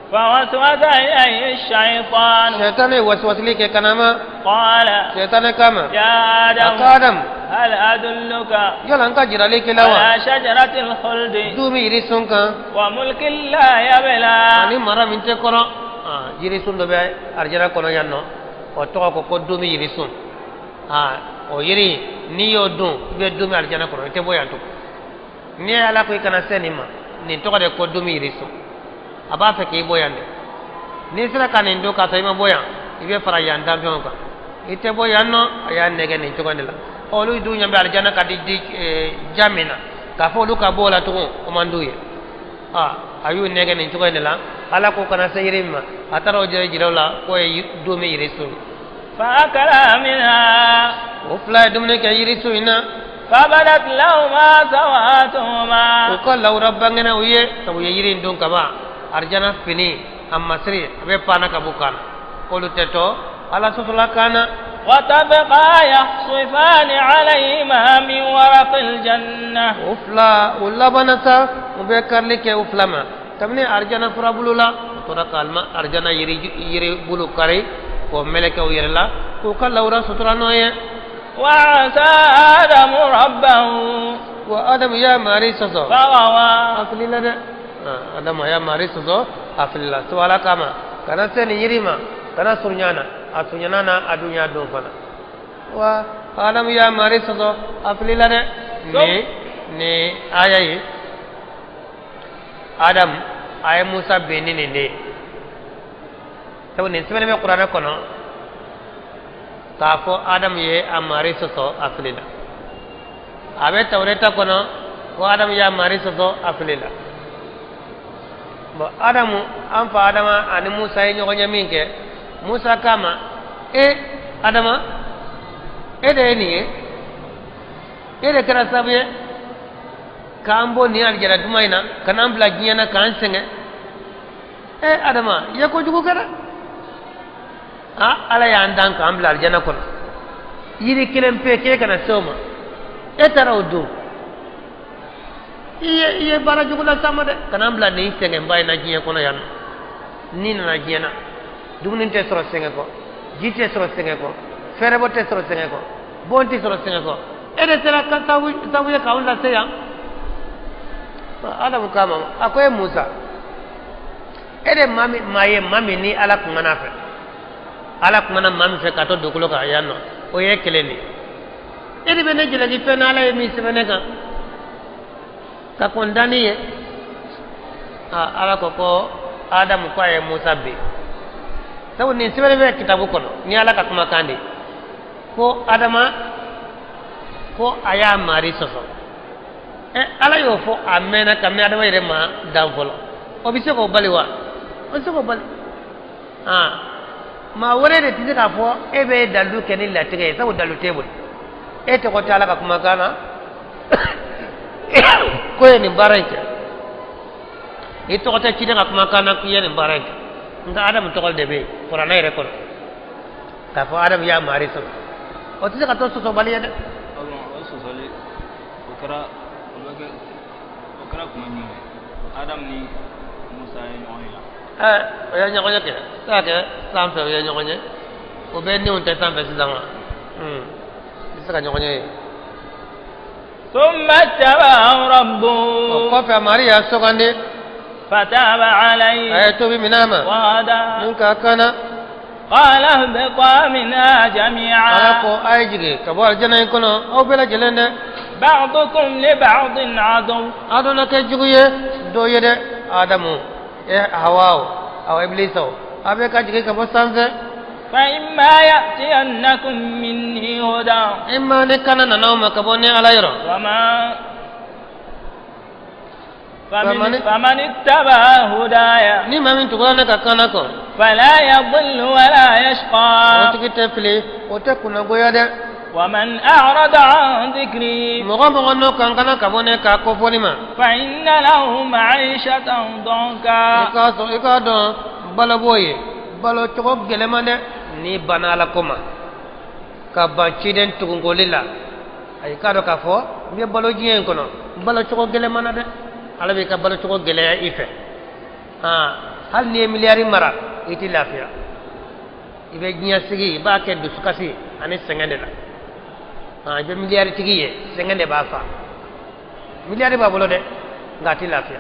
فوسوس إليه الشيطان. Sɛtanɛ ye wasiwasili kɛ ka na ma. قال Sɛtanɛ kama, يا a آدم ko Adamu, هل أدلك yala n ka jirali k'i la wa على شجرة الخلد duumɛ yirisun kan وملك لا يبلى؟ ani mara min tɛ kɔrɔ? Yirisun dɔ bɛ arijana kɔnɔ yan nɔ, o tɔgɔ ko duumɛ yirisun. O yiri, n'i y'o dun, i bɛ duumɛ arijana kɔnɔ, i tɛ bɔ yan tugun. N'i ye ala ko i kana se nin ma, nin tɔgɔ de ko duumɛ yirisun. A b'a fɛ k'i bɔ yan dɛ. N'i sera ka nin dun k'a sɔrɔ i ma bɔ yan, i bɛ fara yan danfɛnw kan, i tɛ bɔ yan nɔ. A y'a nɛgɛ nin cogo de la. Olu dun ɲɛ bɛ alijana ka di di ja min na, k'a fɔ olu ka bɔ o la tugun, o man d'u ye. A y'u nɛgɛ nin cogo in de la. Ala ko kana se yiri min ma, a taara o jira o la k'o ye duumɛ yirisun ye. فأكلا منها. O fila ye dumuni kɛ yirisun in na. فبدت لهما سوآتهما. U ka lawura bangena u ye, sabu u ye yiri in dun kaban. Arijana fini a masiri a bɛ panna ka b'u kan na, k'olu tɛ to Ala sɔsɔla kan na. وطفقا يخصفان عليهما من ورق الجنة. O fila o labanna sa, u bɛ karili kɛ u fila ma kabini arijana furabulu la. U tora ka arijana yiri bulu kari k'o meleke u yɛrɛ la k'u ka lawura sutura n'o ye. وعصى آدم ربه. Wa Adamu y'a mari sɔsɔ. فغوى. A filila dɛ. Adamu y'a mari sɔsɔ, a filila. So Ala kama kana se nin yiri ma, kana surunya na. A surunyana na, a dun y'a dun fana. Wa Adamu y'a mari sɔsɔ, a filila dɛ. Ni aya ye, Adamu a ye Musa bin ni nin de ye, sabu nin sɛbɛnnen bɛ kuranɛ kɔnɔ k'a fɔ Adamu ye a mari sɔsɔ, a filila. A bɛ Tawureta kɔnɔ ko Adamu y'a mari sɔsɔ, a filila. Bon, Adamu, an fa Adama ani Musa ye ɲɔgɔn ye min kɛ, Musa k'a ma: e Adama, e de ye nin ye, e de kɛra sababu ye k'an bɔ nin alijana duman in na ka n'an bila diɲɛ na k'an sɛgɛn. E Adama, i ye kojugu kɛ dɛ. A Ala y'an dan k'an bila alijana kɔnɔ, yiri kelen pe k'e kana se o ma, e taara o dun. I ye baara jugu las'an ma dɛ, ka n'an bila nin sɛgɛnba in na diɲɛ kɔnɔ yan nɔ. N'i nana diɲɛ na, dumuni tɛ sɔrɔ sɛgɛn kɔ, ji tɛ sɔrɔ sɛgɛn kɔ, fɛɛrɛbɔ tɛ sɔrɔ sɛgɛn kɔ, bon tɛ sɔrɔ sɛgɛn kɔ. E de sera ka sababu ye k'anw lase yan. Adamu k'a ma, a ko: e Musa, e de maa min maa ye, maa min ni Ala kumana fɛ, Ala kumana maa min fɛ ka to dugukolo kan yan nɔ, o ye kelen de ye. E de bɛ ne jalaki fɛn na Ala ye min sɛbɛn ne kan ka kɔn danni ye. Aa, Ala ko ko Adamu ko a ye Musa bin, sabu nin sɛbɛnnen bɛ kitabu kɔnɔ ni Ala ka kumakan de ye ko Adama ko a y'a mari sɔsɔ. Ɛ, Ala y'o fɔ a mɛnna kabini Adama yɛrɛ ma dan fɔlɔ. O bɛ se k'o bali wa? O tɛ se k'o bali. Aa, maa wɛrɛ de tɛ se k'a fɔ e bɛ dalilu kɛ ni latigɛ ye, sabu dalilu t'e bolo. E tɔgɔ tɛ Ala ka kumakan na ko ye nin baara in kɛ, i tɔgɔ tɛ ciden ka kumakan na k'i ye nin baara in kɛ. Nka Adamu tɔgɔ de bɛ yen kuranɛ yɛrɛ kɔnɔ k'a fɔ Adamu y'a mari sɔsɔ. O tɛ se ka to sɔsɔbali ye dɛ. O sɔsɔli o kɛra, o bɛ kɛ, o kɛra kuma jumɛn Adamu ni Musa ye ɲɔgɔn ye? Ɛ, o ye ɲɔgɔn ye kɛ, se ka kɛ sanfɛ, o ye ɲɔgɔn ye. O bɛ niw tɛ sanfɛ sisan wa? I tɛ se ka ɲɔgɔn ye. ثم اجتباه O ربه. kɔfɛ, mari y'a sugandi. فتاب عليه. A ye tobi minɛ a ma. وهدى. Min k'a kana. قال اهبطا منها Ala جميعا. ko: a ye jigin ka bɔ alijana in kɔnɔ, aw bɛɛ lajɛlen dɛ. بعضكم لبعض عدو. Aw donna kɛ jugu ye dɔ ye dɛ. Adamu e, Hawa o, aw Ibilisa o, aw bɛ ka jigin ka bɔ sanfɛ. فإما يأتينكم مني هدى. I ma ni kana nana aw ma ka bɔ ni Ala yɔrɔ. وما فمن, فمن- فمن اتبع هداي Ni maa min tugura ne ka kana kɔ, فلا يضل ولا o يشقى. tigi tɛ fili, o tɛ kunnagoya dɛ. ومن أعرض عن ذكري Mɔgɔ mɔgɔ n'o kan kana ka bɔ ne ka kofɔli ma, فإن له معيشة i ضنكا. k'a sɔn, i k'a dɔn balo b'o ye, balo cogo gɛlɛman dɛ. N'i banna Ala ko ma ka ban ciden tugungoli la, ayi, k'a dɔn k'a fɔ n bɛ balo diɲɛ in kɔnɔ balo cogo gɛlɛman na dɛ. Ala b'i ka balo cogo gɛlɛya i fɛ. Hali n'i ye miliyari mara, i t'i lafiya. I bɛ diɲɛ sigi, i b'a kɛ dusukasi ani sɛgɛn de la. I bɛ miliyari tigi ye, sɛgɛn de b'a fa. Miliyari b'a bolo dɛ, nka a tɛ lafiya,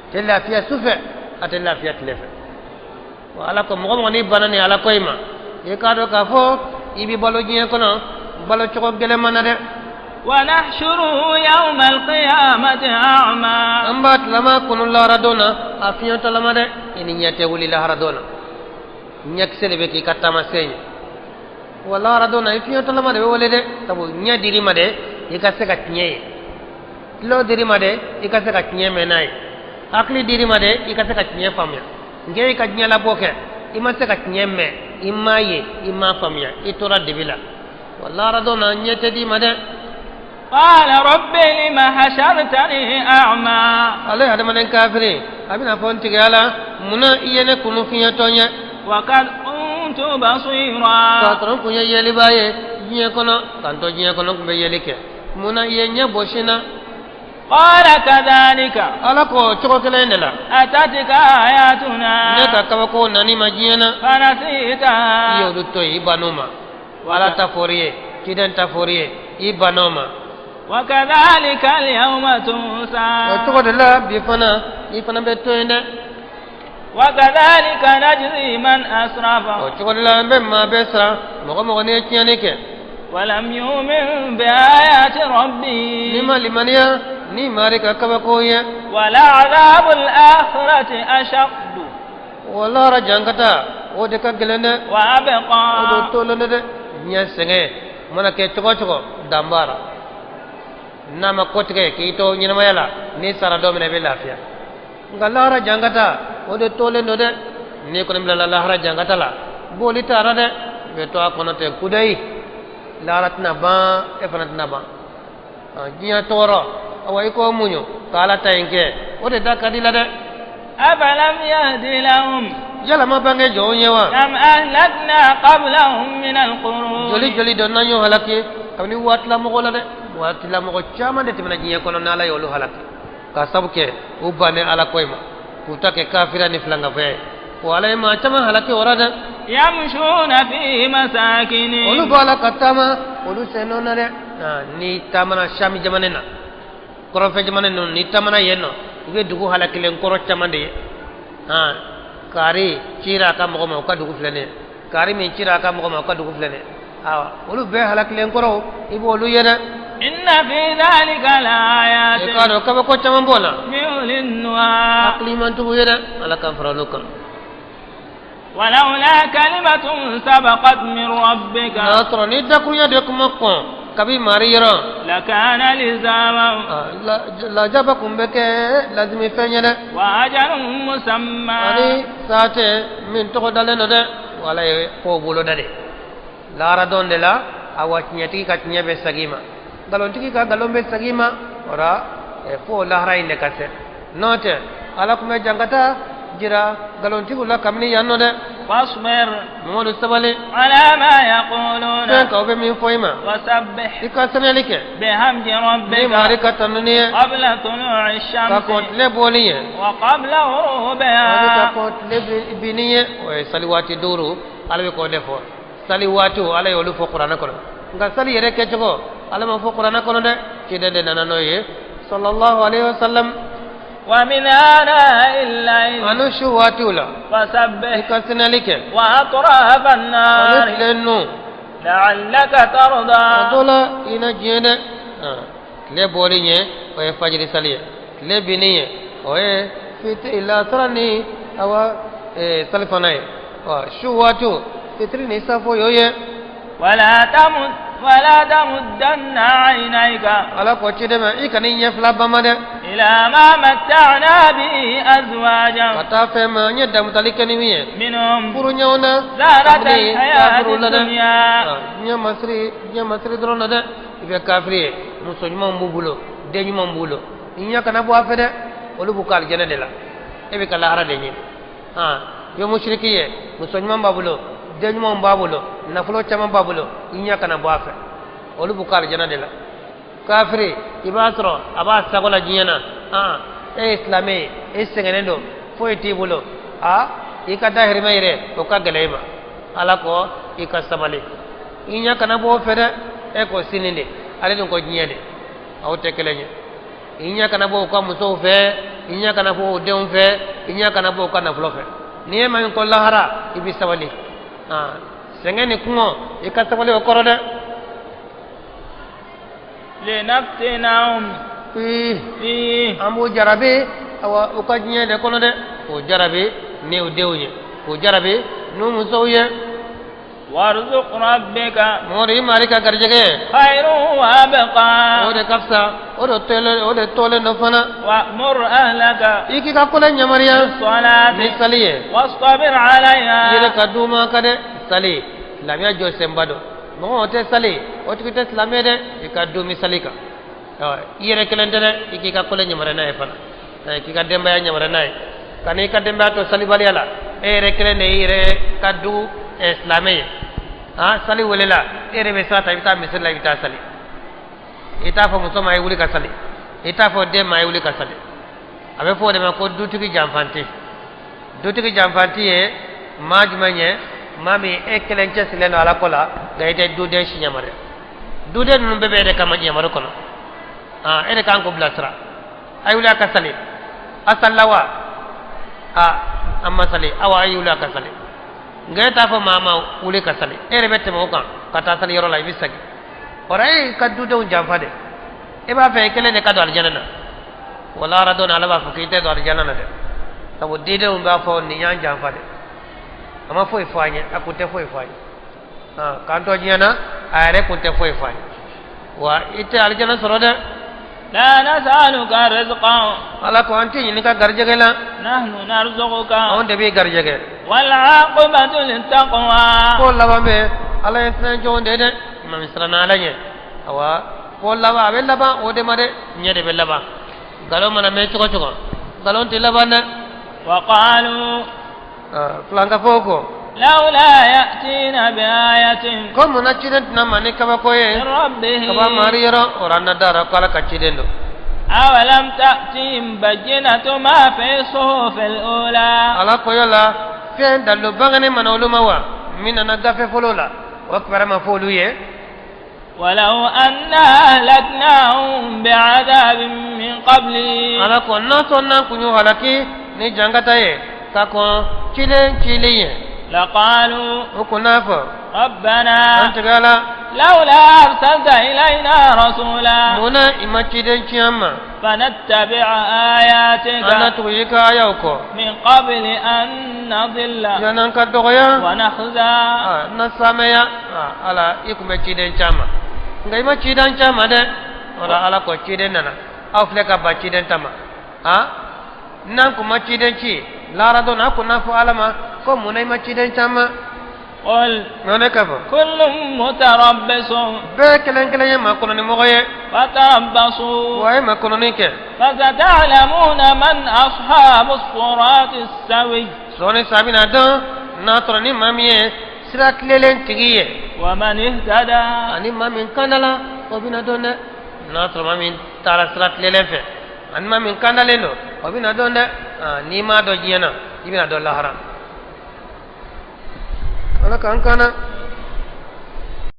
a tɛ lafiya su fɛ, a tɛ lafiya tile fɛ. Wa Ala ko mɔgɔ mɔgɔ n'i banna nin Ala ko in ma, i k'a dɔn k'a fɔ i bɛ balo diɲɛ kɔnɔ balo cogo gɛlɛman na dɛ. ونحشره يوم القيامة أعمى. An b'a tilama kunu lahara don na a fiɲɛtɔlama dɛ. I ni ɲɛ tɛ wuli lahara don na, ɲɛkisɛ de bɛ k'i ka taamasen ye. Wa lahara don na, i fiɲɛtɔlama de bɛ wele dɛ, sabu ɲɛ dir'i ma de i ka se ka tiɲɛ ye, tulo dir'i ma de i ka se ka tiɲɛ mɛn n'a ye, hakili dir'i ma de i ka se ka tiɲɛ faamuya. Nke i ka diɲɛ labɔ kɛ. I ma se ka tiɲɛ mɛn, i m'a ye, i m'a faamuya, i tora dibi la. Wa lahara don na, ɲɛ tɛ d'i ma dɛ. قال رب لم حشرتني أعمى. Ale hadamaden kafiri, a bɛna fɔ: n tigi Ala, munna i ye ne kunu fiɲɛtɔ ye? وقد كنت بصيرا. K'a sɔrɔ n kun ye yeliba ye diɲɛ kɔnɔ, k'an to diɲɛ kɔnɔ, n kun bɛ yeli kɛ. Munna i ye ɲɛ bɔsi n na? قال كذلك. Ala ko cogo kelen de la. أتتك آياتنا. Ne ka kabako nani ma diɲɛ na, فنسيتها. i y'olu to yen, i bann'o ma. Ala ta fɔr'i ye, ciden ta fɔr'i ye, i bann'o ma. وكذلك اليوم تنسى. O cogo de la, bi fana, i fana bɛ to yen dɛ. وكذلك نجزي من أسرف. O cogo de la, n bɛ maa bɛɛ sara, mɔgɔ mɔgɔ n'i ye tiɲɛni kɛ ولم يؤمن بآيات ربه. n'i ma limaniya ni mari ka kabako ye. ولعذاب الآخرة أشد. O lahara jankata, o de ka gɛlɛn dɛ. وأبقى. O de tolen dɛ. Diɲɛ sɛgɛn mana kɛ cogo o cogo, dan b'a la. N'a ma kɔtigɛ k'i to ɲɛnamaya la, n'i sara don min na, i bɛ lafiya. Nka lahara jankata, o de tolen don dɛ. N'i kɔni bilala lahara jankata la, boli t'a la dɛ, i bɛ to a kɔnɔ ten kudayi. Lahara tɛna ban, e fana tɛna ban. Diɲɛ tɔɔrɔ, awa, i k'o muɲu ka Ala ta in kɛ, o de da ka di la dɛ. أفلم يهد لهم. Yala ma bange jɔnw ye wa? كم أهلكنا قبلهم من القرون. Joli joli dɔ n'an y'o halaki kabini waatilamɔgɔ la dɛ. Waatilamɔgɔ caman de tɛmɛna diɲɛ kɔnɔ, n'Ala y'olu halaki ka sabu kɛ u bannen Ala ko in ma, k'u ta kɛ kafira ni filankafoya ye. O Ala ye maa caman halaki o la dɛ. يمشون في مساكنهم. Olu b'a la ka taama olu sen nɔ na dɛ. N'i taamana Sami jamana na, kɔrɔnfɛ jamana ninnu, n'i taamana yen nɔ, i bɛ dugu halakilen kɔrɔ caman de ye. Kaari cira a ka mɔgɔ ma, o ka dugu filɛ nin ye. Kaari min cira a ka mɔgɔ ma, o ka dugu filɛ nin ye. Awa, olu bɛɛ halakilen kɔrɔw, i b'olu ye dɛ. إن في ذلك لآيات I k'a dɔn kabako caman b'o la لأولي النهى. Hakilimantigiw ye dɛ, Ala k'an fara olu kan. ولولا كلمة سبقت من ربك. N'a sɔrɔ ni dakurunya de kuma kɔn kabi mari yɔrɔ, لكان لزاما. Lajaba kun bɛ kɛ lazimi fɛn ye dɛ. وأجل مسمى. Ani saate min tɔgɔ dalen don dɛ. Wala ye kow bolo da de lahara dɔn de la. Awa, tiɲɛtigi ka tiɲɛ bɛ segin i ma, nkalontigi ka nkalon bɛ segin i ma. O la fo lahara in de ka se, n'o tɛ Ala tun bɛ jankata jira nkalontigiw la kabini yan nɔ dɛ. فاصبر. Mamadu, sabali. على ما يقولون. Fɛn k'aw bɛ min fɔ i ma, وسبح i ka saniyali kɛ بحمد ni ربك mari ka tanuni ye قبل طلوع ka الشمس kɔn tile bɔli ye وقبل ani ka غروبها. kɔn tile binni ye. O ye sali waati duuru, Ala bɛ k'o de fɔ. Sali waatiw, Ala y'olu fɔ kuranɛ kɔnɔ, nka sali yɛrɛ kɛcogo, Ala ma fɔ kuranɛ kɔnɔ dɛ. Ciden de nana n'o ye, sallallahu alaihi wa sallam. ومن آناء الليل Ani su waatiw la, i فسبح ka saniyali kɛ وأطراف ani النهار tile nu لعلك o ترضى. dɔ la i na diɲɛ dɛ. Tile bɔli ɲɛ, o ye fajiri sali ye. Tile binni ɲɛ, o ye fitiri lasara ni awa salifana ye. Su waatiw, fitiri ni safo y'o ye. ولا تمد ولا تمدن عينيك Ala ko ciden ma, i kana i ɲɛ fila bama dɛ إلى ما متعنا به أزواجا ka taa fɛn ma n ye damutali kɛ ni min ye منهم furu ɲɔgɔn na زهرة kabini الحياة kafiriw la dɛ. الدنيا. Diɲɛ masiri, diɲɛ masiri dɔrɔn na dɛ. I bɛ kafiri ye, muso ɲumanw b'u bolo, den ɲumanw b'u bolo, i ɲɛ kana bɔ a fɛ dɛ. Olu b'u ka alijɛnɛ de la, e bɛ ka lahara de ɲini. I ye musiriki ye, muso ɲuman b'a bolo, den ɲumanw b'a bolo, nafolo caman b'a bolo, i ɲɛ kana bɔ a fɛ. Olu b'u ka alijɛnɛ de la. Kafiri, i b'a sɔrɔ a b'a sago la diɲɛ na. E ye silamɛ ye, e sɛgɛnnen don, foyi t'i bolo. I ka dahirimɛ yɛrɛ, o ka gɛlɛn i ma. Ala ko i ka sabali, i ɲɛ kana bɔ o fɛ dɛ. E ko sini de, ale dun ko diɲɛ de, aw tɛ kelen ye. I ɲɛ kana bɔ u ka musow fɛ, i ɲɛ kana bɔ u denw fɛ, i ɲɛ kana bɔ u ka nafolo fɛ. N'i ye maa min ko lahara, i bɛ sabali. Sɛgɛn ni kɔngɔ, i ka sabali o kɔrɔ dɛ. لنفتنهم Ii, فيه. An b'u jarabi, awa, u ka diɲɛ de kɔnɔ dɛ, k'u jarabi n'u denw ye, k'u jarabi n'u musow ye. وارزق ربك Mamadu, i mari ka garijɛgɛ خير وأبقى. O de ka fisa, o de tɔlen, o de tɔlen dɔ fana. وأمر أهلك I k'i ka ko la ɲamariya بالصلاة ni sali ye. واصطبر I yɛrɛ عليها. ka du ma ka dɛ sali, silamɛya jɔ senba dɔ. Mɔgɔ o tɛ sali, o tigi tɛ silamɛ dɛ. I ka du mi sali kan. I yɛrɛ kelen tɛ dɛ, i k'i ka ko la ɲamariya n'a ye fana, k'i ka denbaya ɲamariya n'a ye. Ka n'i ka denbaya to salibaliya la, e yɛrɛ kelen de y'i yɛrɛ ka du silamɛ ye. Han, sali welela, e yɛrɛ bɛ sira ta, i bɛ taa misiri la, i bɛ taa sali. I t'a fɔ muso ma a ye wuli ka sali, i t'a fɔ den ma a ye wuli ka sali. A bɛ fɔ o de ma ko dutigi janfanti. Dutigi janfanti ye maa jumɛn ye? Maa min e kelen cɛsirilen don ala ko la, nka i tɛ duden si yamaruya. Duden ninnu bɛɛ bɛ e de kama yamaru kɔnɔ. E de kan k'o bilasira: a ye wuli a ka sali. A salila wa? A an ma sali. Awa, a ye wuli a ka sali. Nka e t'a fɔ maa ma wuli ka sali, e yɛrɛ bɛ tɛmɛ o kan ka taa sali yɔrɔ la, i bɛ segin. O la e ka dudenw janfa de. E b'a fɛ i kelen de ka don alijana na. Wala ala don, ala b'a fɔ k'i tɛ don alijana na dɛ, sabu didenw b'a fɔ nin y'an janfa dɛ, a ma foyi fɔ an ye, a kun tɛ foyi fɔ an ye. K'an to diɲɛ na, a yɛrɛ kun tɛ foyi fɔ an ye. Wa i tɛ alijana sɔrɔ dɛ. لا نسألك رزقا. Ala ko an t'i ɲininka garijɛgɛ la. نحن نرزقك. Anw de b'i garijɛgɛ. والعاقبة للتقوى. Ko laban bɛ ala ye siran jɔn de dɛ, maa min siranna ala ɲɛ. Awa, ko laban a bɛ laban o de ma dɛ, ɲɛ de bɛ laban. Nkalon mana mɛn cogo cogo, nkalon tɛ laban dɛ. وقالوا Filankafo ko لولا يأتينا بآية ko munna ciden tɛna ma ni kabako ye من ربه. Kaba mari yɔrɔ o ra na dara ko ala ka ciden don. أولم تأتهم بينة ما في الصحف الأولى. Ala ko yala fɛn dalilu bangenen mana olu ma wa, min nana gafe fɔlɔ la, o kibaruya ma fɔ olu ye? ولو أنا أهلكناهم بعذاب من قبله. Ala ko n'a sɔnna kun y'u halaki ni jankata ye ka kɔn ciden cilen ye, لقالوا o kun n'a fɔ ربنا an tigi ala لولا أرسلت إلينا رسولا munna i ma ciden ci an ma فنتبع an na آياتك tugu i ka ayaw kɔ من قبل أن نضل yan'an ka dɔgɔya ونخزى. Na samaya. Ala, i kun bɛ ciden ci an ma, nka i ma ciden ci an ma dɛ. O la ala ko ciden nana, aw filɛ ka ban ciden ta ma. N'an kun ma ciden ci lahara don, a kun n'a fɔ ala ma ko munna i ma ciden ci an ma? قل Nka ne ka fɔ كل متربص bɛɛ kelen kelen ye makɔnɔni mɔgɔ ye. فتربصوا Wa ye makɔnɔni kɛ. فستعلمون من أصحاب الصراط السوي Sɔɔni sa bɛna dɔn n'a sɔrɔ ni maa min ye sira tilelen tigi ye ومن اهتدى. ani maa min kandala, o bɛna dɔn dɛ. N'a sɔrɔ maa min taara sira tilelen fɛ ani maa min kandalen don, o bɛna dɔn dɛ. N'i m'a dɔn diɲɛ na, i bɛna dɔn lahara. Ala k'an kana.